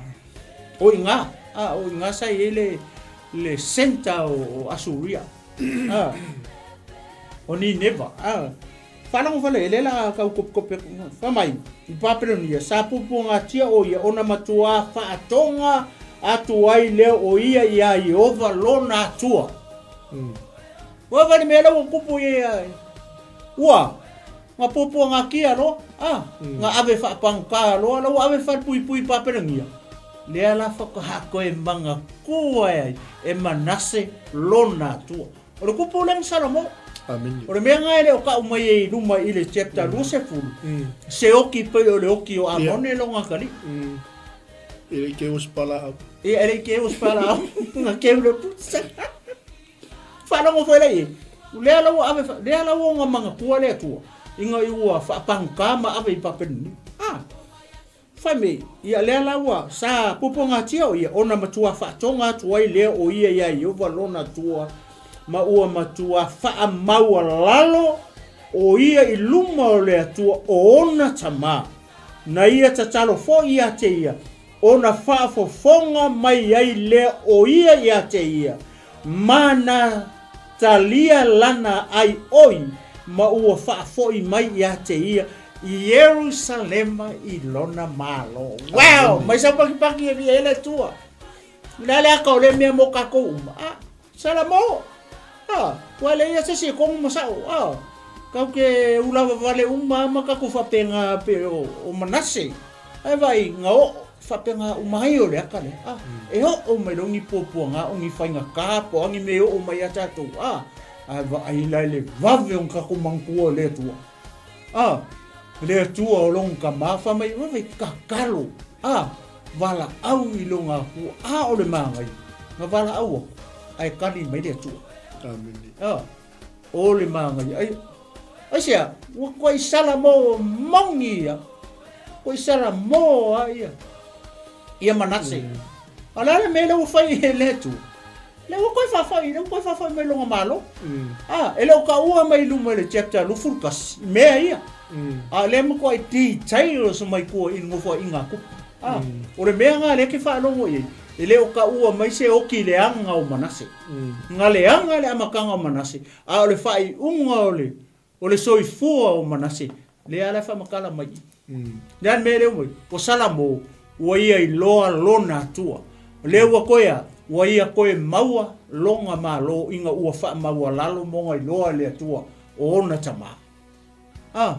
[SPEAKER 2] o i ina, a, o i ina sa i ai le, le centre o Asuria, a, o Nineva, a, faalogo fale, e le la tau kopikopi atu, fai mai, i Papelonia, sa puapuagatia o ia ona matuā faatoga atu ai lea o ia iā Ieova lona Atua. Ua vaai le mea lea ua tupu ia, ua, Nga puapuagatia loa, a, nga ave faapagota loa, la ua ave falepuipui i Papelonia, lea la faatoa toe manatua ai e Manase lona Atua. O le kupu lea na Salomao.
[SPEAKER 3] Amene.
[SPEAKER 2] O le mea na e le o tau mai ai i luma i le chapter 20, se oki pei o le oki o Amone lona atalii.
[SPEAKER 3] E le i keu o se palaau.
[SPEAKER 2] Ia, e le i keu o se palaau. Na keu le pusa. Faalogo foi lea i ai, lea la ua ave, lea la ua ona manatua le Atua, ina ua faapagota ma ave i Papelonia. A, fai mai, ia lea la ua sa puapuagatia o ia, ona matua faatoga atu ai lea o ia iā Ieova lona Atua, ma ua matua faamaualalo o ia i luma o le Atua o ona tama. Na ia tatalo foi ia te ia, ona faafofoga mai ai lea o ia ia te ia, ma na talia lana ai oi ma ua faafoi mai ia te ia i Ierusalema i lona malo. Wow! Mai sau pakipaki e via ai le Atua. O le a le aka o lea mea mo kakou uma? Ah, Salamo! Ah, ua le ia se isi e komu ma sao. Ah, kau ke ulawa wale uma ma kakou faapega pe o, o Manase. Ae vaai, nga oo, faapega uma ai o le aka lea. Ah, e oo mai loa ni puapuaga o ni faigata po o a ni mea e oo mai ia tatou. Ah, ae vaai la i le vave o ni kakou manatua o le Atua. Ah, le Atua o lona tama, fai mai, vave tatalo. A, valaau i lona Atua, a o le manaia, na valaau aku, ae kali mai le Atua.
[SPEAKER 3] Amene.
[SPEAKER 2] A, o le manaia. Ai, aisea, ua koe sala mo mauni ia, koe sala mo a ia, ia Manase. A le a le mea lea ua fai e le Atua? Lea ua koe faafoi, lea ua koe faafoi mai lona malo. A, e le o taua mai luma i le chapter 21, i mea ia. A o lea matuai details mai tua i le nofoaiga a Kupu. A, o le mea na lea ke faalogo i ai, e le o taua mai se oki leaga o Manase. Na leaga le amataga o Manase, a o le faaiuga o le O le soifua o Manase, lea la e faamatala mai i. Le a le mea lea ua mai? O Salamo, ua ia iloa lona Atua. O lea ua toe a? Ua ia toe maua lona malo ina ua faamaualalo mona iloa e le Atua o ona tama. A,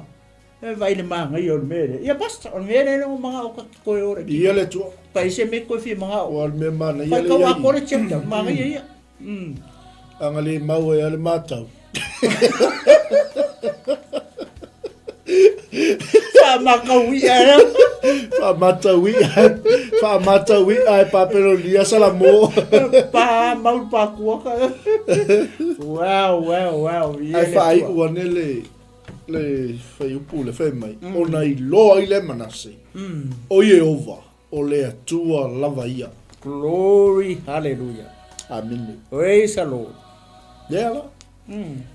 [SPEAKER 2] e vaai le manaia o le mea lea. Ia basta, o le mea lea lea ua manao ta te toe ola i
[SPEAKER 3] Ia le Atua.
[SPEAKER 2] Pa i se mea toe fia manao.
[SPEAKER 3] Ua le mea manaia lea
[SPEAKER 2] Faitau atoa le chapter, manaia ia.
[SPEAKER 3] Anga le mau ai a le matau.
[SPEAKER 2] Whaamatau ia e.
[SPEAKER 3] Whaamatau ia. Whaamatau ia e Papelonia Salamo.
[SPEAKER 2] Pa mau pa kuaka. Wow, wow, wow.
[SPEAKER 3] Ai whaai ua ne le le whaiupu le whai mai. Ona i loa i le Manase. O Iehova. O le Atua lava ia.
[SPEAKER 2] Glory hallelujah.
[SPEAKER 3] Amene.
[SPEAKER 2] Praise the Lord.
[SPEAKER 3] Lea la.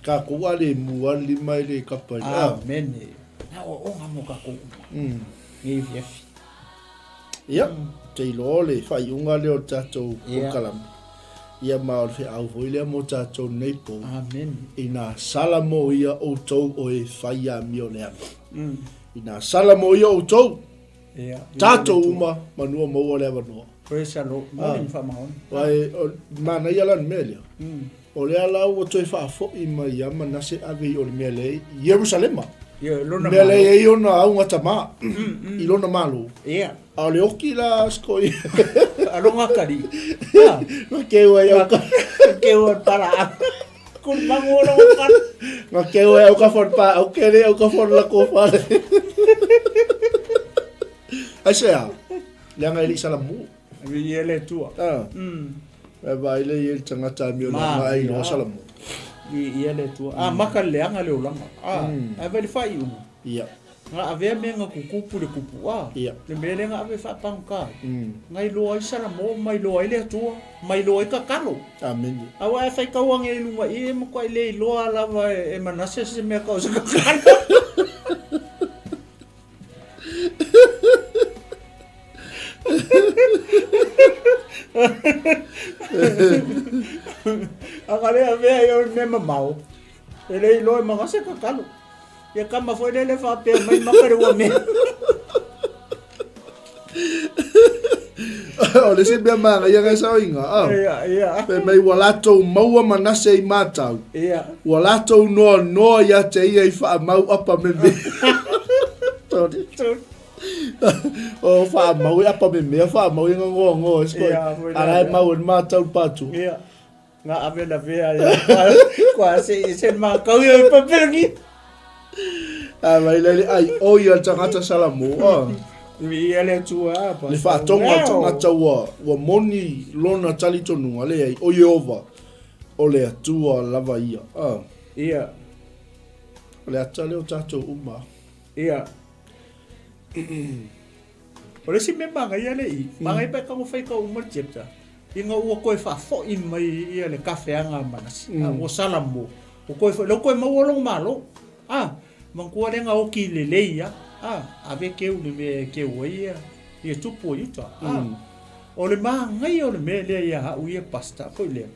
[SPEAKER 3] Kakou a le mu a le lima e le kapa i.
[SPEAKER 2] Amene. Na o onga mo kakou uma. Ngi fiafi.
[SPEAKER 3] Ia, ou te iloa o le faaiuga lea o le tatou polokalame. Ia ma o le feau foi lea mo tatou nei po.
[SPEAKER 2] Amen.
[SPEAKER 3] Ina sala mo ia outou o e fai amio leaga. Ina sala mo ia outou.
[SPEAKER 2] Ia.
[SPEAKER 3] Tatou uma manua maua le avanoa.
[SPEAKER 2] Praise the Lord. Moni ma faamaoni.
[SPEAKER 3] Aua o manaia la le mea lea. O lea la ua toe faafoi mai ia Manase ave i o le mea lea i Ierusalema.
[SPEAKER 2] Ia, lona
[SPEAKER 3] Mea
[SPEAKER 2] malo.
[SPEAKER 3] lea e i ai ona augatama i lona malo.
[SPEAKER 2] Ia.
[SPEAKER 3] A o le oki la skoi.
[SPEAKER 2] Alonga kali. Ah.
[SPEAKER 3] Na keu ai au ka.
[SPEAKER 2] Keu ai para. Kun mangu lo kan.
[SPEAKER 3] Na keu ai au ka fon pa au kere au ka fon la ko fa. Ai se a. Leaga e le i salamu.
[SPEAKER 2] Ia le tua.
[SPEAKER 3] Ah. E vaai le ia i le tagata amio
[SPEAKER 2] Ma,
[SPEAKER 3] leaga ai loa
[SPEAKER 2] ia.
[SPEAKER 3] salamu.
[SPEAKER 2] I ia le tua. A maka le leaga le olaga. A ae vai le faaiuga.
[SPEAKER 3] Ia.
[SPEAKER 2] Nga avea mea nga kukupu le kupu a.
[SPEAKER 3] Ia.
[SPEAKER 2] Le mea lea nga ave faapagoka ai. Nga iloa ai Salamo ma iloa ai le Atua, ma iloa ai kakalo.
[SPEAKER 3] Amene.
[SPEAKER 2] Aua e faitau age i luga i e makuai le iloa lava e Manase se mea kau se kakalo. Aga le avea i o le mea mamao, e le iloa e Manase kakalo. Ia kama foi lele faapea mai maka le ua mea.
[SPEAKER 3] O le isi mea manaia ngai saoiga, ah.
[SPEAKER 2] Ia, ia.
[SPEAKER 3] Fai mai ua latou maua Manase i matau.
[SPEAKER 2] Ia.
[SPEAKER 3] Ua latou noanoa ia te ia i faamau apa memea. Sorry.
[SPEAKER 2] Sorry.
[SPEAKER 3] O faamau e apa memea, faamau e ngagoagoa.
[SPEAKER 2] Ia, foi
[SPEAKER 3] A la e mau e le matau le patu.
[SPEAKER 2] Ia. Nga ave la vea ia kua se i se makau ia i paperangi.
[SPEAKER 3] A mai le ai o ia le tagata Salamo.
[SPEAKER 2] Ia le Atua a
[SPEAKER 3] Le faatoga o le tagata ua ua moni lona talitonuga leai o Ieova o le Atua lava ia.
[SPEAKER 2] Ia.
[SPEAKER 3] O le ata lea o tatou uma.
[SPEAKER 2] Ia. O le isi mea manaia le i, manaia pe tago fai ka uma le chapter, ina ua toe faafoi mai ia le kafeaga a Manase, a ua Salamo, ua toe foi, lea ua toe maua lona malo, a, manatua lea na oti lelei lava, a, ave keu le mea e keu ai ia, ia tupu o Iuta, a. O le manaia o le mea lea ia au ia pastor foi lea,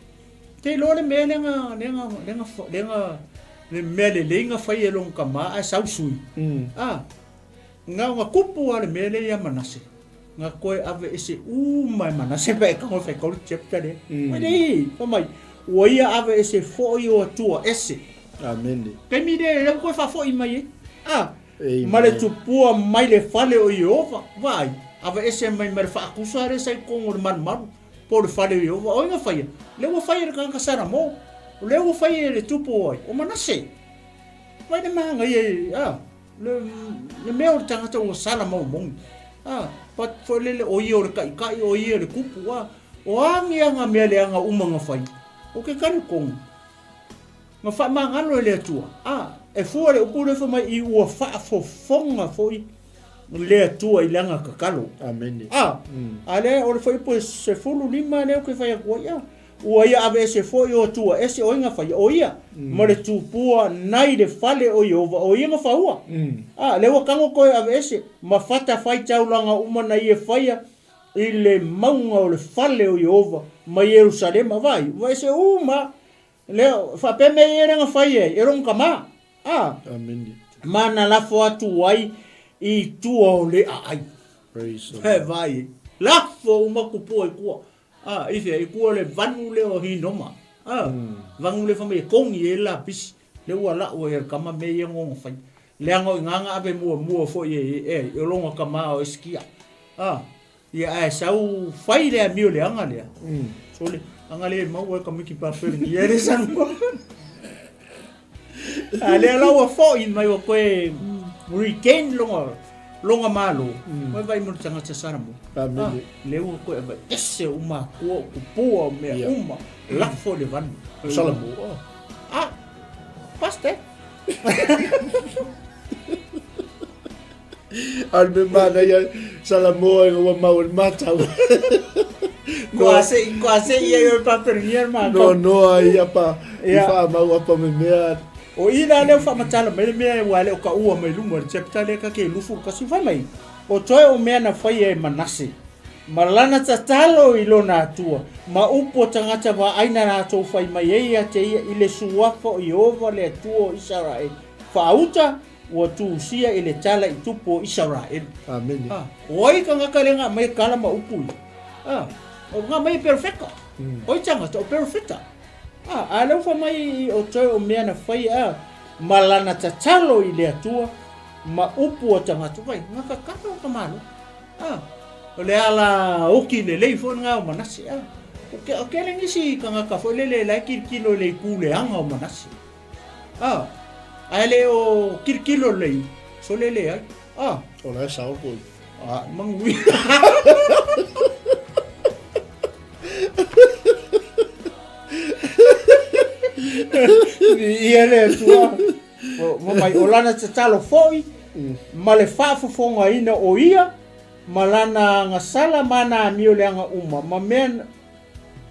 [SPEAKER 2] te iloa le mea lea na, lea na, lea na, lea na, le mea lelei na fai e lona tama ae sau sui, a. Na ona kupu lava le mea lea ia Manase, na toe aveese uma e Manase pe a e tago e faitau le chapter lea. Fai lea, fai mai, ua ia aveese foi o Atua ese.
[SPEAKER 3] Amene.
[SPEAKER 2] Taimi lea, lea ua toe faafoi mai ai. A, ma le tupua mai le fale o Ieova, vaai, aveese mai ma le faatusa lea sa i totonu o le malumalu, po o le fale o Ieova. O ai na faia? Lea ua fai e le tagata Salamo, o lea ua fai e le tupu o ai? O Manase. Vai le manaia, a. Le, le mea o le tagata ua sala maumoni. A, but foi lele o ia o le taitai, o ia le kupu, a, o a ni aga mea leaga uma na fai, o ke talitonu, na faamagalo e le Atua. A, e fua le upu lea fai mai i ua faafofoga foi le Atua i lana tatalo.
[SPEAKER 3] Amene.
[SPEAKER 2] A, a lea o le fuaiupu e 15 lea ou te fai atu ai, a, Ua ia aveese foi o Atua ese o ai na faia, o ia, ma le tupua nai le fale o Ieova, o ia na faua. A, lea ua tago toe aveese, ma fata faitaulaga uma na ia faia i le mauga o le fale o Ieova ma Ierusalema, vaai, ua ese uma. Lea, faapea mea ia lea na fai ai e lona tama, a, ma na lafo atu ai i tua o le aai. Vaai, lafo uma tupua i tua. A, i fea, i tua o le vanu lea o Hinoma. A, vanu lea fai mai e kogi ai le lapisi, lea ua lau ai e le tama mea ia na ona fai. Leaga o i ina na ave muamua foi e, e, e lona tama o Esikia. A, ia ae sau fai le amio leaga lea. Sole, aga le maua e ka miki papele ia le sanua. A lea la ua foi mai ua koe regain lona lona malo. Koe vai mo le tagata Samoa.
[SPEAKER 3] Amene.
[SPEAKER 2] Ah, lea ua koe vai ese uma atua o kupua o mea uma lafo le vanu.
[SPEAKER 3] O Samoa.
[SPEAKER 2] Ah, pastor.
[SPEAKER 3] A o le mea manaia Samoa ina ua mau e le matau.
[SPEAKER 2] Kua se kua se ia i o paperengia le matou.
[SPEAKER 3] Noanoa ai apa i faamau apa me mea.
[SPEAKER 2] O i la lea ua faamatala mai le mea aua e le o taua mai luma o le chapter lea ta te lufu le kasi. Fai mai, o toe o mea na faia e Manase. Ma lana tatalo i lona Atua, ma upu o tagata vaai na latou fai mai ai ia te ia i le suafa o Ieova le Atua o Isaraelu, faauta ua tusia i le tala i tupu o Isaraelu.
[SPEAKER 3] Amene.
[SPEAKER 2] A, o ai tagata lea na aumai tala ma upu ia? A, o na aumai e perofeta. O ai tagata? O perofeta. A, a lea ua fai mai i o toe o mea na fai, a, ma lana tatalo i le Atua, ma upu o tagata, vai, na tatalo ka Malo. A, o le ala oki lelei foi lena o Manase. A, o ke, o kele nisi tagata foi lele la e kilokilo i le itu leaga o Manase. A, ae le o kilokilo lelei, sole leai. A.
[SPEAKER 3] O la e sao foi.
[SPEAKER 2] A, manuia. Ia le Atua. Fai mai, o lana tatalo foi ma le faafofogaina o ia ma lana agasala ma ana amioleaga uma ma mea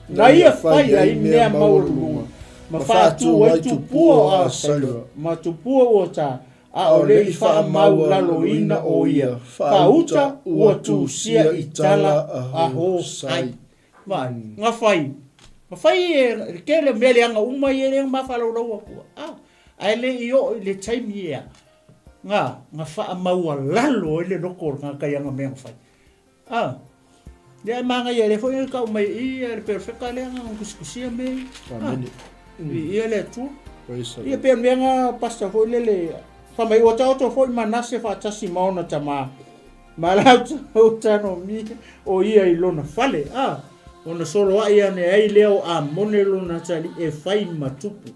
[SPEAKER 2] na ia fai ai mea maualuluga ma faatu ai tupua o Asaila ma tupua ua ta, a o le i faamaualaloina o ia faauta ua tusia i tala a Hosai. Vaai, na fai, na fai e le tele o mea leaga uma ia lea na ma faalaulau atu a, ae le i oo i le taimi ea na, na faamaualalo ai le loto o le tagata i ana mea na fai. A, lea e manaia lea foi na tau mai i i le perofeta lea na tusitusia mea ia.
[SPEAKER 3] Amene.
[SPEAKER 2] Viia le Atua.
[SPEAKER 3] Praise the
[SPEAKER 2] Ia
[SPEAKER 3] Lord.
[SPEAKER 2] pei o le mea na pastor foi lele, fai mai ua taoto foi Manase faatasi ma ona tama. Ma latou tanomia o ia i lona fale, a ona soloai ane ai lea o Amone lona atalii e fai ma tupu.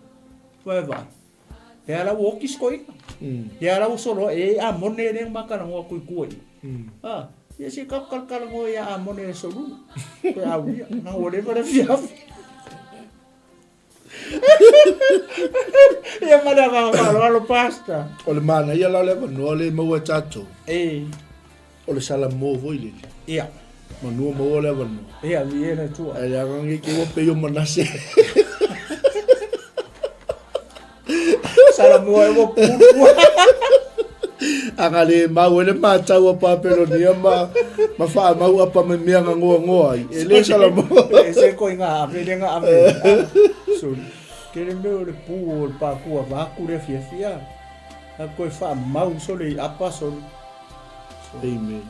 [SPEAKER 2] Vae vaai. He ala ua oki se toeaina. He ala ua soloai ai Amone lea na ma talanoa atu i tua i. A, ia se tatou talatalanoa ia Amone e soluna. Pe aulia, na ua leva le afiafi. Ia ma le agaga faaaloalo Pastor.
[SPEAKER 3] O le manaia la o le avanoa lea e maua e tatou.
[SPEAKER 2] E.
[SPEAKER 3] O le Salamo foi lele.
[SPEAKER 2] Ia.
[SPEAKER 3] Manu maua le avanoa.
[SPEAKER 2] Ia, viia le Atua.
[SPEAKER 3] Ae leaga nei te ua pei o Manase.
[SPEAKER 2] Salamo e ua pulu.
[SPEAKER 3] Aga le mau e le matau a Papelonia ma ma whaamau apa me mea nga ngoa ngoa ai. E le Salamo.
[SPEAKER 2] E se koi ngā ave le ngā ave. So, ke le mea o le pū o le pākua vāku le fiafia. A koe whaamau so le i apa so.
[SPEAKER 3] Amen.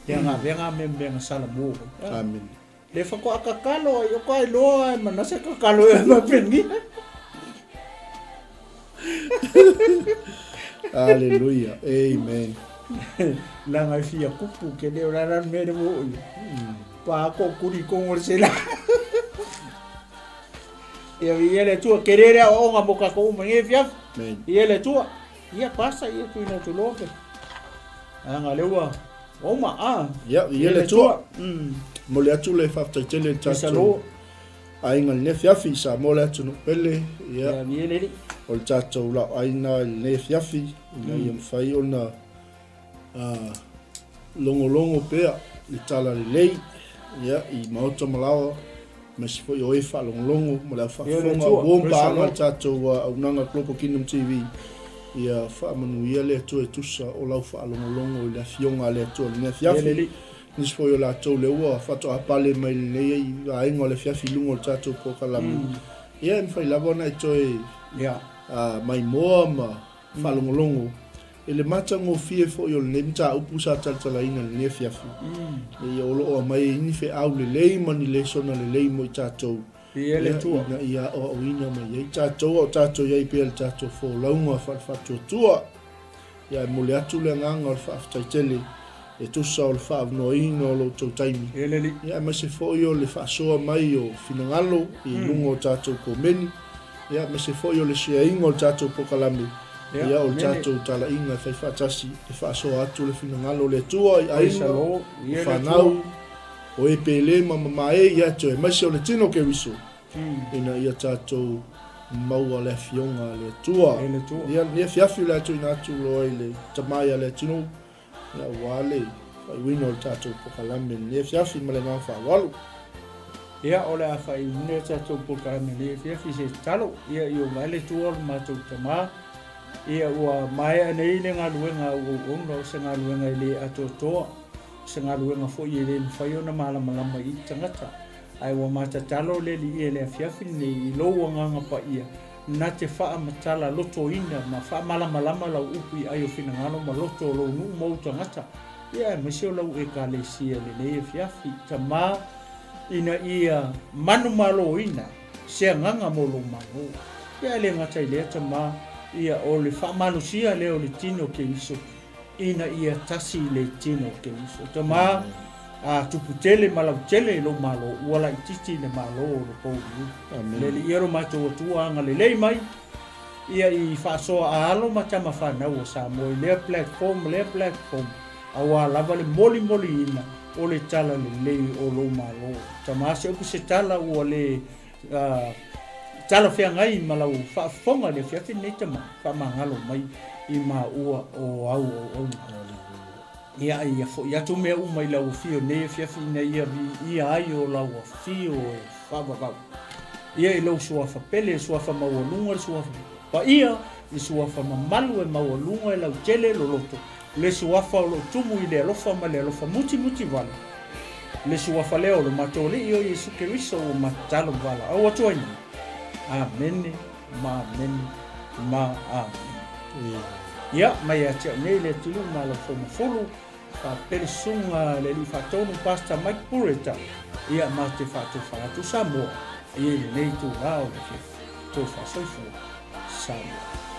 [SPEAKER 2] Te anga venga me me nga Salamo.
[SPEAKER 3] Amen.
[SPEAKER 2] Le whakoa kakalo ai o kai loa e manase kakalo e ma pengi.
[SPEAKER 3] Hallelujah. Amen.
[SPEAKER 2] Langa i fia kupu ke leo la ran mere mo i. Pa ko kuri kongo se la. Ia i ele tua ke rere o nga mo ka ko uma nge fia.
[SPEAKER 3] Amen.
[SPEAKER 2] I ele tua. Ia pasa ia tu ina tu lope. Anga leua oma a.
[SPEAKER 3] Ia i ele tua. Mo le atu le whaftai tele tatou. Aiga i lenei afiafi, Samoa le atunuu pele, ia, o le tatou laoaina i lenei afiafi, ina ia mafai ona logologo pea le tala lelei, ia, i maota ma laoa, aemaise foi o e faalogologo ma le au faafofoga, ua ma paaga le tatou auaunaga Global Kingdom TV, ia faamanuia le Atua e tusa o lau faalogologo i le Afioga a le Atua i lenei afiafi. Nisi foi o latou lea ua faatoa pale mai lenei vaega o le afiafi i luga o le tatou polokalame, ia e mafai lava ona e toe maimoa ma faalogologo i le matagofie foi o lenei mataupu sa talatalaina i lenei afiafi. Ia o lo o aumai ai ni feau lelei ma ni lesona lelei mo i tatou, ia, ina ia aoaoina mai ai tatou a o tatou i ai pea i le tatou folauga faale-faatuatua. Ia e momoli atu le agaga o le faafetai tele e tusa o le faaavanoaina o lo outou taimi, ia aemaise foi o le faasoa mai o finagalo i luga o tatou komeni, ia aemaise foi o le share-ina o le tatou polokalame, ia o le tatou talaiga e fai faatasi e faasoa atu le finagalo o le Atua i aiga, o fanau, o e pele ma mamae, ia aemaise o le tino o Keriso. Ina ia tatou maua le Afioga a le Atua. Ia lenei afiafi o le a tuuina atu loa i le Tama ia Leatinuu, ia aua le faaiuina o le tatou polokalame i lenei afiafi ma le agaga faaaloalo.
[SPEAKER 2] Ia, o le a faaiuina le tatou polokalame i lenei afiafi i se tatalo. Ia, i o mai le Atua o le matou Tama, ia ua maea nei le galuega a ou auauna, o se galuega e le atoatoa. se galuega foi e le mafai ona malamalama i ai tagata. Ae ua ma tatalo le Alii i le afiafi lenei i lou Agaga Paia na te faamatala lotoina ma faamalamalama lau upu i ai o finagalo ma loto o lou nuu ma ou tagata, ia aemaise o lau Ekalesia i lenei afiafi. Tama, ina ia manumaloina se agaga mo lou Malo. Ia ae le gata i lea, Tama, ia o le faamalosia lea o le tino o Keriso, ina ia tasi le tino o Keriso. Tama, a tupu tele ma lautele i lou Malo, ua laitiiti le Malo o lo pouliuli. Le Alii e lo matou Atua agalelei mai, ia i faasoa a alo ma tama fanau a Samoa i lea platform ma lea platform, aua lava le molimoliina o le tala lelei o lou Malo. Tama, se upu se tala ua le talafeagai ma lau faafofoga i le afiafi lenei tama, faamagalo mai i maua o au auauna. Ia, ia foi atu mea uma i lau afio i lenei afiafi ina ia viia ai o lau afio e faavavau. Ia i lou suafa pele, le suafa maualuga, le suafa paia, le suafa mamalu e maualuga e lautele loloto, le suafa o lo o tumu i le alofa ma le alofa mutimuti vale, le suafa lea o lo matou Alii o Iesu Keriso ua matatalo ma valaau atu ai nei. Amene ma amene ma amene. Ia, mai ia te au nei le atunuu ma lau Foumafulu, faapele susuga le Alii Faatonu Pastor Mike Pureta, ia ma te faatofa atu Samoa ia i lenei itula o le afiafi. Tofa soifua Samoa.